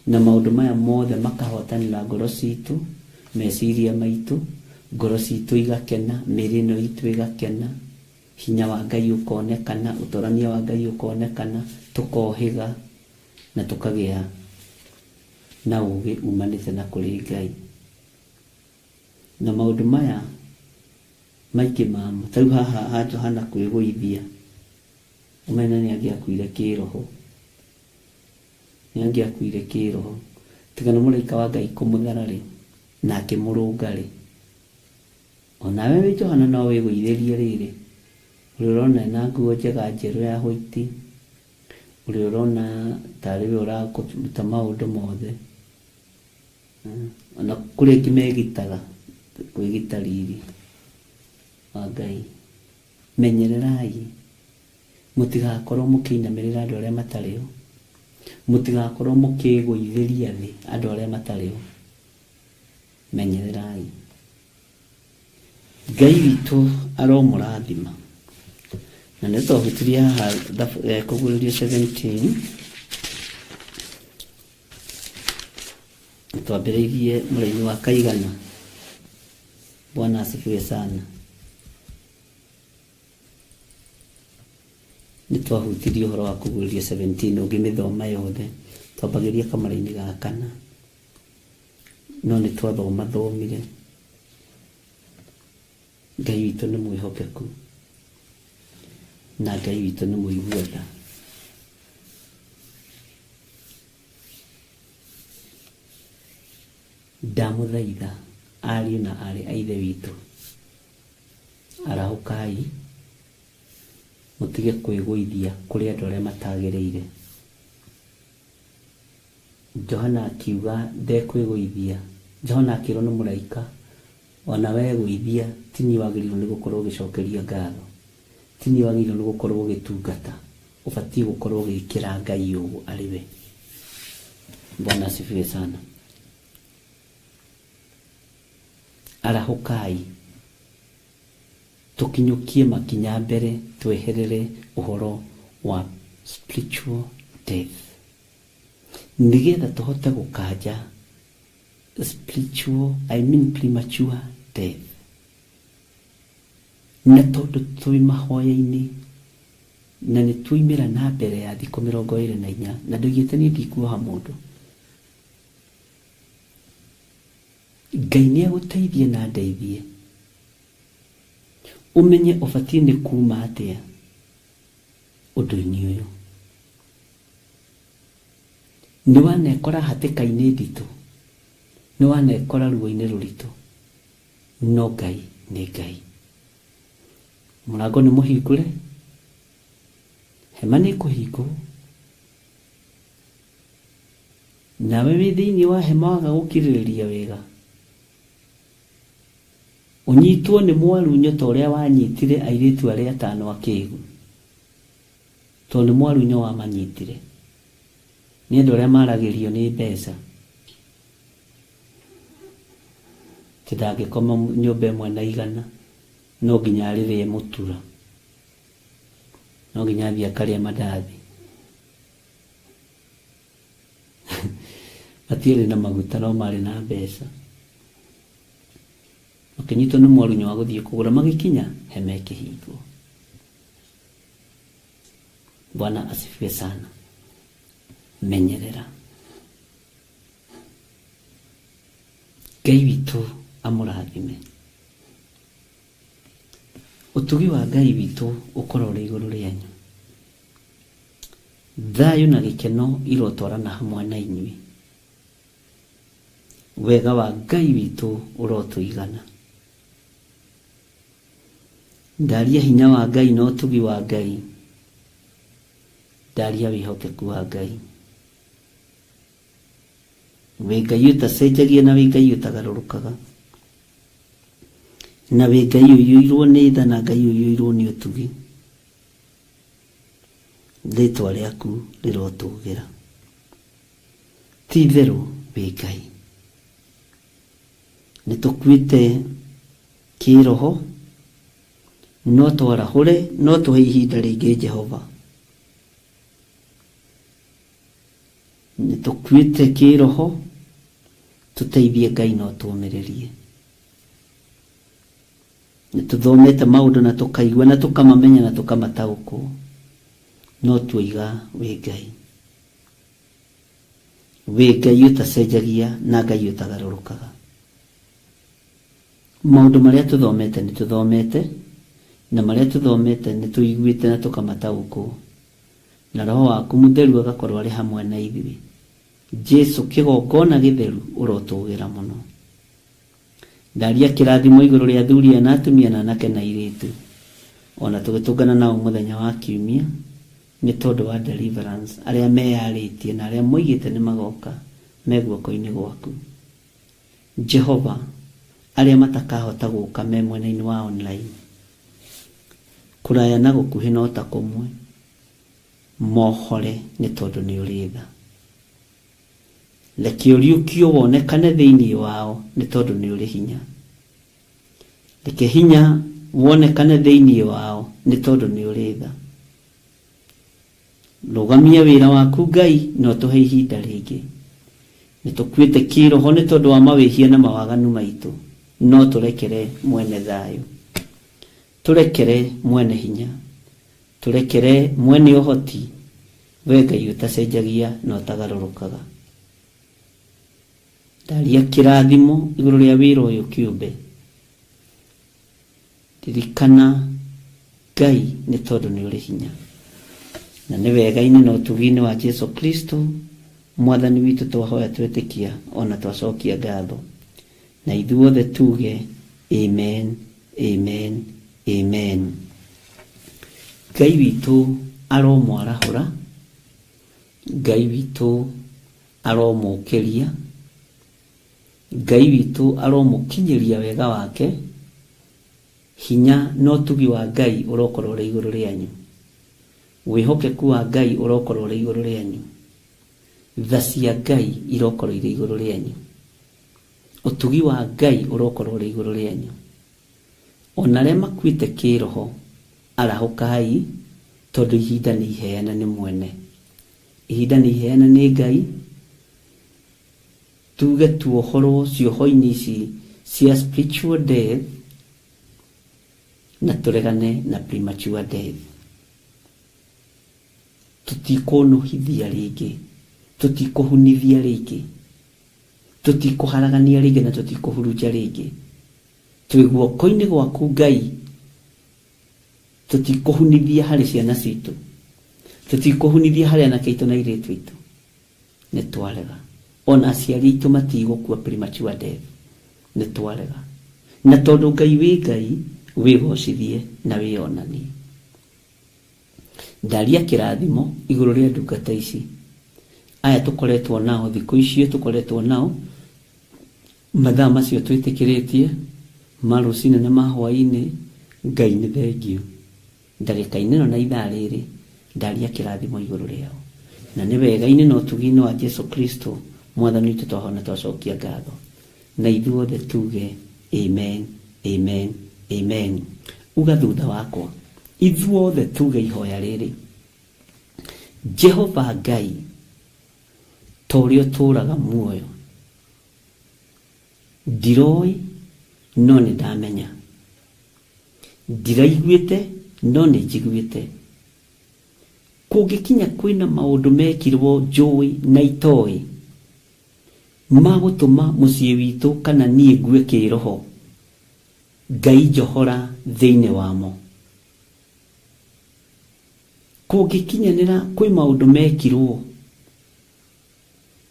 na maũndũ maya mothe makahotanĩra ngoro citũ, meciria maitũ, ngoro citũ igakena, mĩĩrĩ ĩno itũ ĩgakena, hinya wa Ngai ũkonekana, ũtorania wa Ngai ũkonekana, tũkohĩga na tũkagĩa na ũgĩ umanĩte na kũrĩ Ngai. Na maũndũ maya maingĩ mamo, ta rĩu haha ha Johana kwĩgũithia, ũmene nĩ angĩakuire kĩroho, nĩ angĩakuire kĩroho, tiga nĩ mũraika wa Ngai kũmũthara-rĩ, na akĩmũrũnga-rĩ. Onawe wĩ Johana no wĩgũithĩrie rĩrĩ, ũrĩa ũrona ena nguo njega njerũ ya white, ũrĩa ũrona tarĩ we ũrakũruta maũndũ mothe, ona kũrĩ angĩ megitaga kwĩgita riri wa Ngai. Menyererai mũtigakorwo mũkĩinamĩrĩra andũ arĩa matarĩ ho, mũtigakorwo mũkĩgũithĩria thĩ andũ arĩa matarĩ ho. Menyererai. Ngai witũ aromũrathima. Na nĩ twahutirie haha kũguũrĩrio 17, twambĩrĩirie mũraini wa kaigana. Bwana asifiwe sana. Nĩ twahutirie ũhoro wa kũguũrĩrio 17, ũngĩmĩthoma yothe twambagĩria kamũraini ga kana. No nĩ twathomathomire. Ngai witũ nĩ mwĩhokeku na Ngai witũ nĩ mũigua tha. Ndamũthaitha ariũ na aarĩ a Ithe witũ, arahũkai mũtige kwĩgũithia kũrĩ andũ arĩa matagĩrĩire. Johana akiuga ndekwĩgũithia. Johana akĩrwo nĩ mũraika, ona wegũithia ti niĩ wagĩrĩirwo nĩ gũkorwo ũgĩcokeria ngatho, ti niĩ wagĩrĩirwo nĩ gũkorwo ũgĩtungata, ũbatiĩ gũkorwo ũgĩkĩra Ngai ũũ arĩ we. Bwana asifiwe sana. Arahũkai tũkinyũkie makinya mbere tweherere ũhoro wa spiritual death nĩgetha tũhote gũkanja spiritual, I mean premature death. Na tondũ twĩ mahoya-inĩ na nĩ tuoimĩra na mbere ya thikũ 24 na ndoigĩte niĩ ndikuoha mũndũ, Ngai nĩ agũteithie na ndeithie ũmenye ũbatiĩ nĩ kuma atĩa ũndũ-inĩ ũyũ. Nĩ wanekora hatĩka-inĩ nditũ, nĩ wanekora ruo-inĩ rũritũ, no Ngai nĩ Ngai. Mũrango nĩ mũhingũre, hema nĩ ĩkũhingwo, nawe wĩ thĩinĩ wa hema waga gũkirĩrĩria wega, ũnyitwo nĩ mwarunyo ta ũrĩa wanyitire airĩtu arĩa atano akĩgu. Tondũ nĩ mwarunyo wamanyitire. Nĩ andũ arĩa maragĩrio nĩ mbeca. Atĩ ndangĩkoma nyũmba ĩmwe na igana, no nginya arĩrĩe mũtura. No nginya athiĩ akarĩe mandathi. Matiarĩ na maguta no marĩ na mbeca. Makĩnyitwo nĩ mwarunyo wa gũthiĩ kũgũra, magĩkinya hema ĩkĩhingwo. Bwana asifiwe sana. Menyerera. Ngai witũ amũrathime. Ũtugi wa Ngai witũ ũkorwo ũrĩ igũrũ rĩanyu. Thayũ na gĩkeno irotwarana hamwe na inyuĩ. Wega wa Ngai witũ ũrotũigana. Ndaria hinya wa Ngai na ũtugi wa Ngai. Ndaria wĩhokeku wa Ngai. Wĩ Ngai ũtacenjagia na wĩ Ngai ũtagarũrũkaga. Na wĩ Ngai ũiyũirwo nĩ tha na Ngai ũiyũirwo nĩ ũtugi. Rĩtwa rĩaku rĩrotũgĩra. Ti itherũ wĩ Ngai. Nĩ tũkuĩte kĩroho, no twarahũre, no tũhe ihinda rĩngĩ Jehova. Nĩ tũkuĩte kĩroho, tũteithie Ngai no tũmĩrĩrie. Nĩ tũthomete maũndũ na tũkaigua na tũkamamenya na tũkamataũkwo, no tuoiga wĩ Ngai. Wĩ Ngai ũtacenjagia na Ngai ũtagarũrũkaga. Maũndũ marĩa tũthomete nĩ tũthomete, na marĩa tũthomete nĩ tũiguĩte na tũkamataũkwo, na Roho waku Mũtheru agakorwo arĩ hamwe na ithuĩ. Jesu kĩgongona gĩtheru ũrotũgĩra mũno. Ndaria kĩrathimo igũrũ rĩa athuri aya na atumia na anake na airĩtu, o na tũgĩtũngana nao mũthenya wa kiumia nĩ tondũ wa deliverance, arĩa meyarĩtie na arĩa moigĩte nĩ magoka me guoko-inĩ gwaku. Jehova, arĩa matakahota gũka me mwena-inĩ wa online, kũraya na gũkuhĩ no ta kũmwe, mohore nĩ tondũ nĩ ũrĩ tha. Reke ũriũkio wonekane thĩinĩ wao nĩ tondũ nĩ ũrĩ hinya. Reke hinya wonekane thĩinĩ wao nĩ tondũ nĩ ũrĩ tha. Rũgamia wĩra waku Ngai na ũtũhe ihinda rĩngĩ. Nĩ tũkuĩte kĩroho nĩ tondũ wa mawĩhia na mawaganu maitũ, no tũrekere mwene thayũ. Tũrekere mwene hinya. Tũrekere mwene ũhoti, we Ngai ũtacenjagia na ũtagarũrũkaga. Ndaria kĩrathimo igũrũ rĩa wĩra ũyũ kĩũmbe. Ririkana Ngai nĩ tondũ nĩ ũrĩ hinya. Na nĩ wega-inĩ na ũtugi-inĩ wa Jesu Kristo mwathani witũ twahoya twetĩkia ona twacokia ngatho. Na ithuothe tuge amen, amen, amen. Ngai witũ aromwarahũra, Ngai witũ aromũkĩria, Ngai witũ aromũkinyĩria wega wake, hinya na ũtugi wa Ngai ũrokorwo ũrĩ igũrũ rĩanyu. Wĩhokeku wa Ngai ũrokorwo ũrĩ igũrũ rĩanyu. Tha cia Ngai irokorwo irĩ igũrũ rĩanyu. Ũtugi wa Ngai ũrokorwo ũrĩ igũrũ rĩanyu. Ona arĩa makuĩte kĩroho arahũkai, tondũ ihinda nĩ iheana nĩ mwene. Ihinda nĩ iheana nĩ Ngai. Tuge tuohorwo cioho-inĩ ici cia spiritual death na tũregane na premature death. Tũtikũnũhithia rĩngĩ, tũtikũhunithia rĩngĩ, tũtikũharagania rĩngĩ na tũtikũhurunja rĩngĩ. Twĩ guoko-inĩ gwaku Ngai, tũtikũhunithia harĩ ciana citũ, tũtikũhunithia harĩ anake aitũ na airĩtu aitũ. Nĩ twarega. Ona aciari aitũ matigũkua premature death. Nĩ twarega. Na tondũ Ngai wĩ Ngai, wĩgocithie na wĩonanie. Ndaria kĩrathimo igũrũ rĩa ndungata ici. Aya tũkoretwo nao thikũ icio tũkoretwo nao mathaa macio twĩtĩkĩrĩtie ma rũcinĩ na ma hwaĩ-inĩ. Ngai nĩ thengio. Ndagĩka-inĩ ĩno na ithaa rĩrĩ ndaria kĩrathimo igũrũ rĩao. Na nĩ wega-inĩ na ũtugi-inĩ wa Jesu Kristo mwathani witũ twahona twacokia ngatho. Na ithuothe tuge amen, amen, amen. Uga thutha wakwa. Ithuothe tuge ihoya rĩrĩ. Jehova Ngai, ta ũrĩa ũtũũraga muoyo, ndiroĩ no nĩ ndamenya, ndiraiguĩte no nĩ njiguĩte. Kũngĩkinya kwĩna maũndũ mekirwo njũĩ na itoĩ ma gũtũma mũciĩ witũ kana niĩ ngue kĩroho, Ngai njohora thĩinĩ wamo. Kũngĩkinyanĩra kwĩ maũndũ mekirwo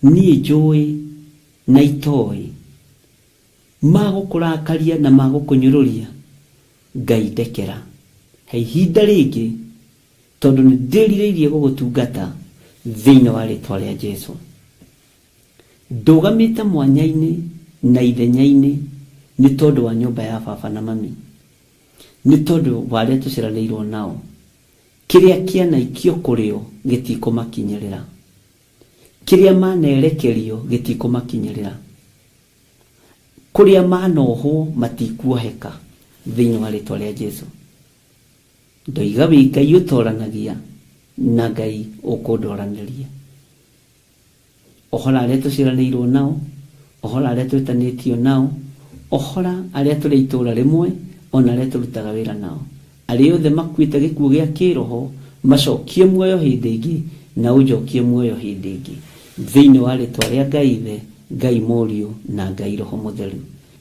niĩ njũĩ na itoĩ ma gũkũrakaria na ma gũkũnyũrũria, Ngai ndekera. He ihinda rĩngĩ tondũ nĩ ndĩrirĩirie gũgũtungata thĩinĩ wa rĩtwa rĩa Jesu. Ndũgamĩte mwanya-inĩ na ithenya-inĩ nĩ tondũ wa nyũmba ya baba na mami, nĩ tondũ wa arĩa tũciaranĩirwo nao. Kĩrĩa kĩanaikio kũrĩo gĩtikũmakinyĩrĩra, kĩrĩa manerekerio gĩtikũmakinyĩrĩra, kũrĩa manohwo matikuoheka thĩinĩ wa rĩtwa rĩa Jesu. Ndoiga wĩ Ngai ũtoranagia na Ngai ũkũndoranĩria. Ohora arĩa tũciaranĩirwo nao, ohora arĩa twĩtanĩtio nao, ohora arĩa tũrĩ itũũra rĩmwe, ona arĩa tũrutaga wĩra nao. Arĩa othe makuĩte gĩkuũ gĩa kĩroho macokie muoyo hĩndĩ ĩngĩ na ũnjokie muoyo hĩndĩ ĩngĩ. Thĩinĩ wa rĩtwa rĩa Ngai Ithe, Ngai Mũriũ na Ngai Roho Mũtheru.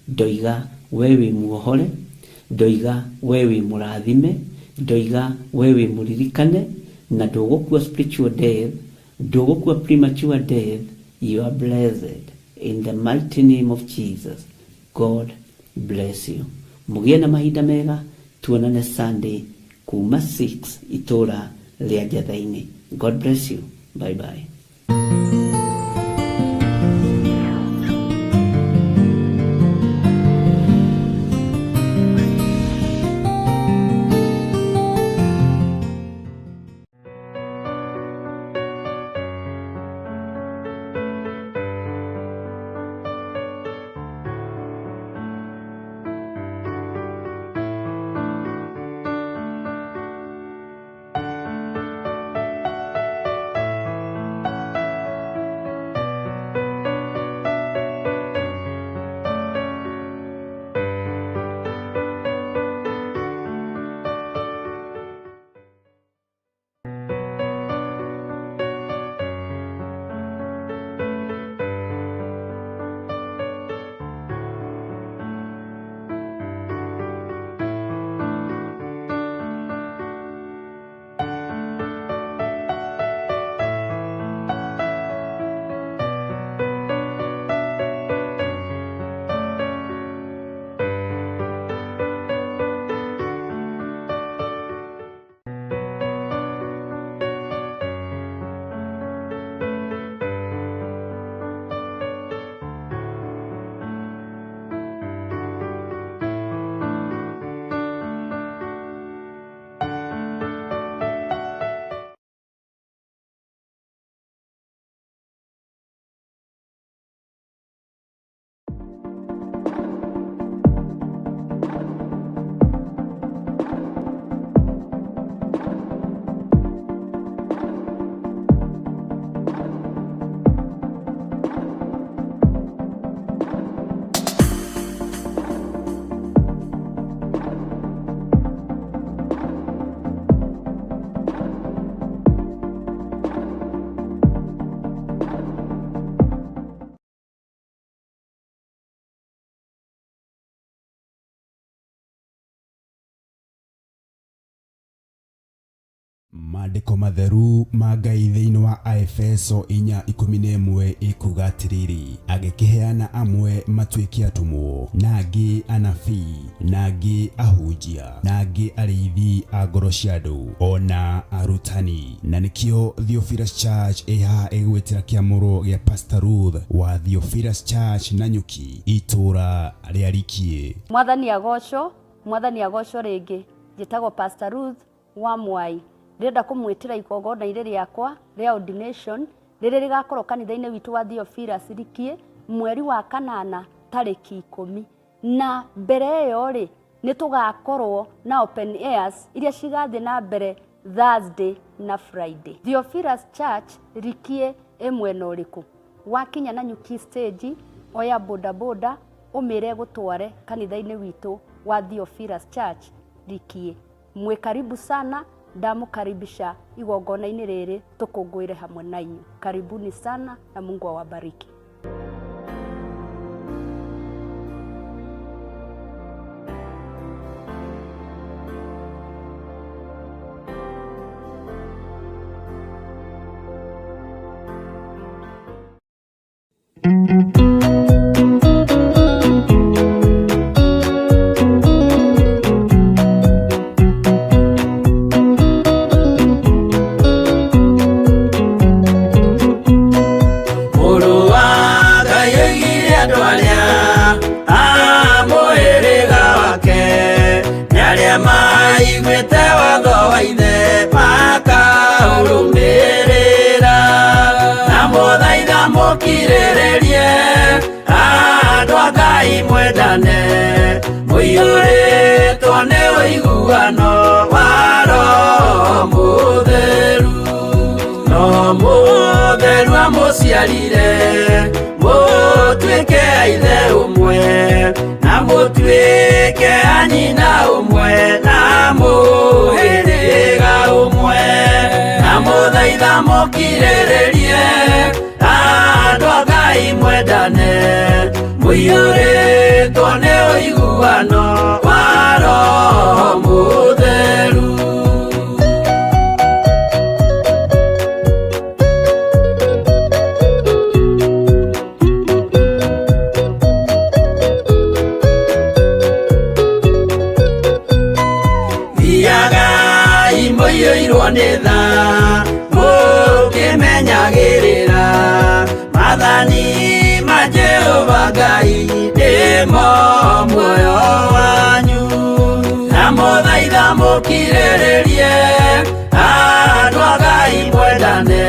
Ndoiga we wĩ muohore, ndoiga we wĩ mũrathime, ndoiga we wĩ mũririkane, na ndũgũkua spiritual death, ndũgũkua premature death. You are blessed in the mighty name of Jesus. God bless you. Mũgĩe na mahinda mega, tuonane Sunday kuma 6 itũũra rĩa Njatha-inĩ. God bless you. Bye bye. Maandĩko matheru ma Ngai thĩinĩ wa Aefeso 4:11 ĩkuga atĩrĩrĩ, agĩkĩheana amwe matuĩke atũmwo, na angĩ anabii, na angĩ ahunjia, na angĩ arĩithi a ngoro cia andũ, o na arutani. Na nĩkĩo Theophilus Church ĩ haha ĩgwĩtĩra kĩamũro gĩa Pastor Ruth wa Theophilus Church Nanyuki, itũũra rĩa Rikiĩ. Mwathani agocwo, Mwathani agocwo rĩngĩ. Njĩtagwo Pastor Ruth wa Mwai. Ndĩrenda kũmwĩtĩra igongona-inĩ rĩakwa rĩa ordination rĩrĩa rĩgakorwo kanitha-inĩ witũ wa Theophilus Rikiĩ mweri wa kanana tarĩki 10. Na mbere ĩyo rĩ, nĩ tũgakorwo na open airs iria cigathiĩ na mbere Thursday na Friday. Theophilus Church Rikiĩ ĩ mwena ũrĩkũ? Wakinya Nanyuki stage, oya bodaboda ũmĩre ĩgũtware kanitha-inĩ witũ wa Theophilus Church Rikiĩ. Mwĩ karibu sana, ndamũkaribisha igongona-inĩ rĩrĩ tũkũngũĩre hamwe na inyuĩ. Karibuni sana na Mungu awabariki. Mũrũ wa Ngai oigire andũ arĩa a mũhĩrĩga wake nĩ arĩa maiguĩte watho wa ithe makaũrũmĩrĩra na mũthaitha mũkirĩrĩrie andũ a Ngai mwendane mũiyũrĩtwo nĩ ũiguano wa Roho Mũtheru. No mũtheru amũciarire mũtuĩke a ithe ũmwe na mũtuĩke a nyina ũmwe na mũhĩrĩga ũmwe na mũthaitha mũkirĩrĩrie andũ a Ngai mwendane mũiyũrĩtwo nĩ ũiguano wa Roho Mũtheru. Thiagai mũiyũirwo nĩ tha mũkĩmenyagĩrĩra maathani ma Jehova Ngai nĩmo muoyo wanyu na mũthaitha mũkirĩrĩrie andũ a Ngai mwendane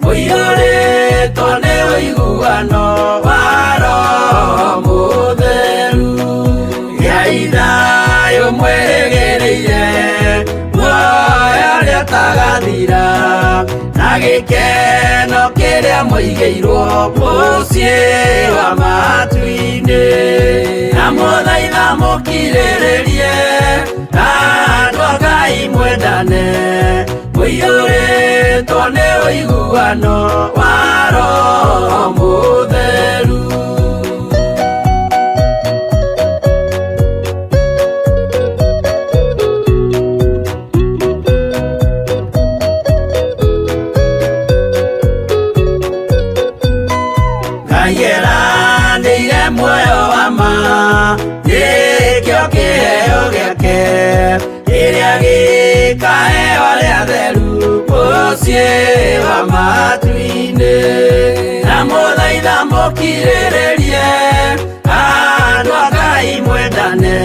mũiyũrĩtwo nĩ ũiguano wa Roho Mũtheru. Gĩai thayũ mwĩrĩgĩrĩire muoyo ũrĩa ũtagathira na gĩkeno kĩrĩa mũigĩirwo mũciĩ wa matu-inĩ na mũthaitha mũkirĩrĩrie andũ a Ngai mwendane mũiyũrĩtwo nĩ ũiguano wa Roho Mũtheru. Ngai eranĩire muoyo wa ma nĩkĩo kĩheo gĩake kĩrĩa gĩkaheo arĩa atheru mũciĩ wa matu-inĩ na mũthaitha mũkirĩrĩrie andũ a Ngai mwendane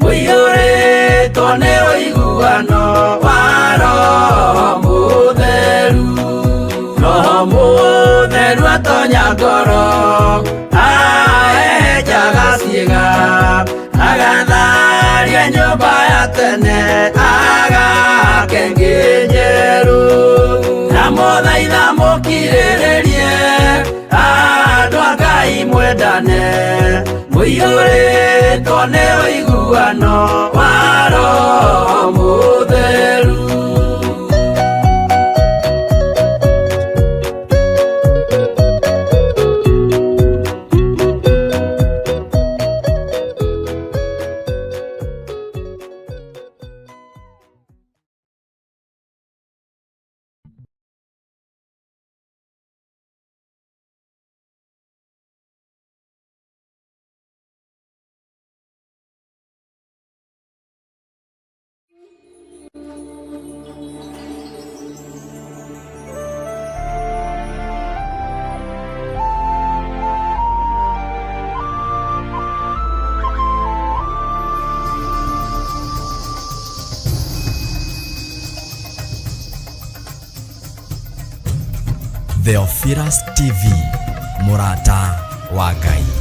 mũiyũrĩtwo nĩ ũiguano wa Roho Mũtheru. Roho Mũtheru atonya ngoro ahehenjaga ciĩga agatharia nyũmba ya tene agake ĩngĩ njerũ na mũthaitha mũkirĩrĩrie andũ a Ngai mwendane mũiyũrĩtwo nĩ ũiguano wa Roho Mũtheru. Theophilus TV, mũrata wa Ngai.